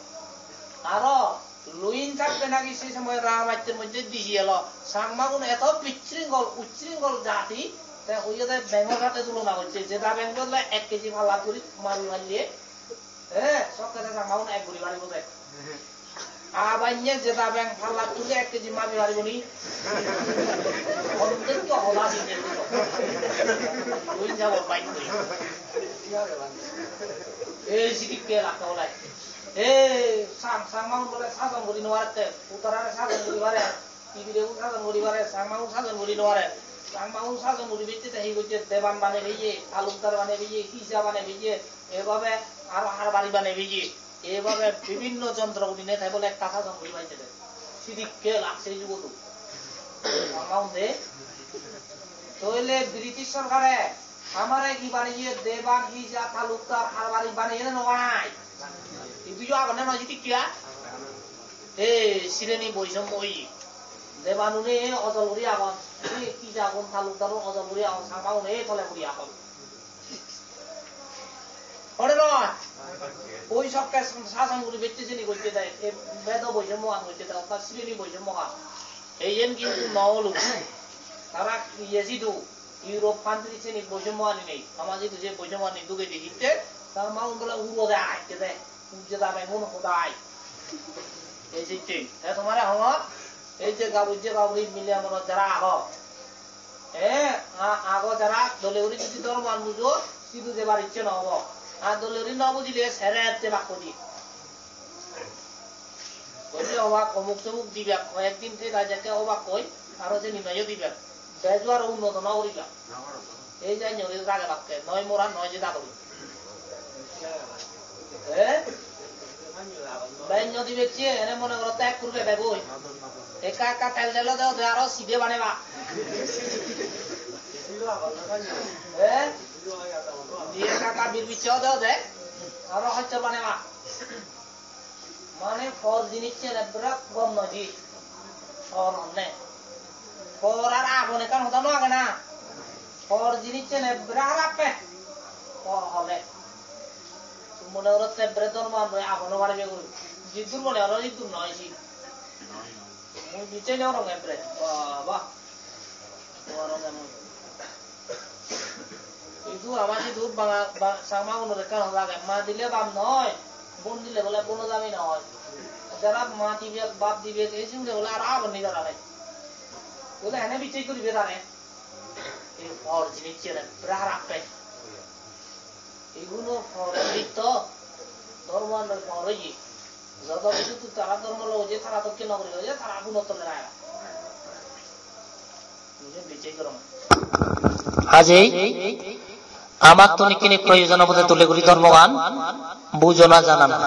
Aro, Luin Sakte naki sei somoy Rahamattir moddhe diji elo. Changmagun eto bishringol, ushringol jati, te hoyede bengor sathe tulona gocche. Jeda beng bole ek keji pallat guri mabi palle, eh, sokke te Changmagun ek guri paribo de. Abanye jeda beng pallat tuli ek keji mabi paribo ni? Hondetto hoda dine. Tui jabo pai tui. Ei sidikke elakka olai. Ei Chang-, Changmagun bole sason guri no parette. Utarare sason guri pare. Tibire un sason guri pare. Changmagun sason guri no pare. Changmagun sason guri bette te hi gocche? Deban bane peye, talukdar bane peye, hija bane peye. Ebabe aro harbari bane peye. Eibabe bibinno jontro gurinei te bole ekka sason guri paide de. Sidikke lagse ei jugottun. Ama unde. Toile British sorkare amare hi baneye, deban, hija, talukdar, harbari baneye ne no banai? Idu yo agonne noi sidikke a? Ei, sireni boisommo oye. Debanune ojol guri agon. Ei, hijagun, talukdarun ojol guri agon. Changmaune tole guri agon. Ore noi, oi sokke sason guri bette sini gocche de, e bedo boisommoan gocche de, orthat sreni boisommoan. Eyen kintu no olo. Tara iye sidu, Europe country sini boisommoani nei. Ama sidu je boisommoani dugedi hitte, tar maun bole uro de akke de, ujje da bengun hodai. Ei sitte, te tomare hongor, ei je gabujje gaburi mile morot jara ago. Eh, a-, ago jara dole guri jodi dhormoan bujo, sidu jebar icche no obo. Ar dole guri no bujile seret jebak hoji. Hoji obak, omuk somuk dibak, hoyek din thei thai jekke obak hoi, aro seni noyo dibak. Bejo aro unnoto no guribak. Ei je anjori dage bakke, noi mora, noi jeda guri. Eh? Benyo dibe chiye, ene mone goro te ekkur bebegoi. Ekka ekka tel telo de ode aro sibe baneba. Eh? Di ekka ekka bir bicche ode ode aro hocche baneba. Mane por jinis chene berat gom noi di. Por honne. Por ar agon ekkan hoda no age na. Por jinis chene berat harappe. Por hole. Mone goro te bere dhormo an agon no paribe goi. Jiddur mone goro jiddur noi si. Mui bicche no rong ebre. Baba. Idu ama sidu banga, ba-, Changma gunor ekkan hoda age, ma dile bap noi, bon dile bole bono jami noi. Jara ma dibe, bap dibe, ei sinde bole aro abon ni jara nei. Bole ene bichej guribe tare. Ei hor jinis chene, pura harap pe. Iguno hor jinis to, dhormo loi hor oye. Joto kichu tu tara dhormo loi je, tara dokke nogori loi je, tara guno tole raga. Ajei, amattun ikkini proyojon obode tule guri dhormogan bujona janana.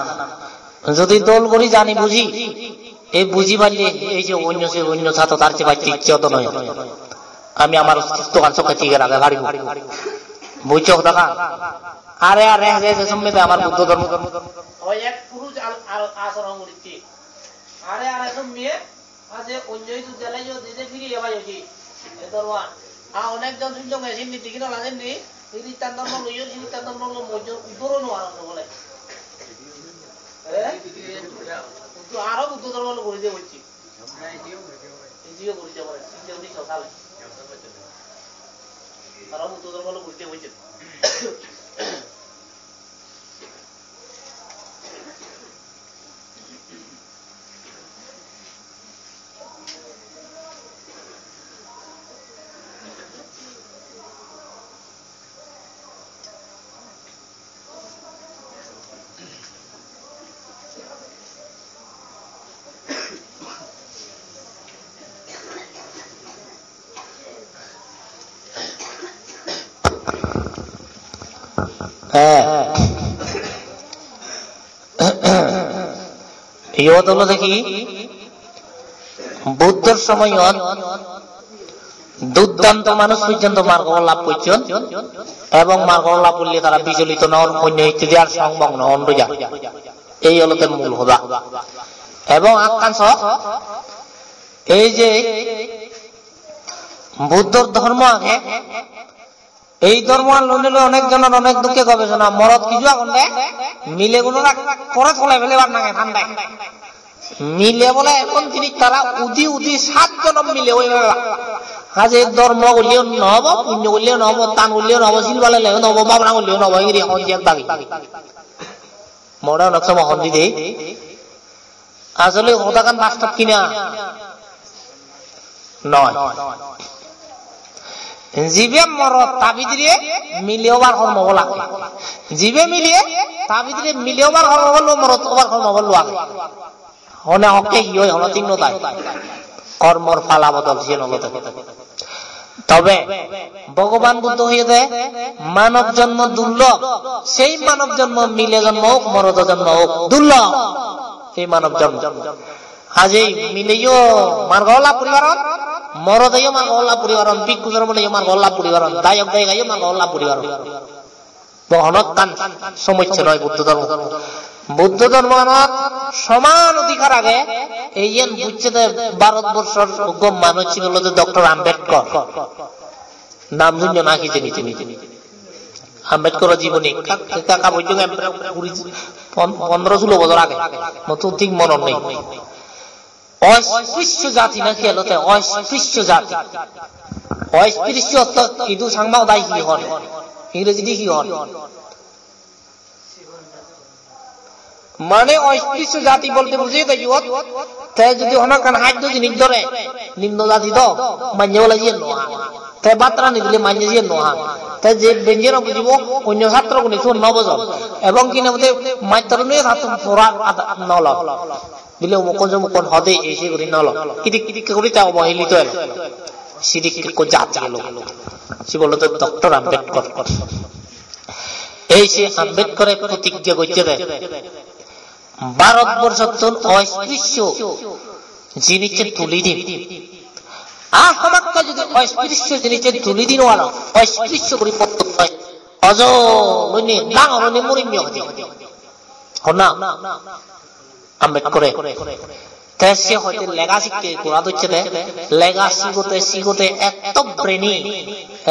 Jodi dol guri jani buji, ei buji palle ei je onyo se onyo sato tar je bacche icche odo noi. Ami amar dogan sokke tige rage paribo. Bujcho hodagan? Are are je je somme de amar Buddho dhormo. Oi ek puruj al, al, asoron guritte. Are are somme Aje onyo idu jele yo dije firi ebai oji. E dorwan. A onek jon sunjong e sinni digi nola sinni. Hristian dhormo loiyo, Hristian dhormo lo mojo udoro no aron bole. Eh? Udu aro Buddho dhormo lo guri de bocchi. Idiyo guri de bole. Sinni uni sosale. Aro Buddho dhormo lo guri de bocchi. He. Iyot olode hi? Buddhor somoyot durdanto manuj porjonto margo lab gocchon, ebong margo lab golle tara bicholito no on, onyo hittedi ar songmogno no on roja. Ei olode mul hoda. Ebong ekkan so, ei je Buddhor dhormo age, ei dhormoan loi loi onek jonor onek dukke gobesona, morot kiju agon de, milegunore pore tole pelebar nange than de. Mile bole emon jinis tara udi udi sat jonom mile oi pebak. Haje dhormo golleyo no obo, punyo golleyo no obo, dan golleyo no obo, sil paleleyo no obo, bhabona golleyo no obo, engiri hon jek dagi. More onek somoy hon di de. Asole hodagan bastob ki na? Noi. Jibe morot ta bidire mile obar hormo bol age. Jibe mile ta bidire mile obar hormo bol lo, morot obar hormo bol lo age. Hone hokke hi oi, hono thik no tai. Kormor pala bodol siyen olode. Tobe Bhogoban Buddho hoyede, manob jonmo durlob. Sei manob jonmo mile jonmo ok, morodo jonmo ok, durlob. Ei manob jonmo. Aje mileyo margo lab guri paron, morodeyo margo lab guri paron, bhikkhu sromoniyo margo lab guri paron, dayok dayikayo margo lab guri paron. Bo hono ekkan somosse noi Buddho dhormo. Buddho dhormoanot soman odhikar age, iyen bujjede Bharat borshor ekko manuj, sibe olode Doctor Ambedkar. Nam sunno na hijeni tumi? Ambedkar jiboni ekka, ekka, ekka bojjong, em, kuri, pon-, pondro sulo bojor age. Mottun thik monot nei. Osprishyo jati na hi olode, osprishyo jati. Osprishyo ortho idu Changma hodai hi hon? Ingrejidi hi hon? Mane osprishyo jati bolte bujhe de iyot, te jodi hono ekkan haddo jinis dhore, nimno jati do, manye bole jiyen no han. Te bhat rani dile manye jiyen no han. Te je benje no bujibo, onyo satro gune sigun no bojon. Ebong hi nang hoide mastor une tattun pora ada no lon. Bile umukkun jumukkun hode ei sei guri no lo. Idik idik guri te obohelito elo. Sidik ekko jat elo. Sibe olode Doctor Ambedkar. Ei sei Ambedkare protigga gocche de, Bharatborsottun osprishyo jinissen tuli din. Ar hamakkai jodi osprishyo jinissen tuli din wala, osprishyo guri potton noi. Ojo loinei, dangor loinei murimmi hoide. Honna? Ambekkore. Te se hoide lega sikke gora docche de. Lega sigote sigote etto brainy.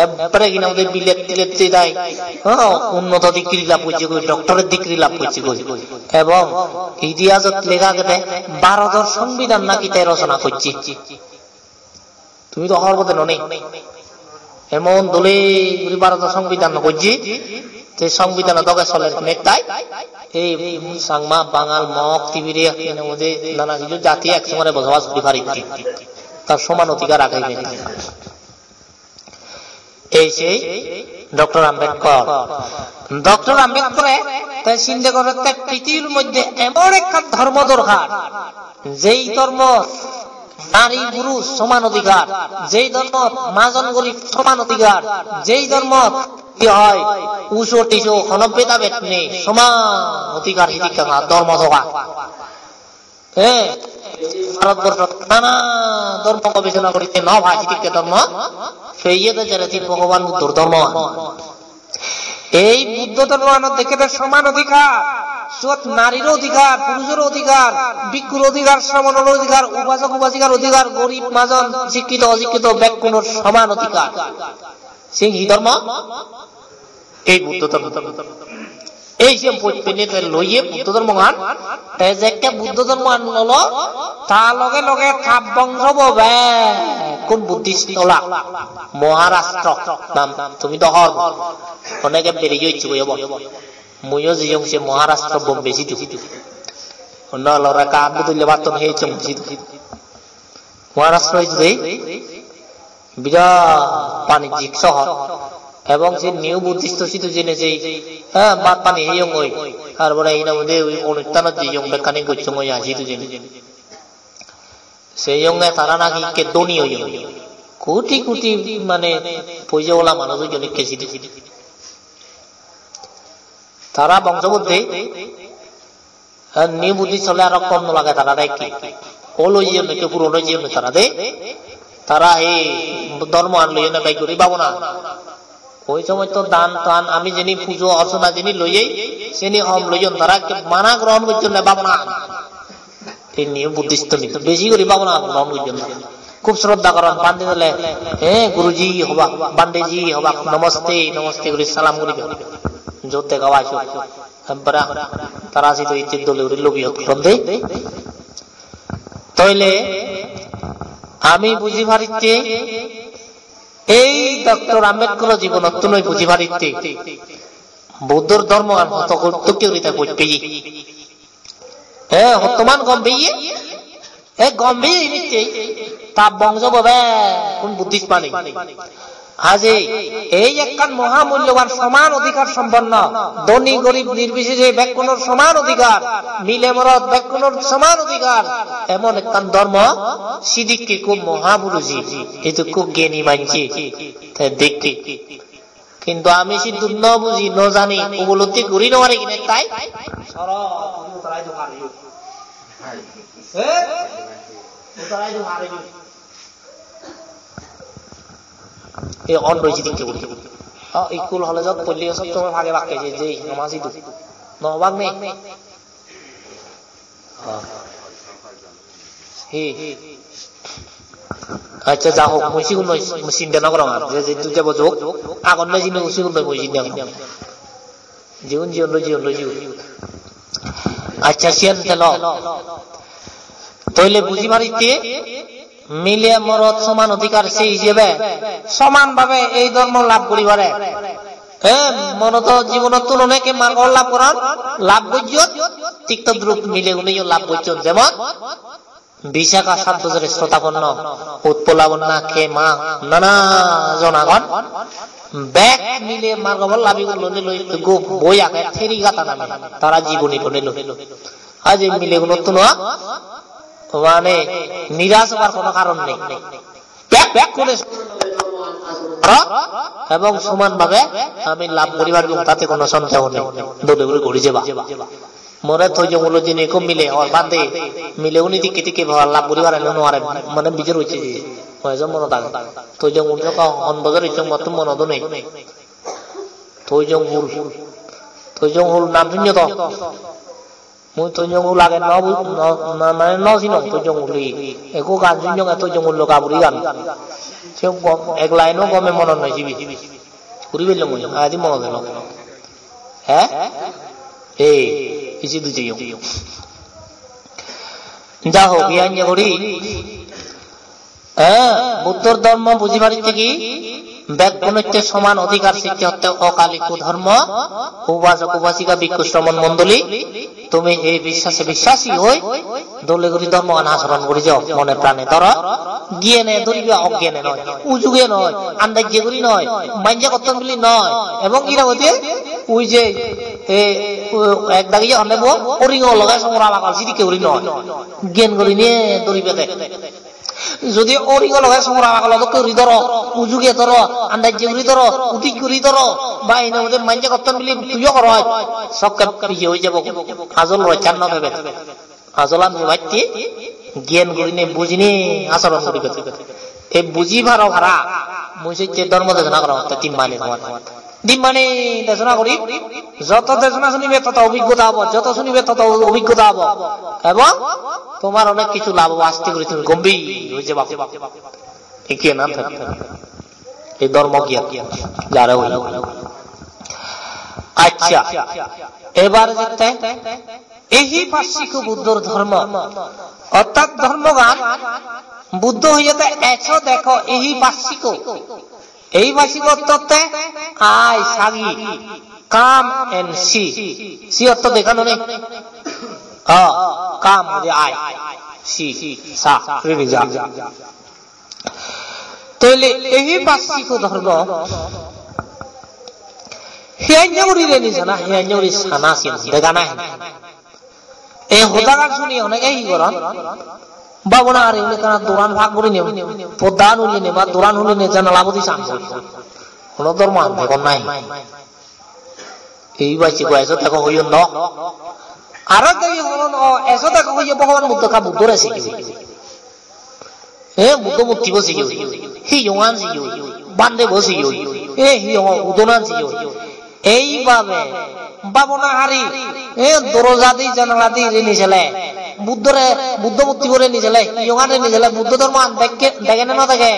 Ekkere hina hoide bilet tilet jei dai. Oh, unnoto degree lab gocche goi, doctorate degree lab gocche goi. Ebong itihasot lega agede Bharodor songbidhan naki te rochona gocche. Tumi to hobor pode noni. Emon dole guri Bharodo songbidhan gojje, te songbidhano doge soler hinekkai. Ei Changma, Bangal, Mog, Tibire, hinang hoide nana hissu jati ek songore bosobas guri paritte. Tar soman odhikar age hinekkai. Ei sei Doctor Ambedkar. Doctor Ambedkare te sinde gore te pritibir moddhe emon ekkan dhormo dorkar, jei dhormo nari purush soman odhikar, jei dhormot majon gorib soman odhikar, jei dhormot hi hoi, uso tiso hono bhedabhed nei, soman odhikar hidikke dhormo dorkar. He, Bharatborshot nana dhormo gobejona guri te no pai, sidikke dhormo peye de jere thik Bhogoban Buddhor dhormo. Ei Buddho dhormo anot dekke de soman odhikar, siyot narir odhikar, purusor odhikar, bhikkhur odhikar, sramonor odhikar, upasok upasikar odhikar, gorib majon, sikkito osikkito bekkunor soman odhikar. Siyen hi dhormo? Ei Buddho dhormo. Ei je boj peinei te loye Buddho dhormogan, te jekke Buddho dhormogan lolo, ta loge loge ta bongsobo bekkun Buddhist ola. Maharashtra nam tumi do hobor. Onege beriyo icche goi obo. Muiyo jeyong se Maharashtra Bombay sidu. Onno olore ekka ambi tulle patton he icche mui sidu. Maharashtra icche de. Birat banijjik sohor. Ebong se New Buddhist sidu jeinei sei, ha, bhat pani heyongoi. Tar pore hi nang hoide oi onusthanot jeyong, bekkani gocchongoi ai sidu jeinei. Seyonge tara naki ekke dhoni oyon. Koti koti mane poisa ola manuj oyon ekke sidu. Tara bongso bodde Ar New Buddhist ole aro kom no lage tara de ekke. Ol oi jeyonne, ekku puron oi jeyonne tara de. Tara ei dhormo an loyonne bej guri bhabona. Oi somosto dan tan ami jeni pujo orsona jeni loyei, seni hom loyon, tara ekke mana grohon gocchonne bhabona an. Ei New Buddhist tuni besi guri bhabona an grohon gocchonne. Khub shraddha goron, bhante dole, "He Guruji" hobak, "Bhanteji" hobak, "Namaste, namaste" guri salam guri don. Jot dega pai sot. Ekkore tara sidu itte dole guri lobi hok goron de. Toile ami buji paritte, ei Doctor Ambedkar jibonottun oi buji paritte, Buddhor dhormogan hoto gor-, dokke guri te boj peye. He, hottoman gom peye. E gom bhei imitte ta bongso bo bekkun Buddhist mani. Aje ei ekkan moha mulloban soman odhikar somponno, dhoni gorib nirbiseshe bekkunor soman odhikar, mile morot bekkunor soman odhikar, emon ekkan dhormo, sidikke ekko mohapuruji, edokko geni manje, te dekke. Kintu ami sidu no buji, no jani, upolobdhi guri no pari kinekkai. Soro, otarai do pari. Eh? Otarai do pari. E on roi sidikke guri. O, school college-ot polleyo sob somoi bhage bhakke je, je, ama sidu. No bhag nei. Hi? Accha, ja hok, mui sigun loi, mui sinde no gorong ar. Je, je, je bojok, agon ne jini sigun loi mui sinde no gorong. Jigun, jigun loi, jigun loi, jigun. Accha, siyan telo. Toile buji paritte, mile morot soman odhikar se hijebe, soman bhabe ei dhormo labh guri pare. He, monoto jibonottun oneke margo lab goron, lab gojjon, tik todrup mileguneyo lab gojjon. Jemon, Visakha sat bojore srotaponno, Utpala Bonna, Khema, nana jon agon. Bek mile margo phol labi gullone loi ekko boi age, Therigatha name, tara jiboni lone loi. Aje milegunottun o, mane, niras obar hono karon nei. Bek, bekkune aro ebong soman bhabe ami lab guri paribong, tate hono sondeho nei. Dole guri guri jeba. More Toijong Hulo jini ekko mile hor bade, mile uni dikke dikke hor lab guri pare na no pare, mane bijor gocche je. Hoyjon monot age. Toijong Hulo jokko hon bojor icchong mottun monot nei. Toijong Hul. Toijong Hul nam sunyo to. Mui Toijong Hul age no bu-, no, no, mane no sinong Toijong Hul hi. Ekko gan sunong, Toijong Hulo gaburi gan. Se gom, ek line o gome monot nei sibe. Guri pelong mui, adi monot elo. He? Ei, isi dujeyong. Ja hok, iyan je guri. He, Buddhor dhormo buji paritte ki? Bekkunotte soman odhikar sitte hotte okali kudhormo, upasok upasika bhikkhu sramon mondoli, tumi ei biswase biswasi oi, dole guri dhormogan achoron guri jo, mone prane dhoro, giyene dhoriba, oggiyene noi, ujuge noi, andajje guri noi, manje gotton bili noi, ebong ira hoide ui je, e, u-, ek dagi je honne bo, oringo loge songora bagol sidikke guri noi, giyen gurine dhoribe de. Jodi oringo loge songora bagol dokke guri dhoro, ujuge dhoro, andajje guri dhoro, udij guri dhoro, ba ene hoide manje gotton bili tuiyo goroj, sokke iye oi jebo, ajol rochan no pebe. Ajolan pebatte gyan gurinei bujinei achoron guribe. Ei buji paro para, mui sicche dhormo desona gorongotte dimmani tomar. Dimmani desona guri, joto desona sunibe toto obhiggota obo, joto sunibe toto obhiggota obo. Ebong tomar onek kichu labh obo, aste guri tumi gombhir oi jeba. Ikke na? Ei dhormo gyan jare oi. Accha, ebar jette Ehi passiko Buddhor dhormo. Orthat dhormogan Buddho hoyede echo dekho ehi passiko. Ehi passiko orthotte ai sagi, come and see. See ortho dekha noni? Oh, come hoide ai. See, sa, rini ja. Toile ehi passiko dhormo. Hiyanyo guri reni sana, hiyanyo guri sana siyen dega nahi. Ei hodagan suni onege hi goron? Babona ari uni kana doran phak gurinei, podda an hulinei ba doran hulinei janala bodi san guri. Hono dhormo an degon nahi. Ei bacche go eso dego hoyon do. Aro degi hono o eso dego hoye Bhogoban Buddho ka Buddho re sigi. E Buddho murti bo sigi. Hiyongan sigi. Bande bo sigi. E hiyongan udonan sigi. Ei babe babona hari, e doroja di janala di re nijele. Buddho re, Buddho murti bo re nijele. Hiyongan re nijele. Buddho dhormo an dekke, dege ne no dege?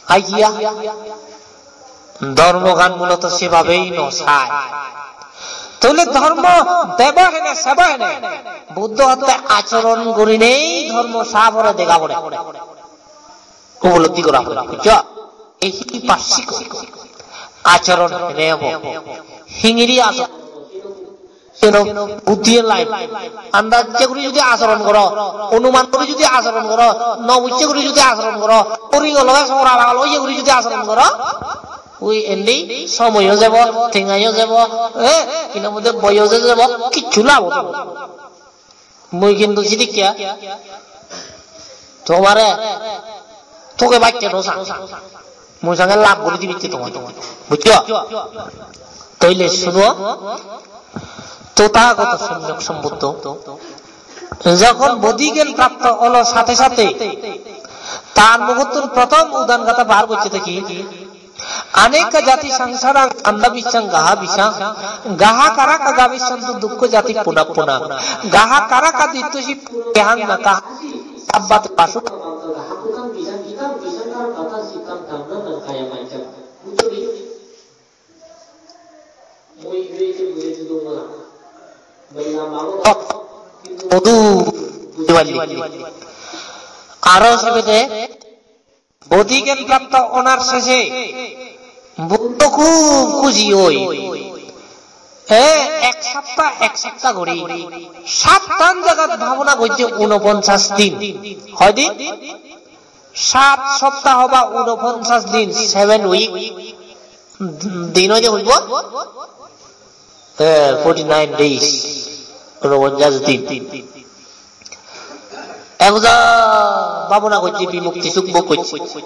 Aiya, dhormogan muloto sebhabei no sai. Tole dhormo deba hene, seba hene. Buddho hotte achoron gurinei dhormo sa pore, dega pore. Upolobdhi gora pore. Bujjo? Ehi passiko. Achoron hene obo. Hingiri achoron. Seno buddhiye lai. Andajje guri judi achoron goro, onuman guri judi achoron goro, no bujje guri judi achoron goro, oringo loge sora bagol oye guri judi achoron goro, ui endi somoyo jebo, tengayo jebo, eh, hinamode boyojo jebo, kichu labo no. Mui kintu sidikke tomare toge bacche no sang. Mui sange lab guri dibicche tomar. Bujjo? Toile suno, Tothagoto Somyok Sombuddho jokhon bodhi gyan prapto olo sathe sathe tar mugottun prothom udan gatha bar gocche de hi, anekka jati sangsarang andabissang gaha bisang, gaha karaka gavissantu dukkho jati puna puna, gaha karaka dittosi kehang naka sabbate pasu. Modu buji parli. Aro sebede bodhi gyan prapto onar sese Buddho khub khuji oi. E, ek sapta, ek sapta guri sattan jagat bhabona gojje unoponchas din. Hoi din? Sat saptaho ba unoponchas din, seven week. Din oide hoibo? Eh, forty nine days. Unoponchas din. Ekja bhabona gojje, bimukti suk bhog gojje.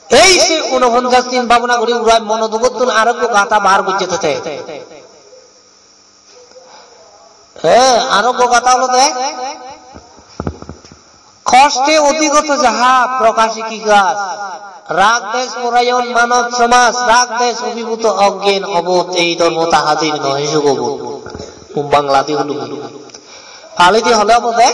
Ei se unoponchas din bhabona guri urai mono dugottun arekko gatha bar gojje tete. He, aro ekko gatha olode, "Koste odhigoto jaha prokase ki kaj?" Rag desh porayon manob somaj, rag desh obhibhuto oggen obodh, ei dhormo ta hajir noy sugobodh. Mui Bangla di holung. Pali di hole obode,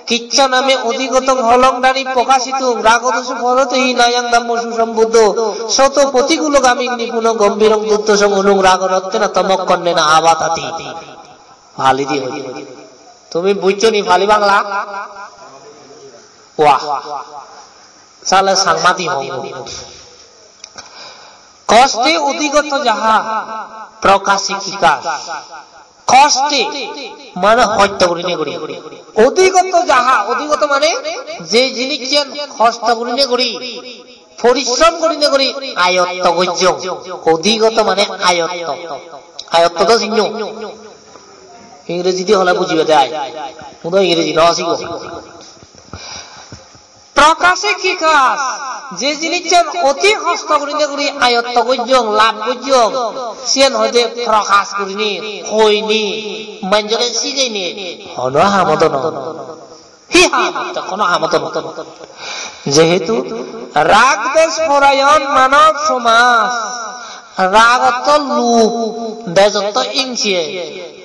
"Kicca name odhigoto holong dhari prokasitum, rago dosho porotehi nayang dhammo susambuddho, soto protikulo gaming nipuno gombhirong duddosong unung rago nottena tomokkhonena abatati." Pali di hoye. Tumi bujjo ni Pali Bangla? Wah. Sale Changma di hong. "Koste odhigoto jaha prokase ki kaj?" Koste mane hosto gurinei guri. Odhigoto jaha, odhigoto mane je jinissan hosto gurinei guri, porishrom gurinei guri ayotto gojjong. Odhigoto mane ayotto. Ayotto do sinno. Ingreji di hole bujibe de ai. Mui do ingreji no sigo. Prokase ki kaj? Je jinissan oti hosto gurinei guri ayotto gojjong, lab gojjong, siyen hoide prokas gurinei, hoinei, manjore sigeine, hono hamot no. Hi ham? Hono hamot no. Jehetu rag desh porayon manob somaj, rag otto lub, desh otto ingse,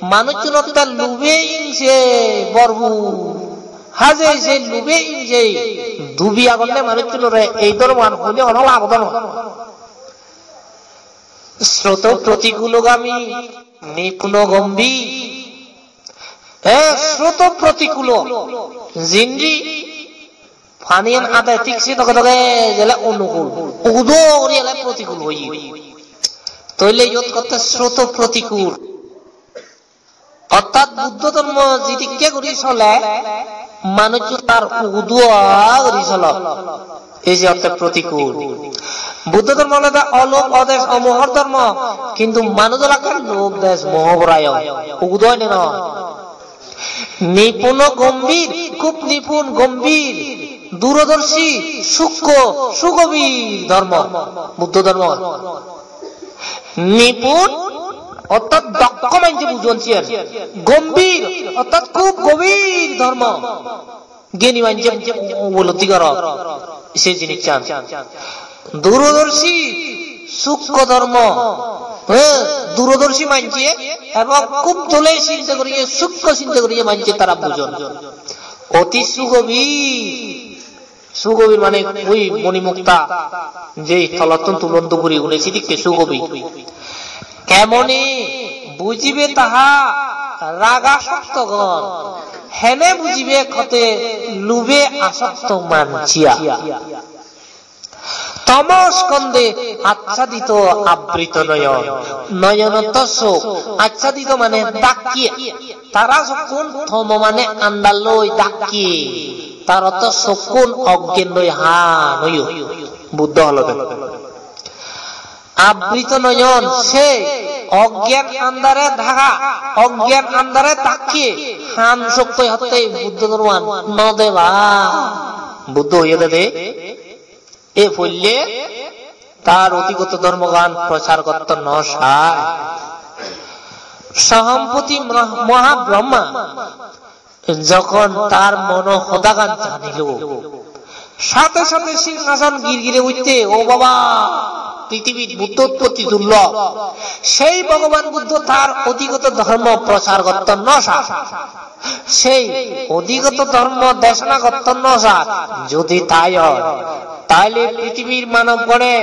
manuchchunotte lube ingse borbu. Haje se lube ingse dubi agonne manuchchunore ei dhormoan hoine hono lab obo no. Sroto protikulogami nipuno gombhir. E sroto protikulo, jindi paniyan ade thik se doge doge jele onukul, ugudo guri ele protikul oye. Toile iyot hotte sroto protikul. Orthat Buddho dhormo jidikke guri sole, manuj tar uguduo guri solok. Ei je orthe protikul. Buddho dhormo olode olob, odesh, omohor dhormo, kintu manuj olakke lob, desh, moho porayon. Uguduo oine noi. Nipuno gombhir, khub nipun, gombhir, durodorshi, sukko, sugobhir dhormo, Buddho dhormo. Nipun, orthat dokkho manje bujon siyan. Gombhir, orthat khub gobhir dhormo. Gyani manje upolobdhi goron se jinissan. Durodorshi, sukko dhormo. He, durodorshi manje, ebong khub dole sinte guriye, sukko sinte guriye manje tara bujon. Oti sugobhir. Sugobhir mane oi monimukta, je tolottun tulon duguri une sidikke sugobhir. Kemone bujibe taha ragasoktogon, hene bujibe hotte lube asokto manchya. Tomo skonde acchadito abrito noyon, noyon otto sok, acchadito mane dakkiye. Tara sokkun tomo mane andar loi dakki, tar otto sokkun oggen loi han oyon. Buddho holode abrito noyon, se oggen andare dhaka, oggen andare dakki, han sokkoi hotte Buddho dhormoan no deba. Buddho hoye dede, e poille tar odhigoto dhormogan prochar gotto no sai. Sahampoti Mra-, Mahabrahma jokhon tar mono hodagan janilo, sate sate singhason girgire utte, "O baba, prithibit Buddho utpotti durlob." Sei Bhogoban Buddho tar odhigoto dhormo prochar gotto no sai. Sei odhigoto dhormo desona gotto no sar, jodi tai oi, taile prithibir manobgone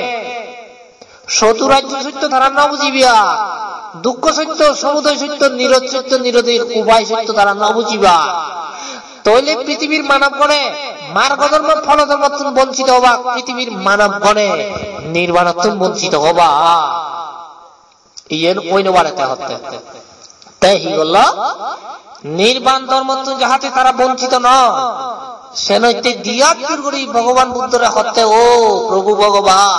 soturajjo sotto tara no bujiba, dukkho sotto, somudoy sotto, nirodh sotto, nirodhir ubai sotto tara no bujiba. Toile prithibir manobgone margo dhormo, pholo dhormottun bonchito obak, prithibir manobgone nirbanottun bonchito obak. Iyen oi no pare te hotte. Te hi gollo? Nirban dhormottun jahate tara bonchito no. Senotte diyat jur guri Bhogoban Buddhore hotte, "O Probhu Bhogoban,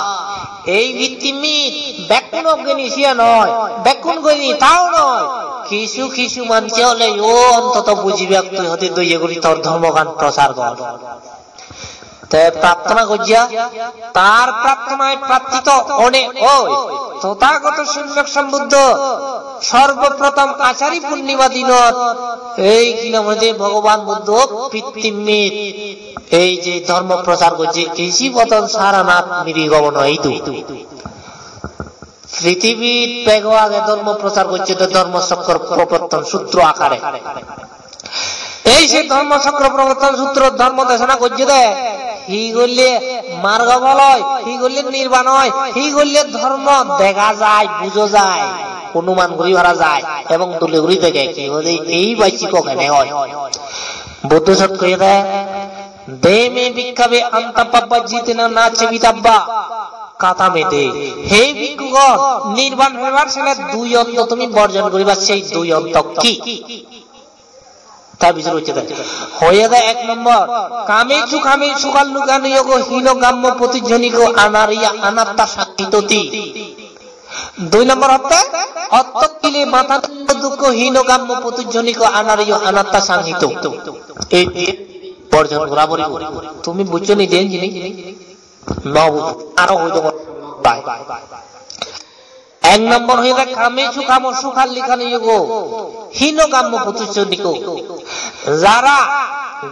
ei pittimit bekkun oggeni siya noi, bekkun geni tao noi. Kisu kisu manje ole o ontoto bujibak, tui hotte doye guri tor dhormogan prochar gor." Te prarthona gojja, tar prarthonai prattito one oi. Tothagoto Somyok Sombuddho sorboprothom Achari Purnima dinot ei dinot Bhogoban Buddho pittimit ei je dhormo prochar gojje, ei jibodon Saranath miri gobono eidu. Prithibit bego age dhormo prochar gojje de Dhormo Chakro Proborton Sutro akare. Ei se Dhormo Chakro Proborton Sutro dhormo desona gojje de, hi golle margo phol oi, hi golle nirban oi, hi golle dhormo dega jai, bujo jai, onuman guri para jai, ebong dole guri dege, hi hoide ei bachchikko kene oi. Buddho sot hoye de, "Deme bhikkhave anta pabba jitena na chevitabba kata mete." He bhikkhugon, nirban pebar sele dui onto tumi borjon guriba, sei dui onto ki? Ta bijor gocche de. Hoye de ek nombor, "Kamesu kamesu khallukanuyogo hino gammo potijjoniko anariya anatta sakkitoti." Dui nombor hotte, "Otto kile mata dukkho hino gammo potijjoniko anariyo anatta sanghito." Ei borjon gora poribo. Tumi bujjo ni den jini? No bujjo. Aro hoi dong bai. Ek nombor hoye de "Kamesu kamesu khallukanuyogo hino gammo potijjoniko." Jara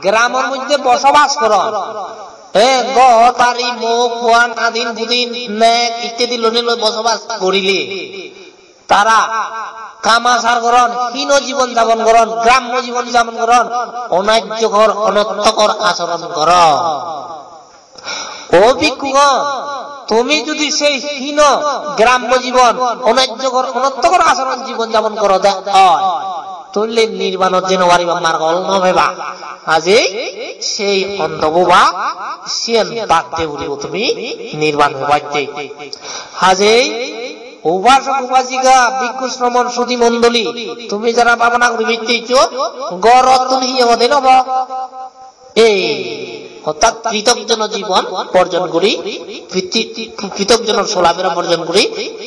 gramor moddhe bosobas goron, e, ghor, bari, mok, puan, adin, budin, nek ittedi lonei loi bosobas gorile, tara kam achar goron, hino jibon japon goron, grammo jibon japon goron, onajjokor, onottokor achoron goron. O bhikkhugon, tumi judi sei hino grammo jibon, onajjokor, onottokor achoron jibon japon gorode oi, tolle nirbanot jei no pariba, margo phol no peba. Hajei sei onto boba, siyen bad de puribo tumi nirban pebatte. Hajei upasok upasika, bhikkhu sramon sudhi mondoli, tumi jara bhabona guribatte iccho, ghorottun hi obo den obo? Ei, orthat pritokjono jibon borjon guri, priti-, pritokjonor solafera borjon guri,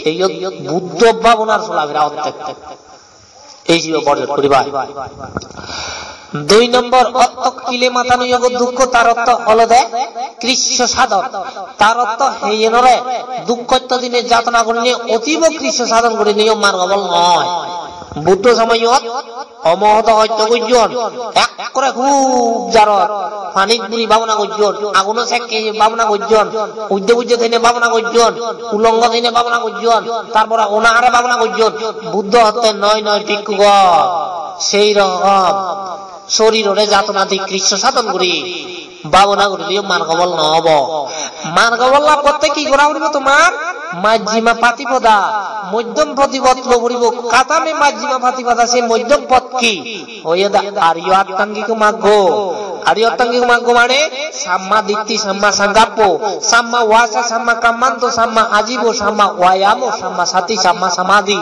ei iyot Buddho bhabonar solafera otte. Ei jibo borjon guriba. Dui nombor, "Otto kile mata nuyogo dukkho", tar ortho olode krisso sadon. Tar ortho heyenore duk hosto dine jatona gurinei otibo krisso sadon gurineyo margo phol no oi. Buddho somoyot omohoto hosto gojjon, ekkore hub jarot, panit buri bhabona gojjon, aguno sekke bhabona gojjon, ujje bujje thene bhabona gojjon, ulongo thene bhabona gojjon, tar pore onahare bhabona gojjon. Buddho hotte, "Noi, noi, bhikkhugon, sei rokom sorirore jatona di krisso sadon guri bhabona gurileyo margo phol no obo." Margo phol lab gotte hi gora puribo tomar? Majjhima patipada, moddhom potipot lo puribo. Katame majjhima patipada, se moddhom pot hi? Hoye de Aryo Attangiko Maggo. Aryo Attangiko Maggo mane samma ditti, samma sankappo, samma vaca, samma kammanto, samma ajibo, samma vayamo, samma sati, samma samadhi.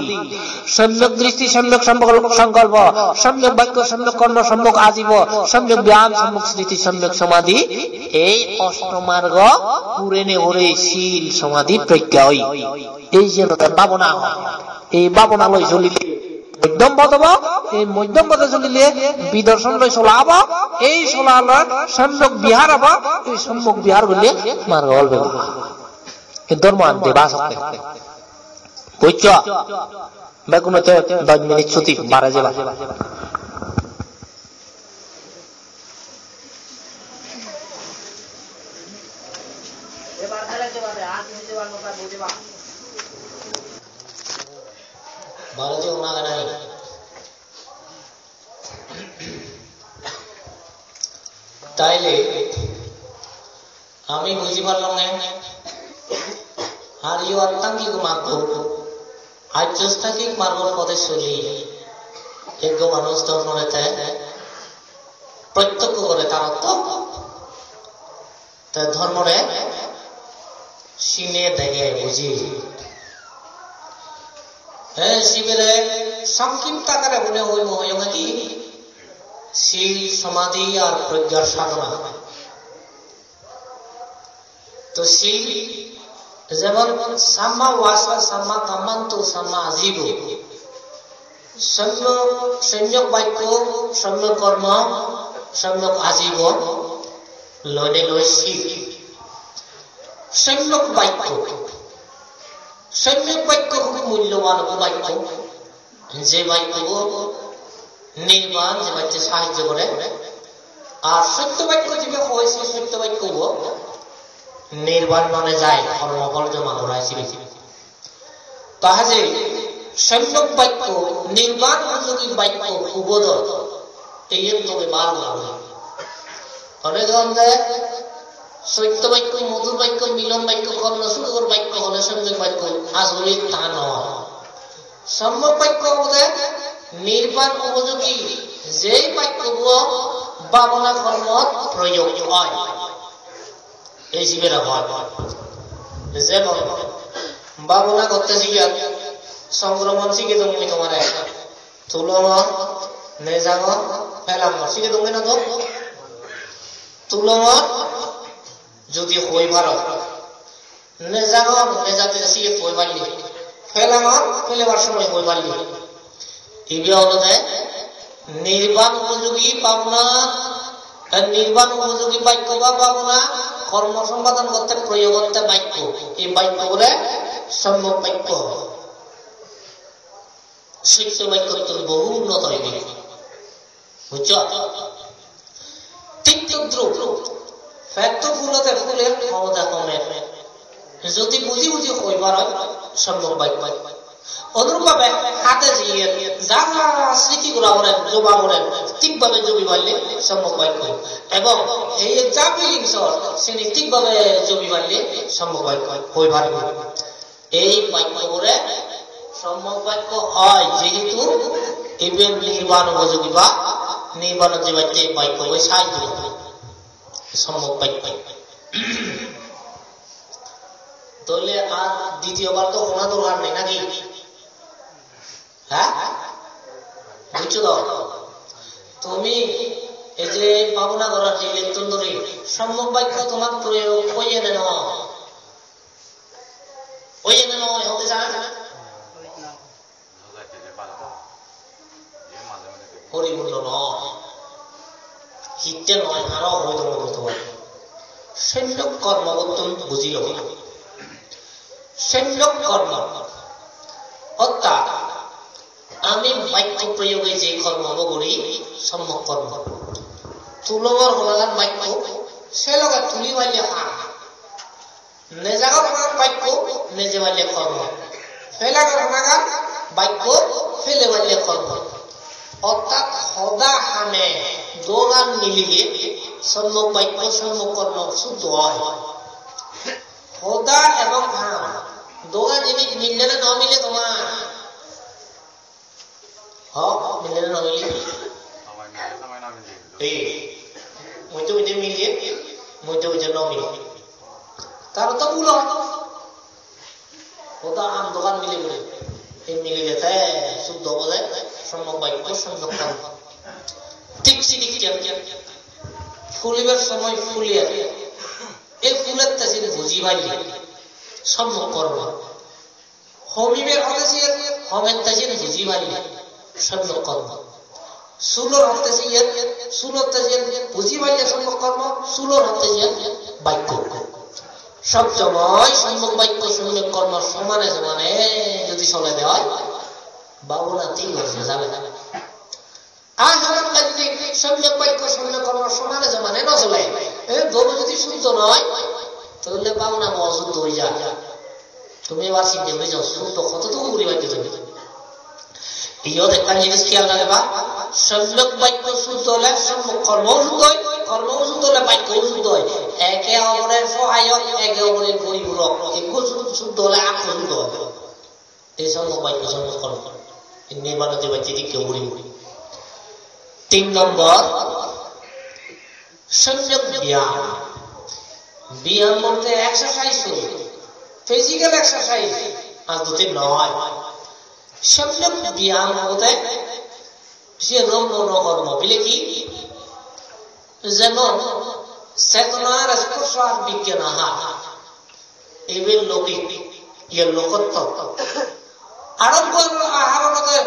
Somyok dristi, somyok sangkal-, sankalpo, somyok bakko, somyok kormo, somyok ajibo, somyok byayam, somyok smriti, somyok samadhi. Ei osto margo purene pore sil, samadhi, progga oi. Ei je bhabona oi, ei bhabona loi solile moddhom pod obo, ei moddhom pode solile bidorshon loi sola obo, ei sola loi somyok bihar obo, ei somyok bihar golle margo phol pebo. Ei dhormo an deba sokke. Bujjo? Beggunotte dos minute chuti, bare jeba. Bare jeba na nai. Taile ami buji parlonge, Aryo Attangiko Maggo, Aryo Astangik Margor pode soli ekko manuj dhormore te protyokko gore, tar ortho te dhormore sine, dege, buji. He sibere songkhipto akare hone hoi mo hoyonge di, sil, samadhi ar proggar sadhona. To sil jemon samma vaca, samma kammanto, samma ajibo. Somyok, somyok bakko, somyok kormo, somyok ajibo. Loine loi sik. Samyak bakko. Samyak bakko hub mulloban bakko. Je bakko nirban, je bakko sahajjo gore. Ar sotto bakko jibe hoi, se sotto bakko nirban mane jai, kormo phol joma gora sibe. Tahole samyak bakko, nirban upojogi bakko hubot oi, iyen tobe baro lage. Onek honde sotto bakko, modhur bakko, milon bakko, kormo sudhokor bakko hole samyak bakko, asole ta noi. Samyak bakko olode nirban upojogi je bakko bo bhabona kormot proyog oi. Ei sibere hoi. Jemon, bhabona gotte siyan, songkromon sigei dong mui tomare. Tulongor, nejangor, pelangor, sigei dong na do? Tulongor, jodi hoi paro. Nejangor, nejate sigei hoi parli. Pelangor, pelebar somoy hoi parli. Ibe olode nirban upojogi bhabona, eh, nirban upojogi bakko ba bhabona, kormo sompadon gotte proyog gotte bakko. Ei bakkobore samyak bakko. Sotto bakkottun bohu unnoto oibe. Bujjo? Thik todrup, petto phulode phuler, homode homer. Jodi buji buji hoi paro, samyak bakko. Onurupbhabe hade jiye ja sriti gora pore, joba pore, thikbhabe jobi parle samyak bakko. Ebong ei ja feelings or, sini thikbhabe jobi parle samyak bakko hoi paribo. Ei bakkobore samyak bakko hoi, jehetu iben nirban upojogi ba nirbanot jebatte bakkobore sahajjo gore. Samyak bakko. Tole ar ditiyo bar to hona dorkar nei naki? Ha? Bujjo to? Tumi ei je bhabona gorar je lettun dhori, samyak bakko tomar proyog oye ne noi? Oye ne noi, hode san? Poripunno noi. Hitte noi, aro hoi dong hoi dong. Samyak kormobottun buji lo. Samyak kormo. Orthat, ami bakko proyoge je kormobo gori, samyak kormo. Tulongor honagan bakko, se loge tuli palle ham. Nejagor honagan bakko, neje palle kormo. Pelagor honagan bakko, pele palle kormo. Orthat hoda hame dogan milile samyak bakko, samyak kormo suddho oi. Hoda ebong ham dogan jinis mile na no mile tomar? Ho, mile na no mile? Ei, moddhe moddhe mile, moddhe moddhe no mile. Tar to bhul oi. Hoda ham dogan mile bole. Ei milile te suddho bole, samyak bakko, samyak kormo. Thik sidikken, phulibar somoy phuler. Ei phulette siyen buji palle, samyak kormo. Homibar hode siyen, homette siyen buji palle, samyak kormo. Sulor hode siyen, sulotte siyen buji palle samyak kormo, sulor hode siyen bakko. Sob somoy samyak bakko, samyak kormo somane somane jodi solede oi, bhabona thik oi jebe. Ar hamakkai jodi samyak bakko, samyak kormo somane somane no sole, e, dono jodi suddho noi, tole bhabona bo osuddho oi jai. Tumi ebar sinte guri so, suddho hototuk guri paccho tumi? Iyot ekkan jinis khiyal ragiba, samyak bakko suddho ole samyak kormo suddho oi, kormo suddho ole bakko suddho oi. Eke oporer sohayok, eke oporer poripurok. Ekko sud-, suddho ole akko suddho oi. Ei samyak bakko, samyak kormo. Inni banati bacche dikke uri uri. Tin nombor, samyak byam. Byam bolte exercise oi. Physical exercise. Ar dute noi. Samyak byam bolte siyen onno onno kormo. Bile hi? Jemon, chetona ar sporso ar bigyan ahar. Iben loukik, iyen lokotto. Aro ekko ahar olode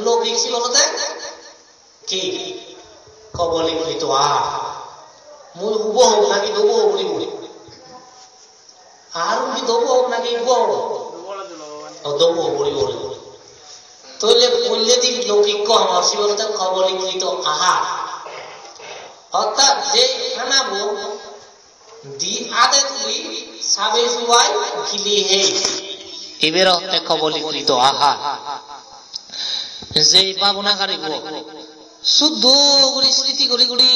loukik, siyen olode hi? Kobolikkrito ahar. Mui hubo hok naki dobo hok guri guri? Ar uni dobo hok naki hubo hok? O, dobo hok guri guri. Toile poiledi lokikko amar sibe olode kobolikrito ahar. Orthat je hanabo di ade tuli sabe subai gili hei. Ibe olode kobolikrito ahar. Je bhabona garibo suddo guri sriti guri guri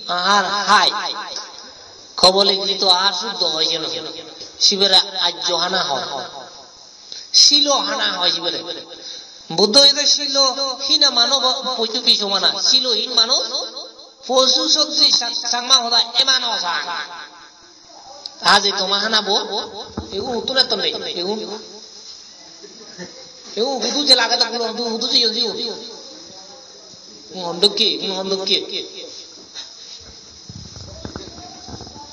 ahar hai. Kobolikrito ahar suddo hoi jeno. Sibere ajjo hana hoi. Silo hana hoi sibere. Buddho hoide silo hina manob poju pisomana. Silo hin manuj poju sotri sa-, Changma hoda emano sang. Aje toma hana bo, egun huttun etton nei, egun. Egun hudu je lage ta hudu, hudu je yoji. Hondokke, hondokke.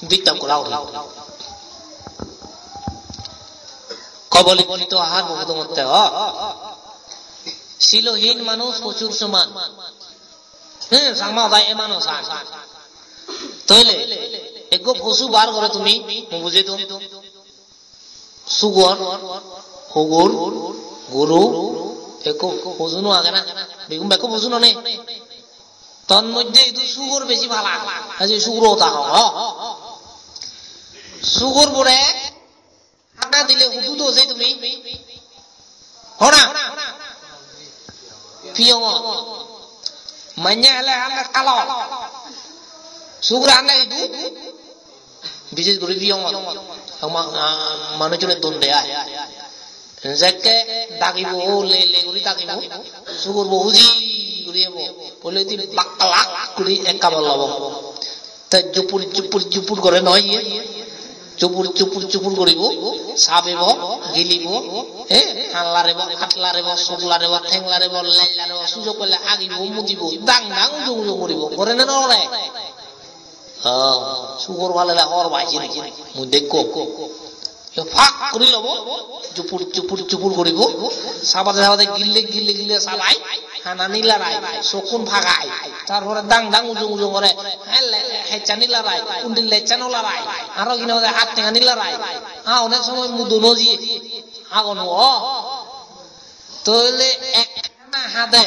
Dikta kora uri. Kobolikrito ahar bo hudu motte ho. Silohin manuj pojur soman. He, Changma hodai emano san. Toile, ekko poju bar goro tumi, mui bujei dong. Sugor, hugor, goru, ekko poju no age na? Begun bekko poju no nei? Ton moddhe idu sugor besi pala. Aji sugor hoda ho. Sugor bore hana dile hudu do je tumi? Hona? Piyongot. Manya hele hana kalo. Sugor hana idu. Bises guri piyongot. Ama, ah, manujjune don de ai. Jekke dagibo, le le guri dagibo. Sugor bo huji guri ebo. Bole di baklak guri ekka bol lobo. Te jupur, jupur, jupur gore noi ye. Jupur, jupur, jupur guribo, sabebo, gilibo, eh, han larebo, at larebo, sok larebo, theng larebo, lej larebo, sujok pele agibo, mudibo, dang dang ujung ujung guribo. Gore ne no gore? Oh, sugor balele hor bai jini, mui dekko. Yo phak guri lobo, jupur, jupur, jupur guribo, sabade, sabade, gille, gille, gille sabai, hanani larai, sokkun pagai, tar pore dang, dang, ujung, ujung gore, he, le, hechani larai, undi lechano larai, aro hine hoide attengani larai, ha, onek somoy mudo no jiye, agon o, toile ek hana hade,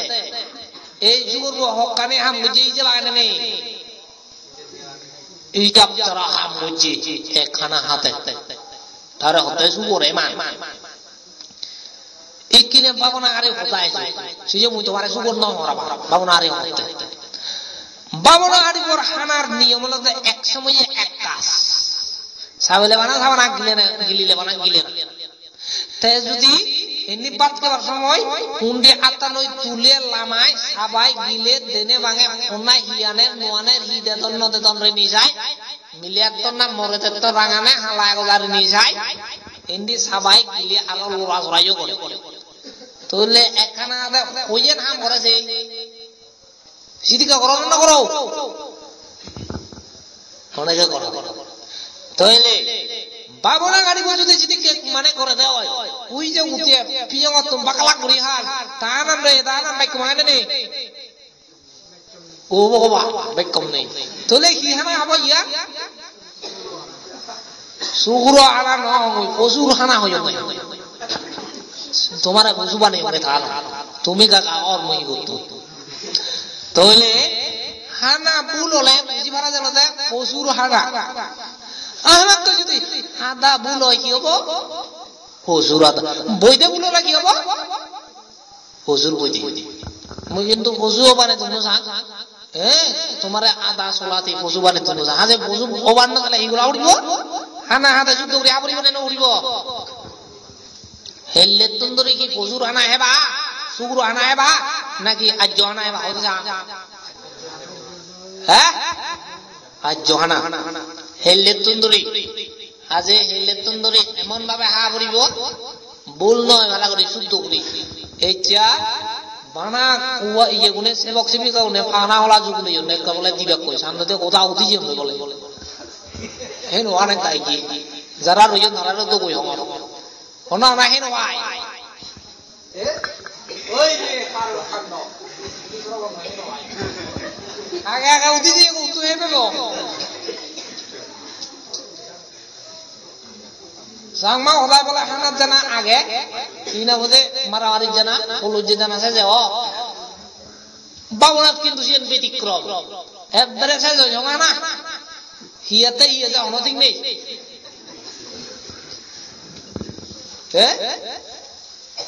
ei jugor bo hokkani ham gojje ije lagene nei. Ijab tara ham gojje, ek hana hade. Tare hotte sugor eman. Ikkine bhabona gari hoda eje. Sije mui tomare sugor no hora ba. Bhabona gari hotte. Bhabona gari bor hanar niyom olode ek somoye ek kaj. Sabele bana sabana gilene, gilile bana gilena. Te judi indi bhat hebar somoy undi attanoi tule lamai sabai gile dene bange honna hi aner no aner hi dedon no dedon re ni jai. Mile etton na more etton rangane hala ego jari ni jai. Indi sabai gile aro lora sora yo gore. Tole ekkana ade hoyen ham gore sei. Sidikke goro na no goro? Onege goro. Toile bhabona garibo judi sidikke mane gore de oi, ui je uti piyongottun bakalak guri har, ta nam re, ta nam bekko mane ne? O Bhogoban, bekkom nei. Toile hi hana habo iya? Suguro hana no hoi, pojur hana hoyonge. Tomare poju baneyonge tara. Tumi gaga or mui gotto. Toile hana bul ole buji para jalo de pojur hana. Hana to judi hada bul oi hi obo? Pojur hada. Boide bul ole hi obo? Pojur boide. Mui kintu poju obane tumi sang. Eh, tomare ada solati poju bane tumi sang. Haje poju oban na tale higura uribo? Hana hade juddo guri aburibo ne no uribo? Hellettun dori hi pojur hana heba? Suguro hana heba? Naki ajjo hana heba? Hodi sang. He? Ajjo hana. Hellettun dori. Aje hellettun dori emon bhabe ha puribo, bul noi bala guri suddo guri. Eccha bana kuwa iye gune sebok sebika gune pana hola jugune yonne ekka bole dibak koi, sandote hoda hudi jiyonne bole. Heno anek dai gi. Jara royon tarare do goi hongor. Hona hona heno bai. Oi re, Karl Khanno. Age age udi diye, utu hebe bo. Changma hodai bole hanat jana age, ina bode maramari jana, pulus jana seje o. Babonat kintu siyen betikrom. Ekbare sej oi jong hana. Hiyatte hiye je hono thik nei. Eh?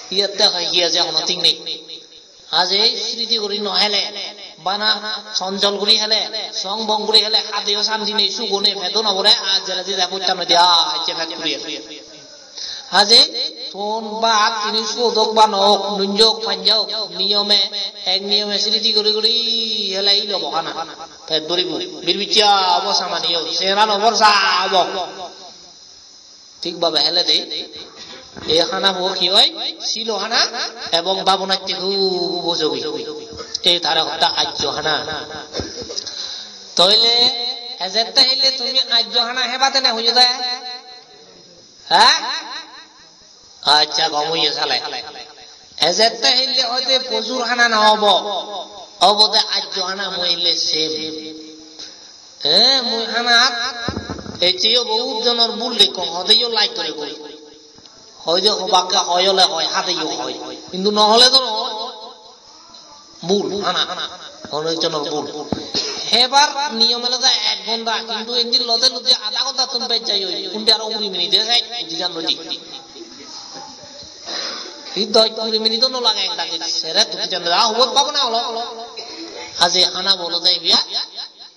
Hiyatte hoi hiye je hono thik nei. Aje sriti guri no hele, bana sonjol guri hele, song bong guri hele, hadeyo santi nei, sugo nei, pedo no bore, ar jere jere pottan oi de, ah, ecche pet guri ecche. Aje ton bhat ini sodok ba no ok, nunjok panjok, niyome, ek niyome sriti guri guri hele ilo bo hana. Pet buribo, birbiccha obo samaniyo, sera no borsa obo. Thik bhabe hele de. Ei hana bo hi oi? Silo hana ebong babonatte hub upojogi. Ei tare hotte ajjo hana. Toile ejette hille tumi ajjo hana hebade ne hoyo de? Ha? Accha, gom oye sale. Ejette hille hoide pojur hana no obo. Obode ajjo hana mui hille sem. Eh, mui hanat eccheyo bohut jonor bul dekkong, hodeyo laj gore goi. Hoide hobakke hoi ole hoi, hadeyo hoi. Hintu no hole do no hoi. Bul, hana. Hono ekjonor bul. Hebar niyom olode ek ghonta, hintu indi lode lode adha ghontattun bej jai oi. Undi aro kuri minute jai, undi jan nodi. Hi doj kuri minute no lage ek dagi. Sere tuti jan nodi. Ah, hubot babona olo. Aje hana bolo jai biya.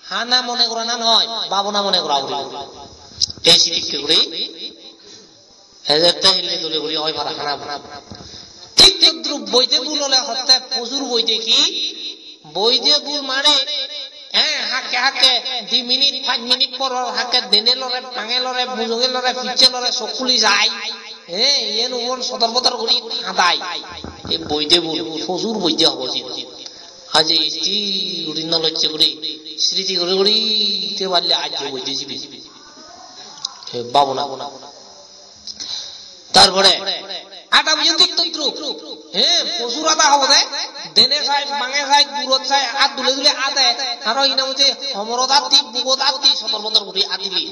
Hana mone gora na noi, babona mone gora uri. Ei sidikke guri. Ejette hille dole guri oi para hana bo. Thik todrup boide bul ole hotte pojur boide hi? Boide bul mane, eh, hakke hakke di minute, pach minute por por hakke dene lore, bange lore, mujunge lore, picche lore, sok khuli jai. Eh, iyen ubon sodor bodor guri hadai. Ei boide bul, pojur boide obo je. Aje isti guri no locche guri, sriti guri guri te palle ajjo boide jibe. He babona. Tarpore ada bujo thik todrup. He, pojur ada hobo de. Dene side, bange side, gurot side, at dule dule ade. Aro hina mujhe homorot atti, bugot atti, sodor bodor guri adili.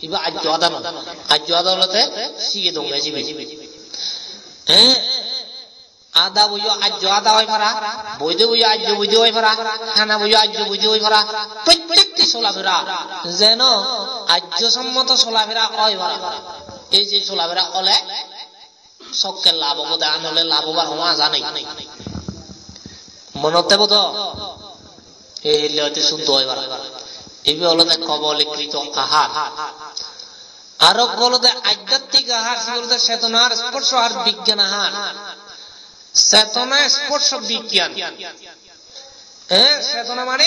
Iba ajjo ada no. Ajjo ada olode sige donge jibe. He? Ada boyo ajjo ada oi para, boide boyo ajjo boide oi para, hana boyo ajjo boide oi para, prottekti solafera jeno ajjo sommoto solafera oi para. Ei je solafera ole sokke lab obo de, an ole lab obar hono aja nei. Monot thebo do? Ei hille hoite suddho oi para. Ibe olode kobolikrito ahar. Aro olode adhyatmik ahar, sibe olode chetona ahar, sporso ahar, bigyan ahar. Chetona sporso bigyan. Eh, chetona mane?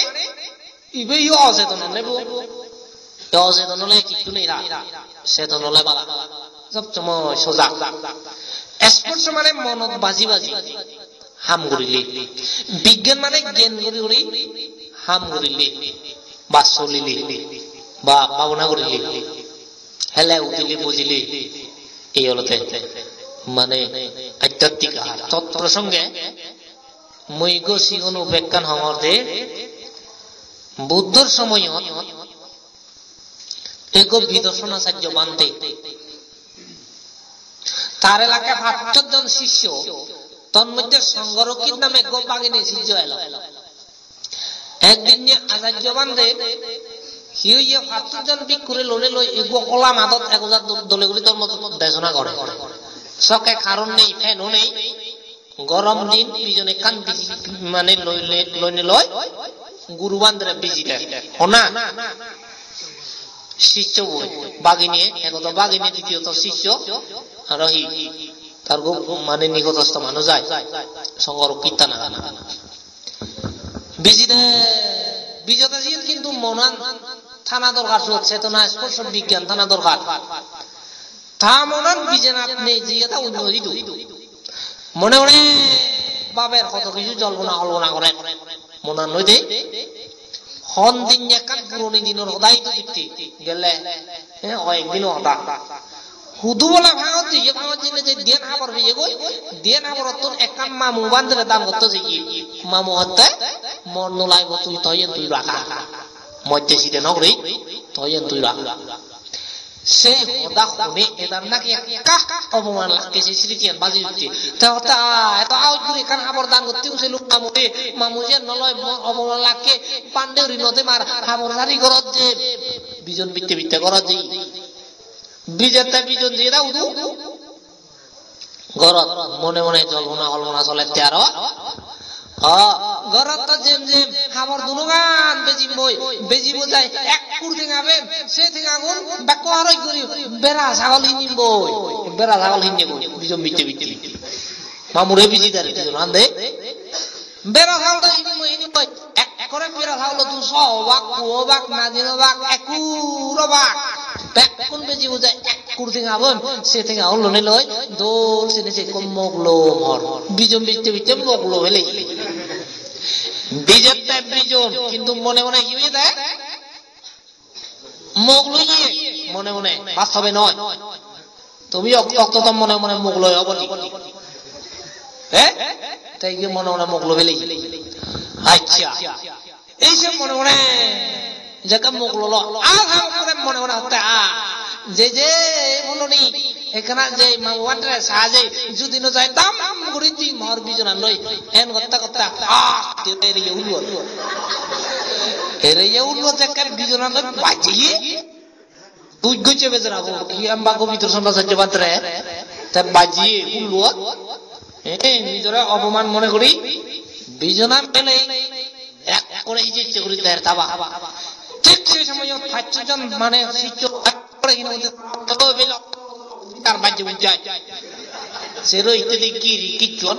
Ibe yo ocheton ole bo. Yo ocheton ole kichu nei ra. Cheton ole bala. Sob somoy sojak. Sporso mane monot baji baji ham gurile. Bigyan mane gyan guri guri ham gurile. Ba solile. Ba babona gurile. Hele udile bujile. Ei olode mane adhyatmik ahar. Tot prosonge mui ekko sigon bekkan hongor de, Buddhor somoyot ekko Bidorsonacharjo bhante, tar elake pachsot jon sisyo, tor moddhe Songhorakkhit name ekko bhagine sisyo elo. Ekdin ye Acharjo bhante hi oye, pachsot jon bhikkhure lone loi ekko hola madot ek hajar do-, dole guri dhormo desona gore. Sokke current nei, fan-o nei. Gorom din bijon ekkan biji, mane loi, loi, loine loi, guru bhantere biji der. Hona? Sisyo boi. Bhagine, egoto bhagine, ditiyoto sisyo. Aro hi? Tar go mane nigodosto manuj ai. Songhorakkhit thana gana. Biji de, bijode siyot hintu monan thana dorkar, siyot chetona sporso bigyan thana dorkar. Ta monan bijenat nei, jiye ta onyo idu. Mone mone baber hoto kichu jolpona holpona gore. Monan noi de. Hon din ekkan puroni dinor hoda idu gitti. Gele, eh, hoyek dino hoda. Hudu bole phangot jeye, phangot jeinei je diyen habor peye goi, diyen haborottun ekkan mamu bhantere dan gotto jeye. Mamu hotte, "Mor nolaibo tui, toyen tui raga. Mojje side nw guri, toyen tui raga." Se hoda hune edar naki ekka oboman lakke, se sritiyan baji utte. Te hotte, "Ah, eto aoj guri ekkan habor dan gotte use luk mamure, mamu je noloi mo-, oboman lakke, pande uri node mar habor sari gorot je." Bijon bitte bitte gorot je. Bijette bijon je da udu. Gorot mone mone jolpona holpona solette aro. O, gorot to jem jem habor dunogan bejim boi, bejibo jai ekkur tenga pem, se tengagun bekko horoj guri bera sagol hinim boi, bera sagol hinne goi, bijon bitte bitte. Mamure biji der bijon hande. Bera sagol do hinim boi, hinim boi. Ekkore bera sagolottun so obak, pu obak, nadin obak, ekkur obak. Bekkun beji bujai ekkur tenga pon, se tenga ullone loi, dol sini se ekko mok lom hor. Bijon bitte bitte mok lom hele. Bijette bijon, kintu mone mone hi oye de? Mok loye, mone mone, bastobe noi. Tumi ok-, okto to mone mone mok loi obo ni? He? Te iye mone mone mok lobe legi. Accha. Ei se mone mone jekke mok lolo. Ar ha mone mone hotte a. Je je mone ni ekkana je ma wandre sa je judi no jai dam guri di mor bijonan loi. En gotta gotta. Ah, te te ye ullo. Ere ye ullo jekke bijonan loi bajje. Tuj gocche bejara bo, hi amba Gobitor Chanda Sacche Bhantere, te bajje ulluot, eh, nijore oboman mone guri, bijona mele, ekkore ije ije guri der taba. Thik sei somoyot pachcho jon mane siccho ekkore hino mujhe taba belo, tar bajje ujjai. Sero ittedi kiri kicchon.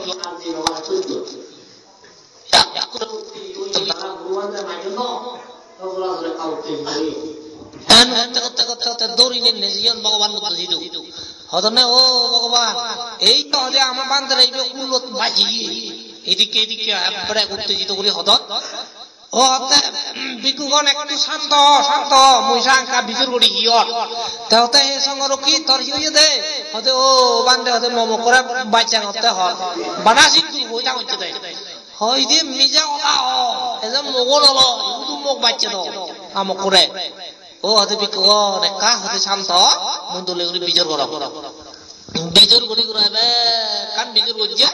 Tan gotte gotte gotte gotte dori nenne jiyon Bhogoban Buddho sidu. Hodonne, "O Bhogoban, ei to hode ama bhantere ibe ullot bajiye. Edikke edikke ebbare uttejito guri hodon." O hotte, "Bhikkhugon ekku santo, santo, mui sangha bijor guri hi or?" Te hotte, "He Songho Rokkhi, tor hi oye de?" Hotte, "O bhante," hotte, "mo mokkore bajjang," hotte, "hor. Bana sik duru hoi thang hocche de." Hoide mije hoda hor, eje mogo nolo, idu mok bacche do, amok kore. O hoide bhikkhugon ekka hoide santo, mon dole guri bijor goro. Bijor guri guri ebe ekkan bijor gojje.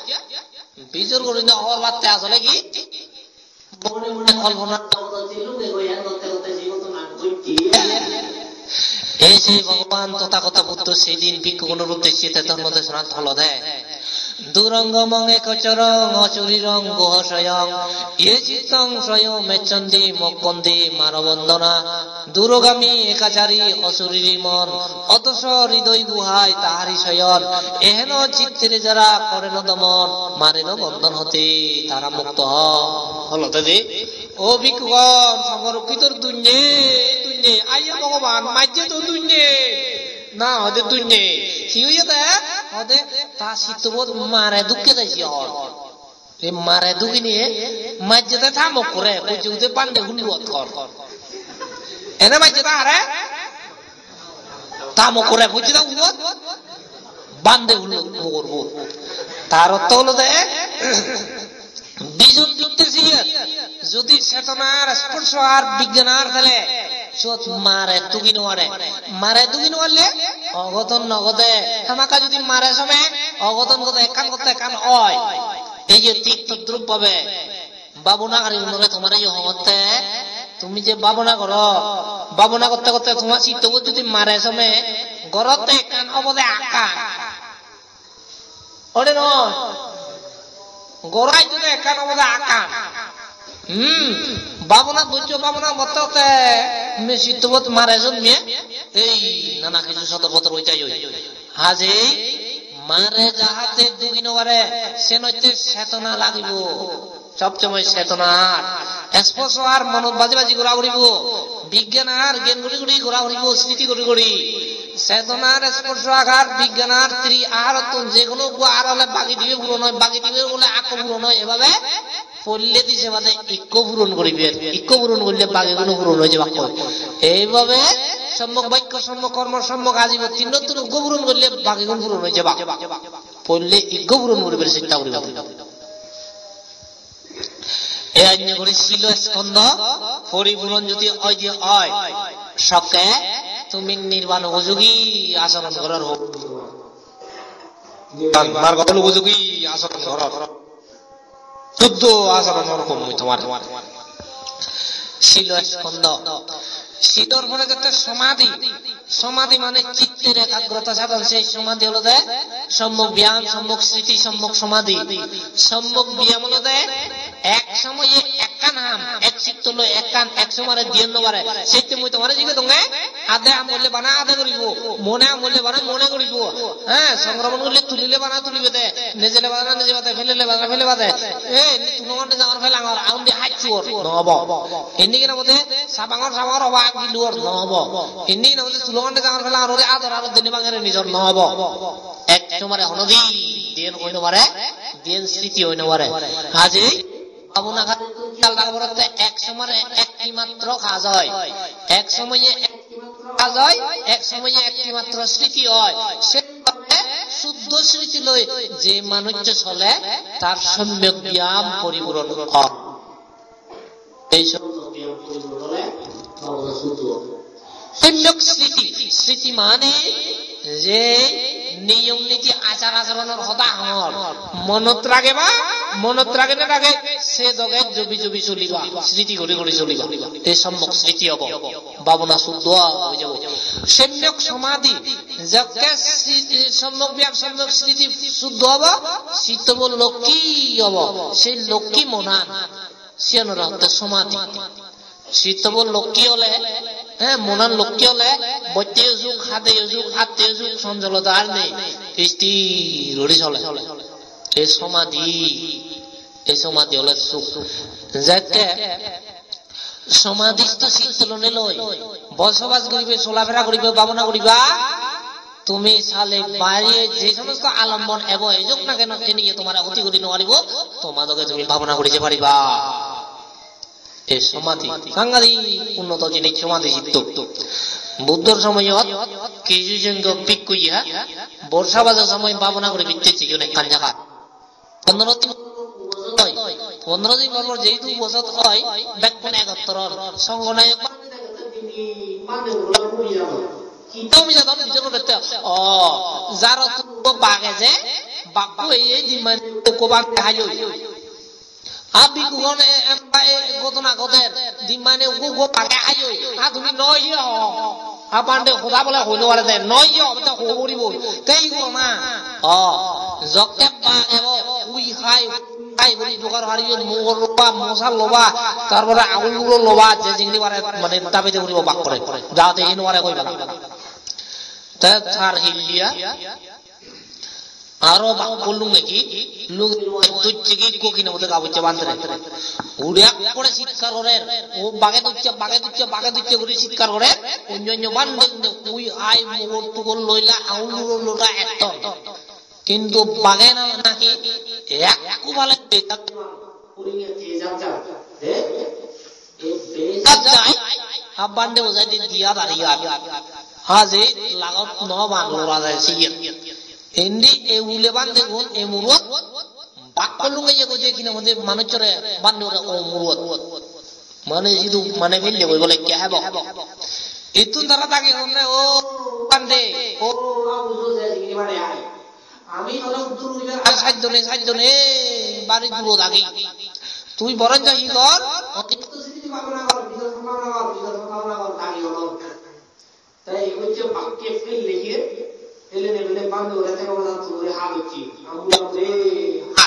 Bijor guri no hobor patte asole hi? Mone mone kolpona. Ei sei Bhogoban Tothagoto Buddho sei din bhikkhugunor uddecche te dhormo desonat holode, "Durangomang egocorang asurirang guhosoyang, ye cittang sayo meccanti mokkanti maro bandhana. Durogami egacari asuriri mon, otoso hridoy guhai tahari soyon, eheno cittire jara koreno domon, mareno bondhon hote tara mukto hon." Holode je, "O bhikkhugon, Songho Rokkhitor dunye, dunye, aiye Bhogoban, majje to dunye." Na, hoide dunye. Hi oye de? Hoide ta sittobot mare dukke de siyon. Ei mare dugine majje de ta mokkore, hojje ude bhante hulluot hor. Ene majje de hare? Ta mokkore hojje de uot? Bhante hulluot mokkorbo. Tar ortho olode, bijon dutte siye, judi chetonar, sporso ar, bigyan ar thele, siyot mare dugi no pare. Mare dugi no parle, ogodon no gode. Hamakkai judi mare some, ogodon gode, ekkan gotte ekkan oi. Ei je thik todrup bhabe, bhabona gari gunore tomare yo hongotte, tumi je bhabona goro, bhabona gotte gotte toma sittobot judi mare some, gorotte ekkan obode akkan. Ore noi. Goro ajjode ekkan obode akkan. Hmm. Bhabona gojjo, bhabona gotte gotte me sittobot mare somme. Ei nana hissu sodor bodor oi jai oi. Hajei mare jahate dugi no pare, senotte chetona lagibo. Sob somoi chetona ar, sporso ar monot baji baji gora puribo, bigyan ar gyan guri guri gora puribo, smriti guri guri. Chetona ar, sporso ar, bigyan ar, tri aharottun je hono ekko ahar ole bagi dibe puron oi, bagi dibe ole ekko puron oi, ebabe poille di se bade ekko puron guribe, ekko puron golle bagiguno puron oi jebak koi. Eibabe sommok bakko, sommok kormo, sommok ajibo tinnottun ekko puron golle bagigun puron oi jebak. Poille ekko puron guribar chesta guribo. E anye guri silo skondo poripuron jodi oide oi, sokke Tumi nirban upojogi achoron goror hok. Nirban margot upojogi achoron goror. Suddho achoron goror hok mui tomar. Silo skondo. Silor pore jette somadhi. Somadhi mane chittor ekagrota sadhon, sei somadhi olode sommok byam, sommok sriti, sommok somadhi. Sommok byam olode ek somoye ekkan ham, ek chitto loi ekkan, ek somare diyen no pare. Sette mui tomare jige donge, ade ham golle bana ade guribo, mone ham golle bana mone guribo. He, songkromon golle tulile bana tulibe de, nejele bana nejebe de, felele bana felebe de. E, tulongonde jangor felangor, aundi hacchuor, no obo. Indi gene bode sabangor sabangor oba giluor, no obo. Indi gene bode tulongonde jangor felangor ore ador aro deni bangere nijor, no obo. Ek somare honodin diyen oi no pare, diyen sriti oi no pare. Haje Bhabona kar khiyal ragha poribo de, ek somare ekti matro kaj oi, ek somoye ekti matro kaj oi, ek somoye ekti matro sriti oi. Se suddho sriti loi je manuj sole, tar sommok byam poripuron oi. Ei sommok byam poripuron ole bhabona suddho. Sommok sriti, sriti mane je niyom niti achar achoronor hoda hor. Monot rageba, monot rage na rage, se doge jobi jobi soliba, sriti guri guri soliba. Ei sommok sriti obo. Bhabona suddho oi jabo. Sommok somadhi, jokke si-, sommok byam, sommok sriti suddho obo, sittobo lokki obo. Sei lokki monan. Siyanore hotte somadhi. Sittobo lokki ole, he, monan lokki ole, botte o juk, hade o juk, atte o juk, sonjolota ar nei. Isthir guri sole. Ei somadhi, ei somadhi ole suk. Jekke somadhisto sitto lone loi bosobas guribe, solafera guribe, bhabona guriba, tumi sale baire je somosto alombon ebo ejok na keno, seniye tomare hoti guri no paribo, toma doge tumi bhabona guri je pariba. Ei somadhi, sanghatik unnoto jinis somadhi sitto. Buddhor somoyot kichu songhok bhikkhuye borsa bajo somoy bhabona guri bitte sigun ekkan jagat. Pondro din oi, pondro din por por jehetu uposot oi, bekkun egottor or. Songho nayok Hintu ami jadon bujor gorette, o, jaro tubo bage je, bakko ei, ei dimane ukko bage hayo. A bhikkhugun e, e, e, ghotona ghoder, dimane ukko, ukko bage hayo. A tumi noi ho. A bhante hoda bole hoi no pare de, noi ho, bole hoi poribo. Te hi goro na? O, jokke bage bo, ui hai, hai guri jogar hariyo, mugor loba, mosa loba, tar pore agul guro loba, je jingni pare, mane, dabi de guribo bak gore. Jate hi no pare hoi pare. Te tar hilliya, aro bakko lungegi, lungegi ducche gi ikko hine hoide gabujje bhantere. Uri ekkore chitkar gorer, o bage ducche, bage ducche, bage ducche guri chitkar gorer, onyo onyo bhante ui ai mugor tugor loila, aul luro lora etton. Kintu bage na naki ekku bale bejat jai. Ei bejat jai, a bhante bujai di diya dari ar. Haje lagot no bang lora jai siyen. Indi ei ule bhantegun ei muruot bakko lungeye goi je hine hoide manuchore bhante ore o muruot. Mane sidu mane pelle goi bole ke hebo. Ittun tara dagi honne o bhante, o abu jo je jigini mane ai. Ami tore uddor guribar ar saiddo nei, saiddo nei, bari durot agi. Tui boronjo hi gor? Otit sriti bhabona gor, bidorshan bhabona gor, bidorshan bhabona gor, dagi olor. Tai ei hocche bakke pelle ye, pelle ne bele bhante ore te bhabona tui ha docchi. Ambu ambu re ha.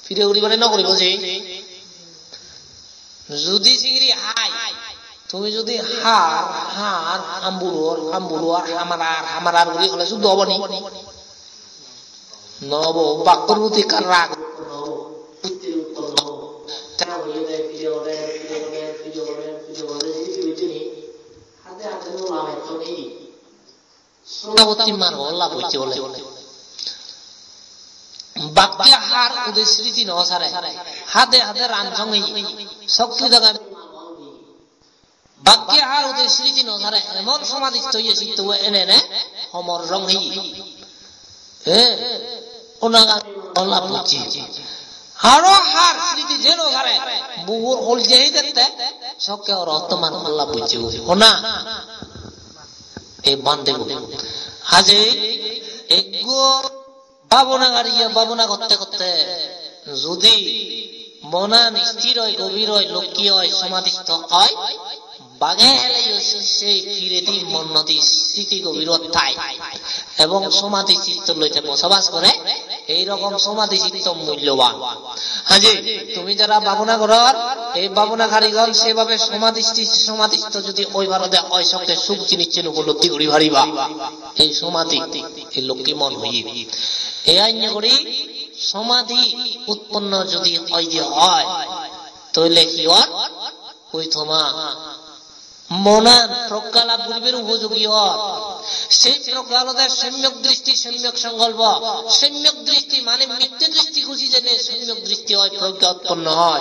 Pire guribare no guribo je. Judi singiri hai, tumi judi har, har, hamburor, hamburor, hamarar, hamarar guri hole suddho obo ni? No obo, bakkor proti ekkan rag. Te hoye de, pire ode, pire ode, pire ode, pire ode, pire ode, pire ode, hade hade no lame to ni. Sonabotti margo lab gocche bole. Bakke har ude sriti no sare. Hade hade ran song heye. Sokki daga. Bakke har ude sriti no sare. Emon somadhisto oye sitto ene ene homor rong heye. Eh, onaga lab gocche. Aro har sriti je no sare. Bugur hol je hei dette. Sokke oro ottoman lab gocche. Hona. Ei bhantebo. Haje ekko bhabona gariye bhabona gotte gotte judi monan sthir oi, gobhir oi, lokki oi, somadhisto oi, bage heleyo se piredi mon nodi sriti gobhirot thai ebong somadhi chitto loi te bosabas gore, ei rokom somadhi chitto mulloban. Haje tumi jara bhabona goror, ei bhabona garigun sebabe somadhi, somadhisto judi oi paro de, oi sokke suk jinissan upolobdhi guri pariba. Ei somadhi, ei lokki mon hoye. Ei anya guri somadhi utponno judi oi de oi, toile hi or? Oi toma monan progga lab guribar upojogi or. Sei progga olode somyok dristi, somyok songolpo. Somyok dristi mane mitte dristi guji jene somyok dristi oi, progga utponno oi.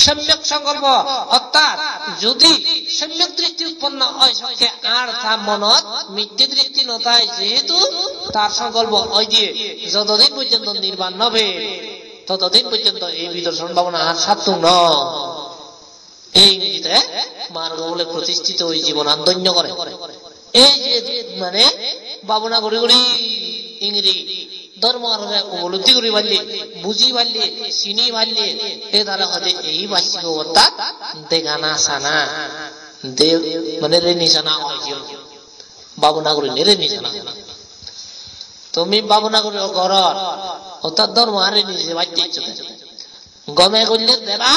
Somyok songolpo, ortat judi somyok dristi utponno oi sokke ar ta monot mitte dristi no thai, jehetu tar songolpo oi diye, jotodin porjonto nirban no per, totodin porjonto ei bidorshon bhabona ar sarthok no. Ei ingiri te margo bole protistito oi jibonan dhonyo gore. Ei je mane bhabona guri guri ingiri dhormo arore upolobdhi guri palle, buji palle, sini palle, e tara hode ei bachchik obosthat degana sana, de mane reni sana oi je. Bhabona gurinei reni sana. Tumi bhabona guri goror, ortat dhormo areni je bachchik. Gome golle deba,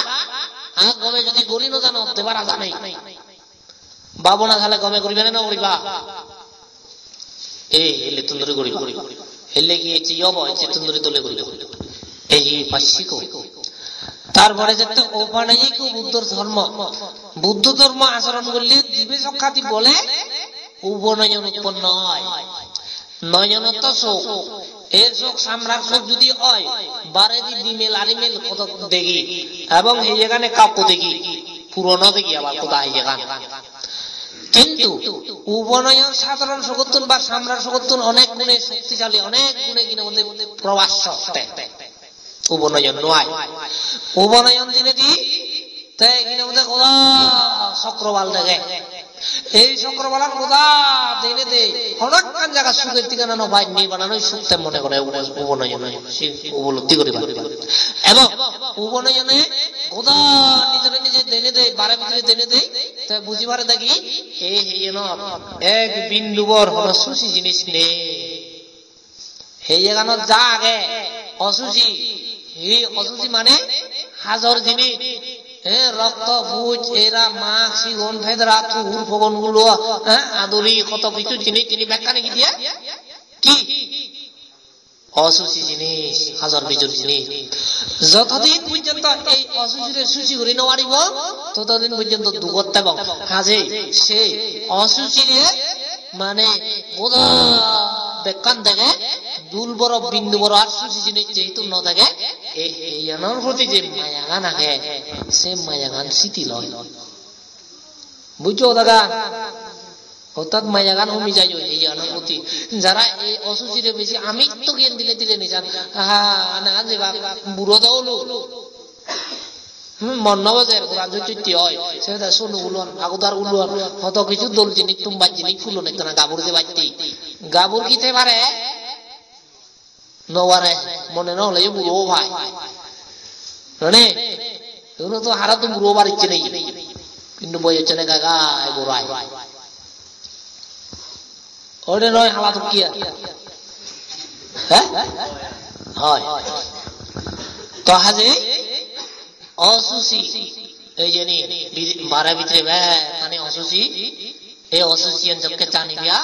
ar gome judi guri no jano, deba raja nei. Bhabona sale gome guriba ne no guriba? Ei, helle tunduri guriba. Helle hi ecche obo, ecche tunduri dole guriba. Ei hi pachchiko. Tar pore jette opanayiko Buddhor dhormo. Buddho dhormo achoron golle dibe sokkati bole uponoyon utponno oi. Noyonotto sok. E sok samrar sok judi oi, baredi bimel arimel hodok degi, ebong heyegane kakko degi, puro no degi abar hoda heyegan. Kintu uponoyon sadharon sokottun ba samrar sokottun onek gune shoktisali, onek gune hinamode probasho te. Ubonoyon noi. Ubonoyon dinedi te hinamode hoda sokrobal dege. Ei sokrobalan hoda dinedi honokkan jaga suger thigana no pai, nibananoi suk te mone gore ubo-, ubonoyone se upolobdhi guri pare. Ebong ubonoyone hoda nijore nije dinedi, bare bidire dinedi, te buji pare degi, ei heyenot ek bindu bor hono susi jinis nei. Heyeganot ja age, osuji. Hi osuji mane? Hajor jinis. He, rokto, puj, era, mak, sigon, pedra, tuhur, pogon gulo, he, aduri, hoto kichu jinis, jinis bekkani hi diye? Hi? Osuji jinis, hajor bijur jinis. Jotodin porjonto ei osujire suji guri no paribo, totodin porjonto dugot thebong. Haje sei osujire mane goda bekkan dege, dul boro bindu boro ar suji jinis jehetu no dege, ei, ei iyanor proti je mayagan age, se mayagan sitil oi. Bujjo hodagan? Ortat mayagan homi jai oi, iyanor proti. Jara ei osujire besi amitto giyen dile dile nejan. Aha, anagan jebak, buro do olo. Hmm, mon no bojer, goran jojjotte oi. Sebe de sonu ulon, agudar ulon, hoto kichu dol jinis, tumbar jinis, pulon ekkana gabur jebatte. Gabur hi te pare? No pare, mone no hole buro obo pai. None? Eguno to hara to buro obar icche nei. Hintu boyos hone gagai buro ai. Ode noi hala to kiya? He? Hoi. To haje osusi, ei jeni, bi-, bare bidire bekkani osusi, ei osusiyan jokke janiba,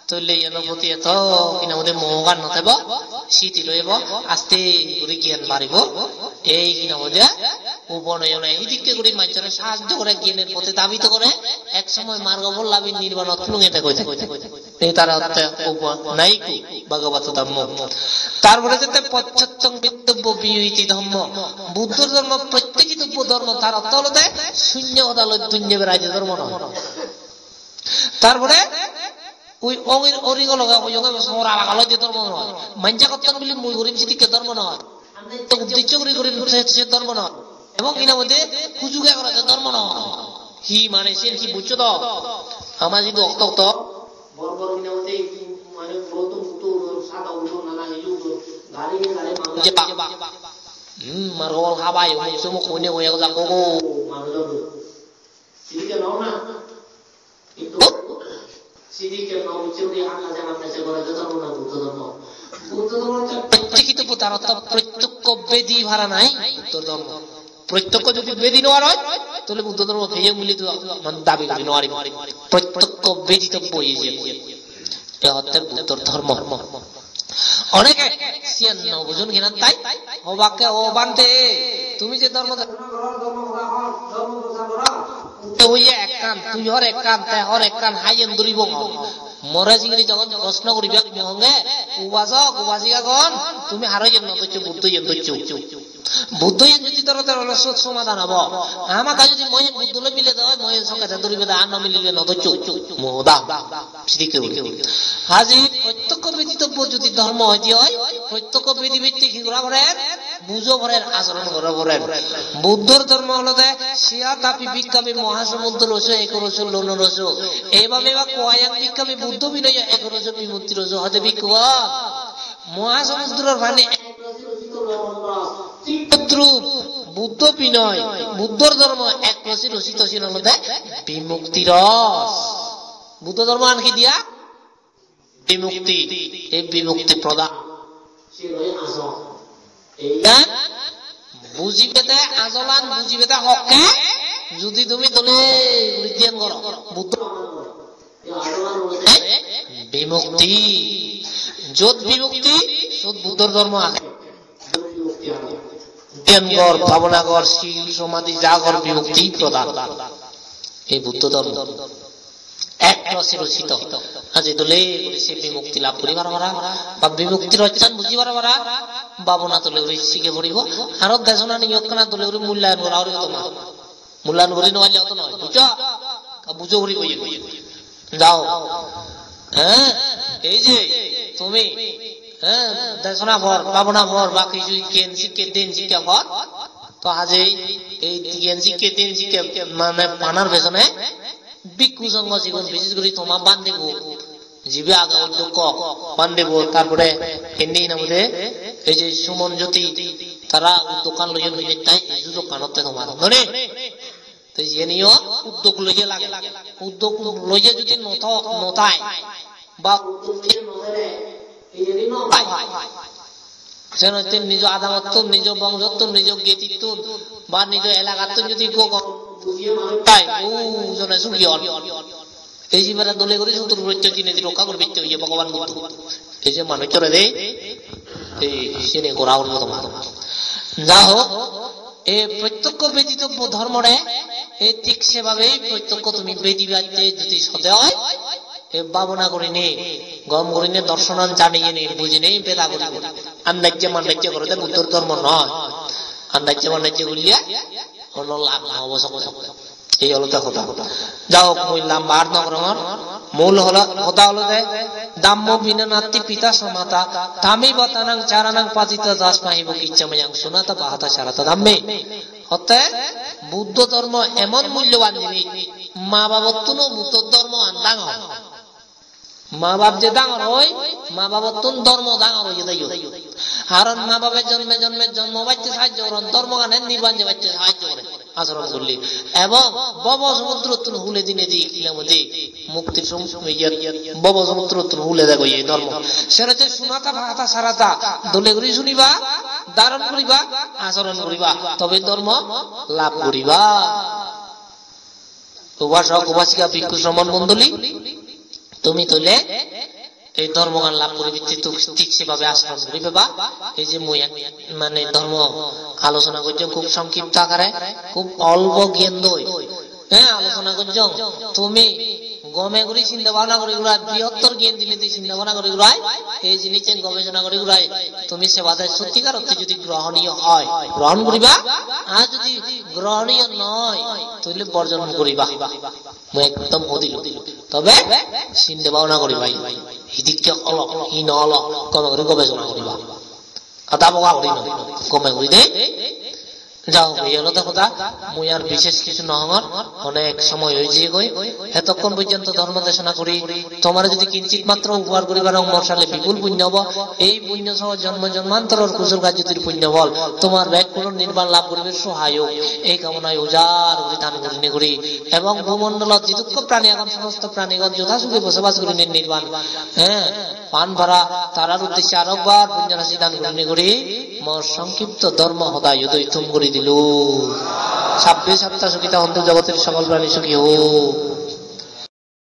toile iyano proti eto hinamode mohogan no thebo, sitil oibo, aste guri giyan baribo, ei hinamode ubonoyone idikke guri manjore sahajjo gore, giyanor proti dabito gore, ek somoy margo phol labi nirbanot lungede goi thebo. Ei tar ortho upanayiko Bhagavato Dhammo. Tar pore jette pacchattang vettobbo viyohiti dhammo. Buddho dhormo prottekitobbo dhormo, tar ortho olode sunyo hoda loi dunye berai de dhormo noi. Tar pore ui ongir ori gologe hoyonge sora lagalo de dhormo noi. Manje gotton bili mui gurim sidikke dhormo noi. Uddeccho guri gurim se, se dhormo noi. Ebong hinamode hujuge gora de dhormo noi. Hi mane siyen hi bujjo do? Ama jidu okto okto Mane, buro to muto ulo, sada ulo, nana hiju ulo, gari, gari, mangga. Je ba. Hmm, mar gobol habai, umuk sumuk, hone, hone, goja, gogo. Manuj ulo. Sidikke no na. Hintu sidikke no bucche uri, andase andase gore, joto mone Buddho dhormo. Buddho dhormo hocche protyekkhito putarotto, protyekko bedi para nai Buddho dhormo. Protyekko jodi bedi no oi, tole Buddho dhormo peyong bili to mane dabi guri no paribo. Protyekko beditobbo oye je. E hotte Buddhor dhormo. Oneke siyan no bujon kinan tai, hobakke, "O bhante, tumi je dhormo desona goror, dhormo pora hor, dhormo prochar goror. Te hoye ekkan, tui hor ekkan, te hor ekkan, hayen duribong hor." More singiri jogon proshno guribe, mui honge, "Upasok, upasikagon, tumi haro yen no doccho, Buddho yen doccho." Buddho yen jodi dhoro, dhoro ole sot somadan obo. Hamakkai jodi mui Buddho loi mile de oi, mui sokke de duribe de, ar no milile no doccho. Mui hoda. Sidikke guri. Haji protyekko beditobbo jodi dhormo oi de oi, protyekko bedi bedi hi gora porer, bujo porer, achoron gora porer. Buddhor dhormo olode siyatapi bhikkhave mahasamudro roso eko roso lono roso. Evam eva kvayang bhikkhave buddho vinoyo eko roso vimutti roso. Hoide bhikkhu, Mohasamudror pani ek rosito lono ros. Todrup Buddho binoy, Buddhor dhormo ek rosi rosito, siyen olode bimukti ros. Buddho dhormo an hi diya? Bimukti. Ei bimukti prodhan. Siyen oi ajol. Eiyan bujibede, ajolan bujibede hokke, judi tumi dole guri dhyan goro, Buddho bimukti. Jot bimukti, sot Buddhor dhormo age. Dhyan gor, bhabona gor, sil, somadhi ja gor, bimukti prodhan. Ei Buddho dhormo. Ek rosi rosito. Aji dole guri se bimukti lab guri para para. Ba bimukti rossan buji para para. Bhabona dole guri sige poribo. Aro desona niyokkana dole guri mulyayon gora poribo toma. Mulyan guri no palle hoto noi, bujjo? Ka bujo guri hoye. Jao. He? Ei je tumi, he, desona por, bhabona por, ba hissu gyan sikke, dhyan sikke por. To haje ei gyan sikke, dhyan sikke mane panar pesone bhikkhu songho sigun, bishesh guri toma bhante bo, jibe age uddokko, bhante bo, tar pore indi hinang hoide ei je Suman Jyoti, tara uddokkan loyon, hinettai ei sujokkan otte tomar, noni? Te iyeniyo uddok loye lage. Uddok loye judi no tho-, no thai, ba uddok loye no thele, iyeni no pai. Senotte nijo adamottun, nijo bongsottun, nijo getittun, ba nijo elagattun judi ekko gom bujiye manuj thai, u jone sugi on. Ei jibere dole guri sutur protyekko jinedi rokka guribatte oye Bhogoban Buddho. Ei je manuchchore de, ei sini gora poribo tomar. Ja hok, ei protyekko beditobbo dhormore, ei thik sebhabei protyekko tumi bedibatte judi sode oi, ei bhabona gurinei, gom gurinei dorsonan janeinei, bujinei beda guribo. Andajje mandajje gorode Buddhor dhormo noi. Andajje mandajje gurile hono lab no obo sokko. Ei olode hoda. Ja hok, mui lamba ar no gorongor. Mul holo-, hoda olode, "Dhammo vina natthi pita ca mata, tameva tanang caranang pajita, tasma hi bho kicca mayang sunata bhagavata carata dhamme." Hotte, Buddho dhormo emon mulloban jinis, ma babottun o Buddho dhormo an dangor. Ma bap je dangor oi, ma babottun dhormo dangor oye de iyot. Karon ma babe jonme jonme jonmo bacche sahajjo goron, dhormogane nirban jebatte sahajjo gore, achoron golle. Ebong bhobo somudrottun hule dinedi, hinang hoide, muktir som-, iyot, bhobo somudrottun hule degoi ei dhormo. Senotte sunata bhagavata carata, dole guri suniba, dharon guriba, achoron guriba, tobe dhormo lab guriba. Upasok, upasika, bhikkhu, sramon mondoli, tumi tole ei dhormogan lab guribatte thik, thik sebhabe achoron guri peba. Ei je mui ek-, mane dhormo alochona gojjong khub songkhipto akare, khub olpo gyan doi. He, alochona gojjong. Tumi gome guri chinta bhabona guri gurai, brihottor gyan dinedi chinta bhabona guri gurai, ei jinis gobejona guri gurai, tumi sebade sottikar orthe jodi grohoniyo oi, grohon guriba, ar jodi grohoniyo noi, toile borjon guriba. Mui ekdom hoi dilung. Tobe chinta bhabona guriba, hidikke olo, hi no olo, gome guri gobejona guriba. Ada boga guri no, gome guri de. Jao, ei olode hoda, mui ar bishesh kichu no hongor, onek somoy oi jiyegoi. Etokkon porjonto dhormo desona guri, tomare jodi kinchit matro upokar guri parong, mor sale bipul punyo obo. Ei punyo soho jonmo jonmantoror kusol kajjodir punyo phol tomar bekkunor nirban lab guribar sohay ok. Ei kamonai ujar guri dan gurinei guri, ebong bhumondolot jidukko prani agon, somosto pranigun joda suge bosabas gurinei nirban, he, pan para, tarar uddesye arokbar punyo rasi dan gurinei guri mor songkipto dhormo hoda iyot oi thum guri dilung. Sabbe satta sukhita hontu, jogotor sokol prani sukhi hok.